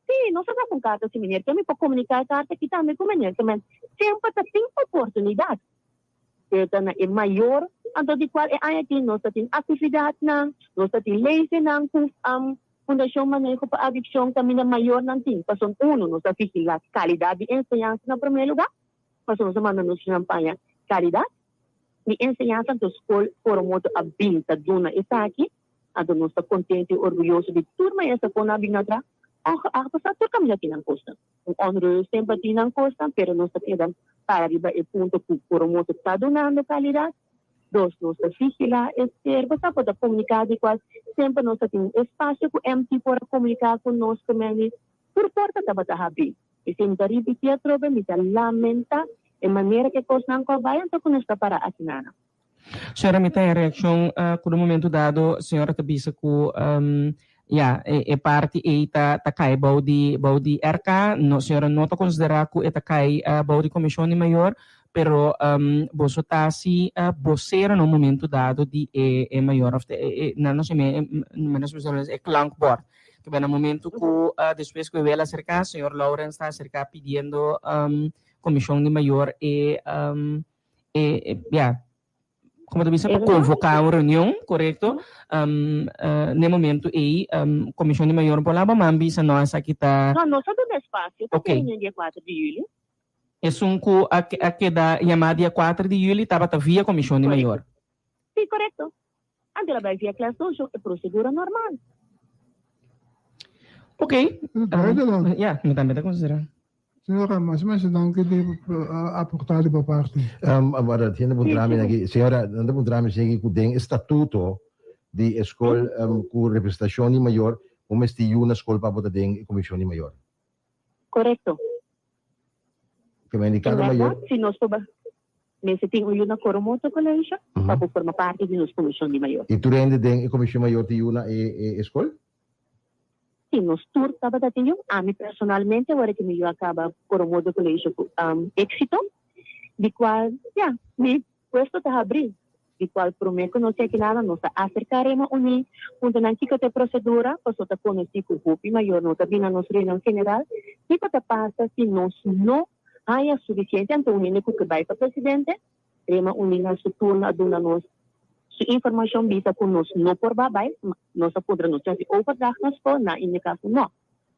Si nos a saka un karta si meneer ke mi por komunika e karta aki tambe ku meneer ke men semper ta tin oportunidat pero ta na e mayor anto di kual e aña aki nos ta tin aktividatnan nos ta tin lesenan ku Fundashon Maneho pa Adikshon kaminda mayornan tin pasobra uno nos ta vigilá kalidat di enseñansa na promé lugá, pasobra nos a manda nos yunan paña kalidat di enseñansa, anto skol Coromoto a bin ta duna esaki, anto nos ta kontento i orguyoso di tur maestra kon a bin atra, ongeacht pasá tur kaminda tin nan kosnan, un onrust semper tin nan kosnan, pero nos ta keda para riba e punto ku Coromoto ta dunando kalidat. Dos, nos ta vigilá e ser bo sa por ta komuniká di kual semper nos ta tin un espasio ku MT por a komuniká ku nos ku meni tur porta tabata habrí. I si mi ta ripití atrobe mi ta lamentá e manera ku e kosnan ku a bai anto ku nos ta pará asinana. Señora mi ta en reakshon ku un momento dado señora ta bisa ku ya e parti ei ta ta kai bou di bou di RK no señora no ta konsiderá ku e ta kai bou di komishon di mayor pero boso ta hasi bosero na un momento dado di e e mayor of e nan nos yama e menos e klankbord ke na momento ku despues ku e wela aserká señor Lawrence ta aserká pidiendo komishon di mayor e e ya Como ta bisa pa convoca un reunion, correcto? Um, uh, ne momento ei, um, Comisión di Mayor por laba man bisa no esaki ta... No, nos a duna espacio pa Ok. reunion dia 4 di juli. Esun cu a, a keda yama dia 4 di juli tabata via Comisión di Mayor. Sí, correcto. Antes el a bai via Class Dojo, e procedura normal. Ok. Um, ja, mi tambe ta considera. Señora, masha masha danki di aporta di bo parti. Awor, hende puntra mi aki, señora, nan ta puntra mi si ku den e statuto di e skol ku representashon di mayor, bo mester yu na skol pa bo ta den e komishon di mayor. Korekto. Ke men di kada mayor. En bèrdat, si nos por mester tin un yu na Coromoto College pa bo forma parti di nos komishon di mayor. I tur hende den e komishon mayor tin yu na e skol? Sí, nos tur tabata tin yu. Ami personalmente ora ku mi yu a kaba Coromoto College ku éksito, di kual, ya, mi puesto ta habrí, di kual promé ku nos yaki nada nos ta aserká Rema Uní, puntra nan kiko ta e prosedura, pasobra ta konosí ku hopi mayor no ta bini na nos reunion general, kiko ta pasa si nos no haña sufisiente anto un hende ku ke bai pa presidente? Rema Uní na su turno a duna nos su informashon bisa ku nos no por ba bai, nos a puntra nos tin hasi overdracht na skol, nan indiká ku no.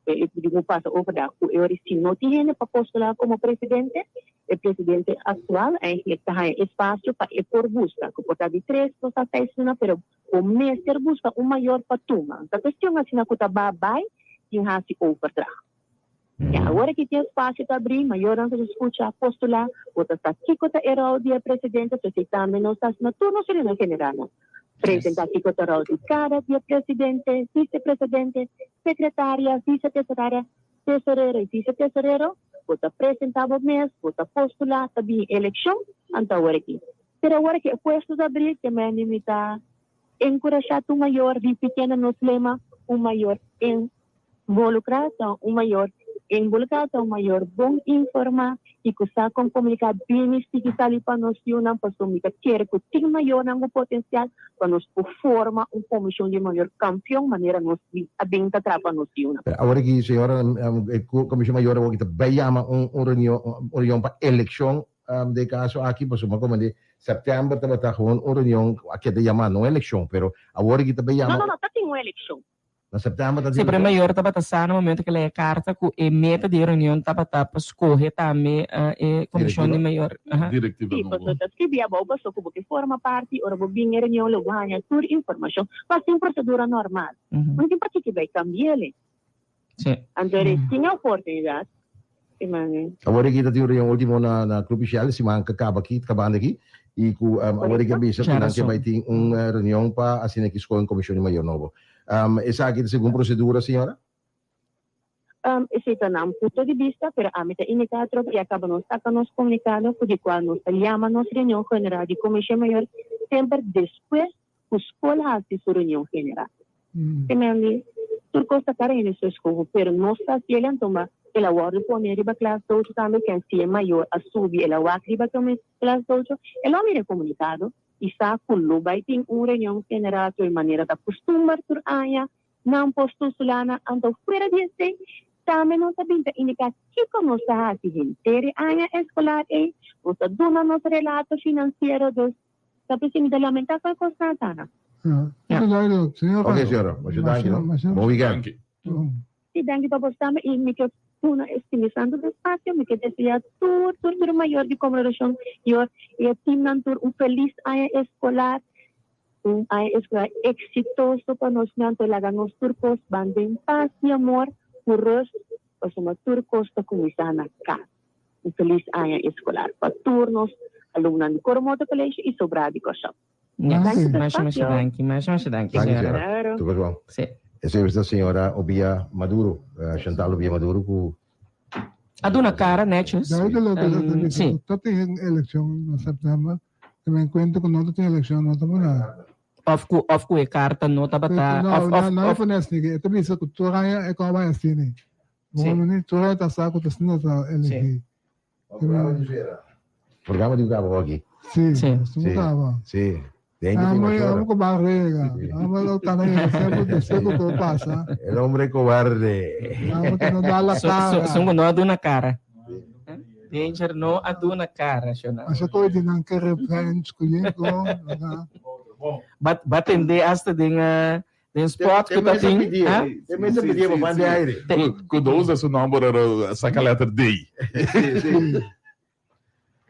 E di ku pasa overdracht ku e ora si no tin hende pa postulá komo presidente, e presidente aktual eigenlijk ta haña espasio pa e por buska, ku por ta di tres, por ta seis luna, pero bo mester buska un mayor pa tuma. Ta kuestion asina ku ta ba bai tin hasi overdracht. Ya awor aki tin espacio ta abri, mayornan ta scucha, postula, bo ta sa kico ta e rol di e presidente, so esey tambe nos ta haci na tur nos reunion general nan. Presenta kico ta rol di cada di e presidente, vicepresidente, secretaria, viceteseraria, tesorero y vicetesorero, bo ta presenta bo mes, bo ta postula, ta bini eleccion, anto awor aki. Pero awor aki e puesto ta abri, te mende mi ta encurasha tur mayor, ripitiendo nos lema, un mayor en. Involucrá ta un mayor Involucrá ta un mayor bon informá i ku sa kon komuniká bini sigui sali pa nos yunan pasobra mi ta kere ku tin mayornan ku potensial pa nos por forma un komishon di mayor kampion manera nos a bin ta traha pa nos yunan. Pero awor aki señora e komishon mayor awor aki ta bai yama un reunion un reunion pa elekshon den e kaso aki pasobra mi a komende sèptèmber tabata gewoon un reunion a keda yama no elekshon pero awor aki ta bai yama No no no ta tin un elekshon. Na sèptèmber ta Sí, pero e mayor tabata sa na momento ku el a e karta ku e meta di e reunion tabata pa skohe tambe e komishon di mayor. Aha. Direktiva Sí, nobo. pasobra ta skribí abou paso ku bo ke forma parti ora bo bin e reunion lo bo haña tur informashon. Pa hasi un prosedura normal. No tin pakiko bai kambi'el. Sí. Anto e tin e oportunidat. Imagine. Awor aki ta tin un reunion ultimo na na Club Shell siman ka kaba aki, kabando aki, i ku awor aki a bisa ku nan ke bai tin un reunion pa asina ki skohe un komishon di mayor nobo. Esaki ta segun prosedura, señora? Esei ta nan punto di bista, pero ami ta indiká atrobe i a kaba nos saka nos komunikado ku di kual nos ta yama nos reunion general di komishon mayor semper despues ku skol hasi su reunion general. Te men di, tur kos ta kara hende su eskoho, pero nos ta hasi el anto ma el a wòrdu pone riba klas docho tambe, ken si e mayor a subi el a wak riba klas docho, el a mira e komunikado i sa ku lo bai tin un reunion general tur manera ta kustumber tur aña, nan por stusulana, anto fuera di esei tambe nos a bin ta indiká kiko nos ta hasi henter e aña eskolar ei, nos ta duna nos relato finansiero, dus Ta p'esei mi ta lamentá ku e kosnan ta. Ja. Duidelijk, señora. Ok, señora. Masha danki, no? Bon weekend. Sí, danki pa bo stamba i mi ke duna e Spiritu Santu despacio. Mi ke desea tur, tur, tur mayor di Konmemorashon Yor i e timnan tur un felis aña eskolar, un aña eskolar eksitoso pa nos nan. Te laga nos tur kos ban den pas i amor ku rust, pasobra tur kos ta kuminsá na kas. Un felis aña eskolar pa tur nos alumnonan di Coromoto Colegio i sobrá di Kòrsou. Yes, Danki pa masha masha espasio. danki, masha masha danki Danki señora. señora. Claro. Tur bon. Sí. Esei ta señora Obia Maduro, Chantal Obia Maduro ku A duna kara netjes. Duidelijk dat het is. Sí. Dat tin eleccion na september. Te men cuenta cu no ta tin eleccion no ta muna. Of ku of ku e karta no tabata No, of of no, no of e pones ni. E ta bisa cu tur aña e con bay asina. Sí. Bon, ni tur ta sa ku ta asina ta elegí. Programa di un cabo aki. Sí, Sí. sí. Cabo. Sí. De ahí Amo, que amo cobarde. Amo lo tan ahí, siempre te sé lo que pasa. El hombre cobarde. Amo que no da la So, so, cara. so no a duna cara. Danger no a duna cara, shona. Así ko di nan ke revenge ku yengo. Bat batende hasta den eh, Den spot ku ta tin. Te mester pidi pa ban de aire. Ku no usa su nomber ora saca letter D.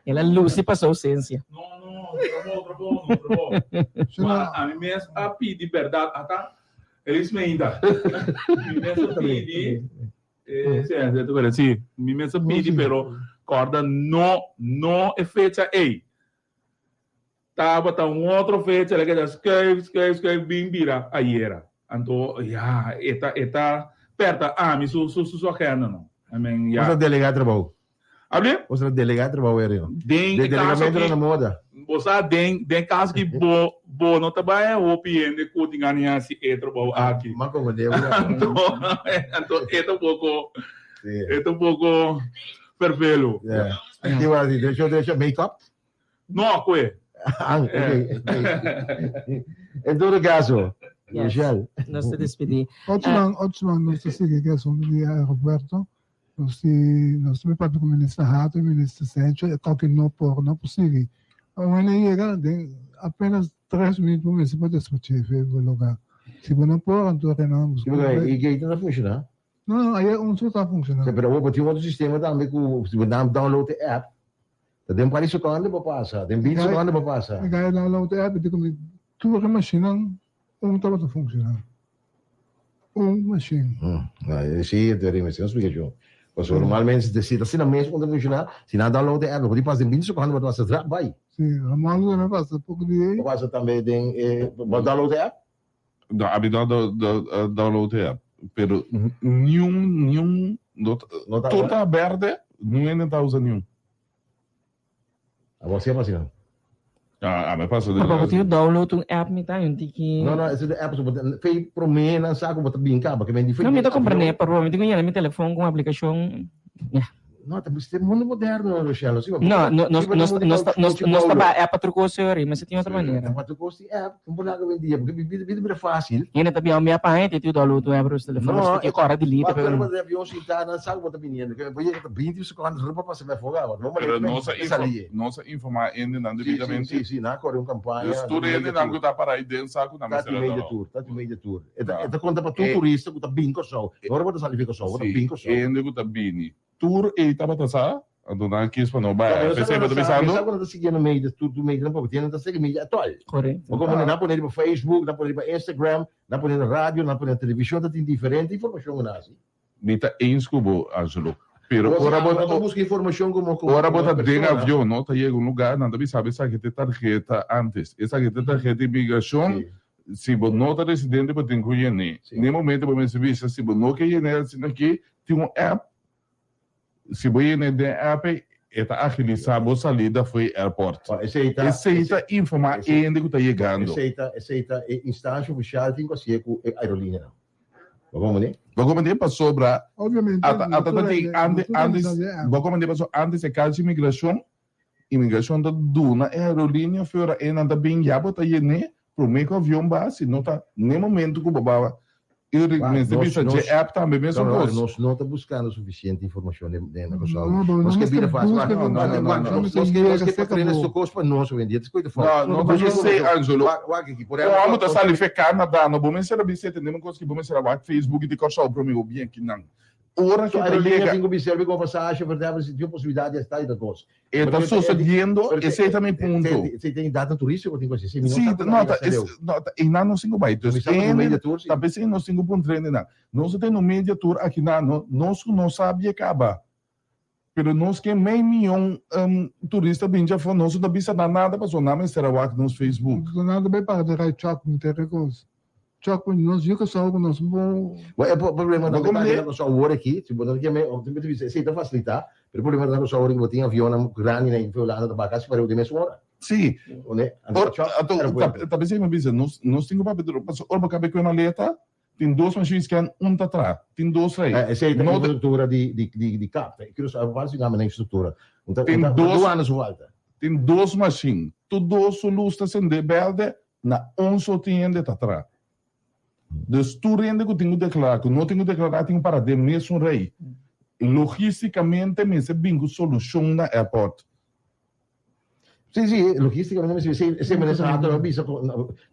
El a luci pa su ausencia. No, no, trabou, trabou, no trabou. Ma ami mes a pidi berdad ata Elis me ainda. Mi mes a pidi. Sí, sí, mi mes a pidi, pero kòrda no, no e fecha ei. Tabata un otro fecha, el a keda skuif, skuif, skuif, bin bira ayera. Anto, ya, e ta, e ta pèrta ami su, su, su agenda no. I mean, ya. Bo ta delegá trabou. Abli? Bo ta delegá trabou, Erio. Den De e kaso delegamento ki, na moda. bo sa, den, den kaso ki bo, bo no ta bai hopi hende ku tin gana di hasi e trabou aki. M'a komprendé bo. Anto, anto e ta un poko, e ta un poko ferfelu. Yeah. Ki wou a di? Derecho, derecho make-up? No, kue. Ah, ok. En todo caso, Yes. Michelle. Nos ta despedí. Otro otro nos ta sigui ku asuntu di aeropuerto. Nos ti nos ta papia ku minister Hato i minister Sencho e toki no por no por sigui. Awor a yega den apenas tres minuut bo mester por despaché fe bo lugar. Si bo no por anto Renan Sí, porque e gate no ta funciona. No, no, ayer un so ta funciona. Pero awor bo tin otro sistema tambe ku si bo download e app, Ta den par di seconde bo pasa, den binti seconde bo pasa. Mi gaya download e app y di cu mi tur e machinenan un tabata funciona. Un machine. Si, e teoria mester un splicacion. Pasobra normalmente si ta asina mes un ta funciona, si nan download e app, bo por di pasa den binti seconde bo ta pasa drap bay. Si, Ramon tambe pasa poco di ey. Bo pasa tambe den e, bo download e app? No, ami no a download e app, pero niun, niun, no ta, tur ta berde, niun hende ta usa niun. Abo si a pasa nan? Ah, ami a pasa den. Abo tin download un app mi ta un tiki. No, no, ese de app, so fe prome nan sa ku bo ta bin kaba, ke men di No, mi ta komprende, pero mi tin ku yena mi telefon ku un aplikashon, ya. No, ta e mundo moderno, Rochelle. Si, no, no, nos, nos, nos, nos, nos ta ba app pa tur cos hoor, mester tin otro manera. Pa tur cos tin app, un por laga hoy en dia, porque bida, bida bira fácil. Hende ta bia un bia pa hende, tin download un app riba su teléfono, No, tin kora delete, pero pero de avión sinta, nan sa ku bo ta biniendo, ke bo yega ta 20 secondo, rupa pasa me foga, bo Pero nos a informa, nos a informa hendenan debidamente. Sí, sí, sí, nan a kore un campaña. Dus tur hendenan ku ta para ahí den sa ku nan mester a Tati media tour, tati media tour. E ta, e ta konta pa tur turista ku ta bin Kòrsou. No ora bo ta sali fi Kòrsou, bo ta bin Kòrsou. Hende ku ta bini. Tur ei tabata sa, anto nan kis pa no bai. No, P'esei bo ta bisando. Mi sa ku nan ta siguiendo media, tur tur media tampoco. Tin nan ta sigui media actual. Correcto. Bo komo nan pone riba Facebook, nan pone riba Instagram, nan pone na radio, nan pone na television, ta tin diferente informacion ku nan hasi. Mi ta eens ku bo, Angelo. Pero Bo ora bo ta buska informacion komo komo ora bo ta den persona. avion, no, ta yega un lugar, nan ta bisa bo esaki ta e tarheta antes. Esaki ta e tarheta di imigracion. Si bo no ta residente bo tin ku yen'é. N'e momento bo mester bisa si bo no ke yen'é asina aki, tin un app, si bo yen'é den app ei, e ta agilisá bo salida fo'i airport. Esei ta Esei ta informá hende ku ta yegando. Esei ta esei ta e instansha ofisial tin ku hasié ku e aerolineanan. Bo komprendé? Bo komprendé pasobra Obviamente, ata no ata tur ta tin hende, no ante tur hende antes sa di e app. bo komprendé pasobra antes e kaso imigrashon Imigrashon ta duna e aerolinea fuera e nan ta bin ya bo ta yené promé ku avion ba si no ta n'e momento ku bo ba i mester bisa dje app tambe mesun kos. Nos no ta buskando sufisiente informashon den na Kòrsou. No, Nos ke mester bira fásil. buska informashon, Nos mester ke yega nos ke serka pa bo. su kos pa nos hoy en dia. Ta No, no ta esei Angelo. Wak aki, por ehèmpel. Ora bo ta sali fe Canada no bo mester a bisa tende un kos ki bo mester a wak Facebook di Kòrsou promé bo bien kinan. Ora So ke ta aerolínea yega. tin ku bin servi komo pasahe, verder, si tin posibilidat di esta i ta kos. E ta sucediendo, esey ta mi punto. Esey ta data turistico tin cu haci, si mi no Sí, sa cu no, ta, ta es, no, ta, einan nos tin cu bay. Dus, Mi sa cu ene, media tour, sí. ta pesey nos tin cu puntra hendenan. Nos a tene un media tour aki na, no, nos cu no sa bien caba. Pero nos ke mei miyon um, turista bin djafo, nos no ta bisa nan nada pasobra nan mester a wak nos Facebook. Nan ta bay para di rai truck mi ta rekos. Chok, nos yu Kòrsou ku nos bo. Bo e problema Bo tambe komo ta di? na Kòrsou awor aki, si bo ta keme, bo ta bisa esei ta fasilitá, pero e problema ta na Kòrsou awor aki bo tin avionnan grandi na Hulanda ta baha kasi pareu den mes ora. Sí. One, anto Or, chok, anto, ta, aeropuerto. ta bisa mi bisa, nos, nos tin ku papia duru, pasobra ora bo kabe ku e maleta, tin dos machines scan, un ta traha, tin dos rei. Eh, esei ta No ta- infrastruktura di, di, di, di kap. Curaçao, vários gamba na infrastruktura. Un ta, un Tin ta, un ta dos- duana su falta. Tin dos machine, tur dos su lus ta sende berde, Na un so tin hende ta traha. Dus tur hende ku tin ku deklará, ku no tin ku deklará tin ku para den mesun rei. Logístikamente mester bin ku solushon na airport. Sí, sí, logístikamente mester bin. Esei minister Hato a bisa ku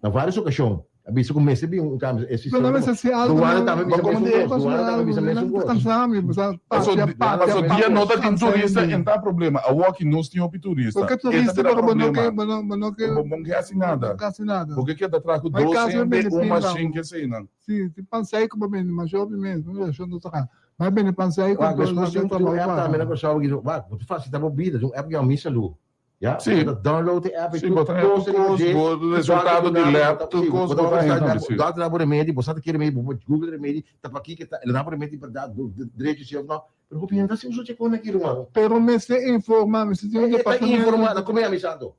na vários okashon a bisa ku mester bin un kambio. E Pero nan mester hasi algu. Duana tambe bisa mesun kos. Duana tambe bisa mesun kos. Kansa mi, Paso dia no ta tin turista en ta problema. Awor aki nos tin hopi turista. Porque turista pero bo no ke bo no bo no ke Bo no ke hasi nada. Bo hasi nada. Bo ke keda traha ku dos hende un machine ke eseinan. Si, tin pan seco bo bende masha hopi mes, mi shon ta traha. Bai bende pansei ku Wak, despues laga tin trabou un app para. tambe na Kòrsou ki wak, bo ta fasita bo bida, tin un app ku yama Mi Salú. Ya, Sí. bo ta download e app i Sí, tur bo ta haña kos tur riba kos, dje. bo resultado di lab, tur Sí, kos bo ta bo ta haña wak tambe, sí. Dòkter da bo remedi, bo sa ta ki remedi, bo por google remedi, ta pakiko ta, el a da bo remedi bèrdat, drechi si òf nò. Pero hopi hende ta hasi uso dje kos aki ruman. Pero mester informa, mester tin un E ta departamento. informa, ta kome ami santo.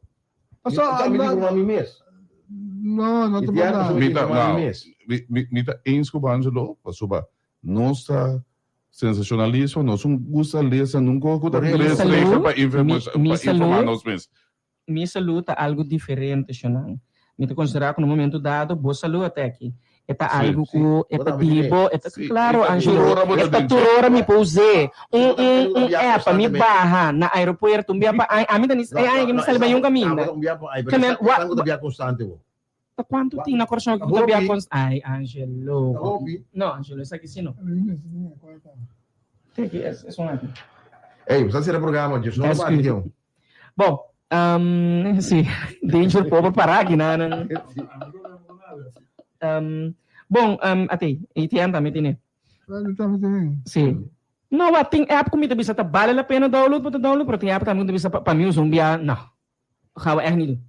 Paso, Mi ta informa mi mes. No, no ta berdad. Mi ta, no, mi, mi, mi ta eens ku Angelo, pasobra nos ta sensacionalismo, nos un gusta lesa nunca ku ta Mi tres regla salú, pa mi, mi pa informa salú, nos mes. mi salú ta algu diferente, Shonan. Mi ta konsiderá ku na un momento dado bo salú a ta aki. E ta Sí. algu ku e Bo ta ta mira di bo, e ta Sí, klaro, e ta tur Angelo. ora bo E ta ta den tur dje. ora mi por us'é. Si Un bo ta un kere un biaha app pa mi konstantemente. baha na aeropuerto, un bia pa ai, ami ta ni No, e ai no, mi no, sali bai un esa, abo kaminda. ta un biaha pa ai, Ke pero men, esa, wa, esa ku ta biaha konstante bo. Ta kuantu tin na Kòrsou Ta ku ta bia hopi. kons, ai Angelo. Ta hopi. No, Angelo, esaki si no. Te aki, es esun aki. Ey, bo sa sera programa, djis no bati Excuse. tion. Bon, um, si, danger pober para aki na nan. Um, bon, um, ate, ATM tambe tine. Si. No, wa tin app ku mi ta bisa ta bale la pena download, bo ta download, pero tin app tambe ku ta bisa pa, pa mi usa un bia, no. Gaan we echt niet doen.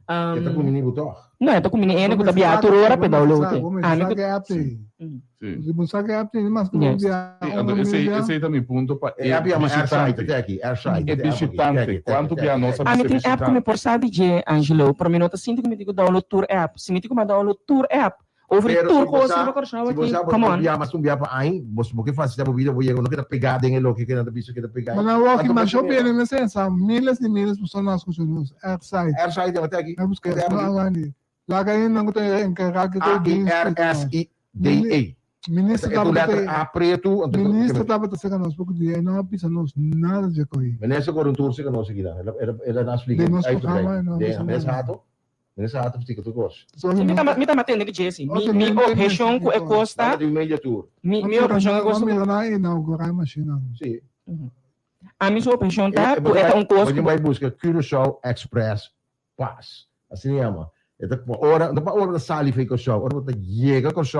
Um, E ta kumini bo tòg? No, e ta kumini ene ku ta biaha tur ora pa e download e. Ami ku. Bo app ei. Sí. Bo sa ke app ei mas ku bo Yes. biaha Sí, un anto esei, bia. esei ta mi punto pa E e app yama Airside, bishitante. te aki, Airside, E te app aki, te bishitante, aki, te aki, kuantu te bia aki, te nos a aki. Ami bisa tin app ku mi bishitante? por sa di dje, Angelo, pero mi no ta sinti ku mi tin ku download tur app. Si mi tin ku mi a download tur app, over di Pero tur si bo kos sa, riba Kòrsou si bo aki, sa bo come ta on. biaha mas un biaha pa ain, bo bo ke fasilitá bo bida, bo yega, bo no keda pegá den e loke ke nan ta bisa keda pegá. Ma nan wak Anto ma bo shop tin yena na sensa, miles di miles persona a skucha nos. Airside. Airside yama te aki. Na buska Te no aki. awani. Laga e nan ku ta enkargá ku A e I dienst R S I D E. Minister E tu tabata letter A pretu, anto Minister tabata serka nos poko dia e no a bisa nos nada dje koe. Minister kore un tur serka nos aki nan. El a el a splika Den nos uitgebreid. programa e no a Den bisa Minister nada. Hato. Minister Hato splika tur kos. Si mi ta mi ta matende di dje si. Mi Ok, mi mi obheshon ku e kos ta Nada di media tour. mi mi obheshon ku e kos Bo mira nan inaugurá e mashinnan. Si. Ami su obheshon ta ku e ta un kos Bo tin bai buska Curaçao Express Pass. Asina yama. E ta pa ora, no pa ora bo ta sali for di Kòrsou, ora bo ta yega Kòrsou.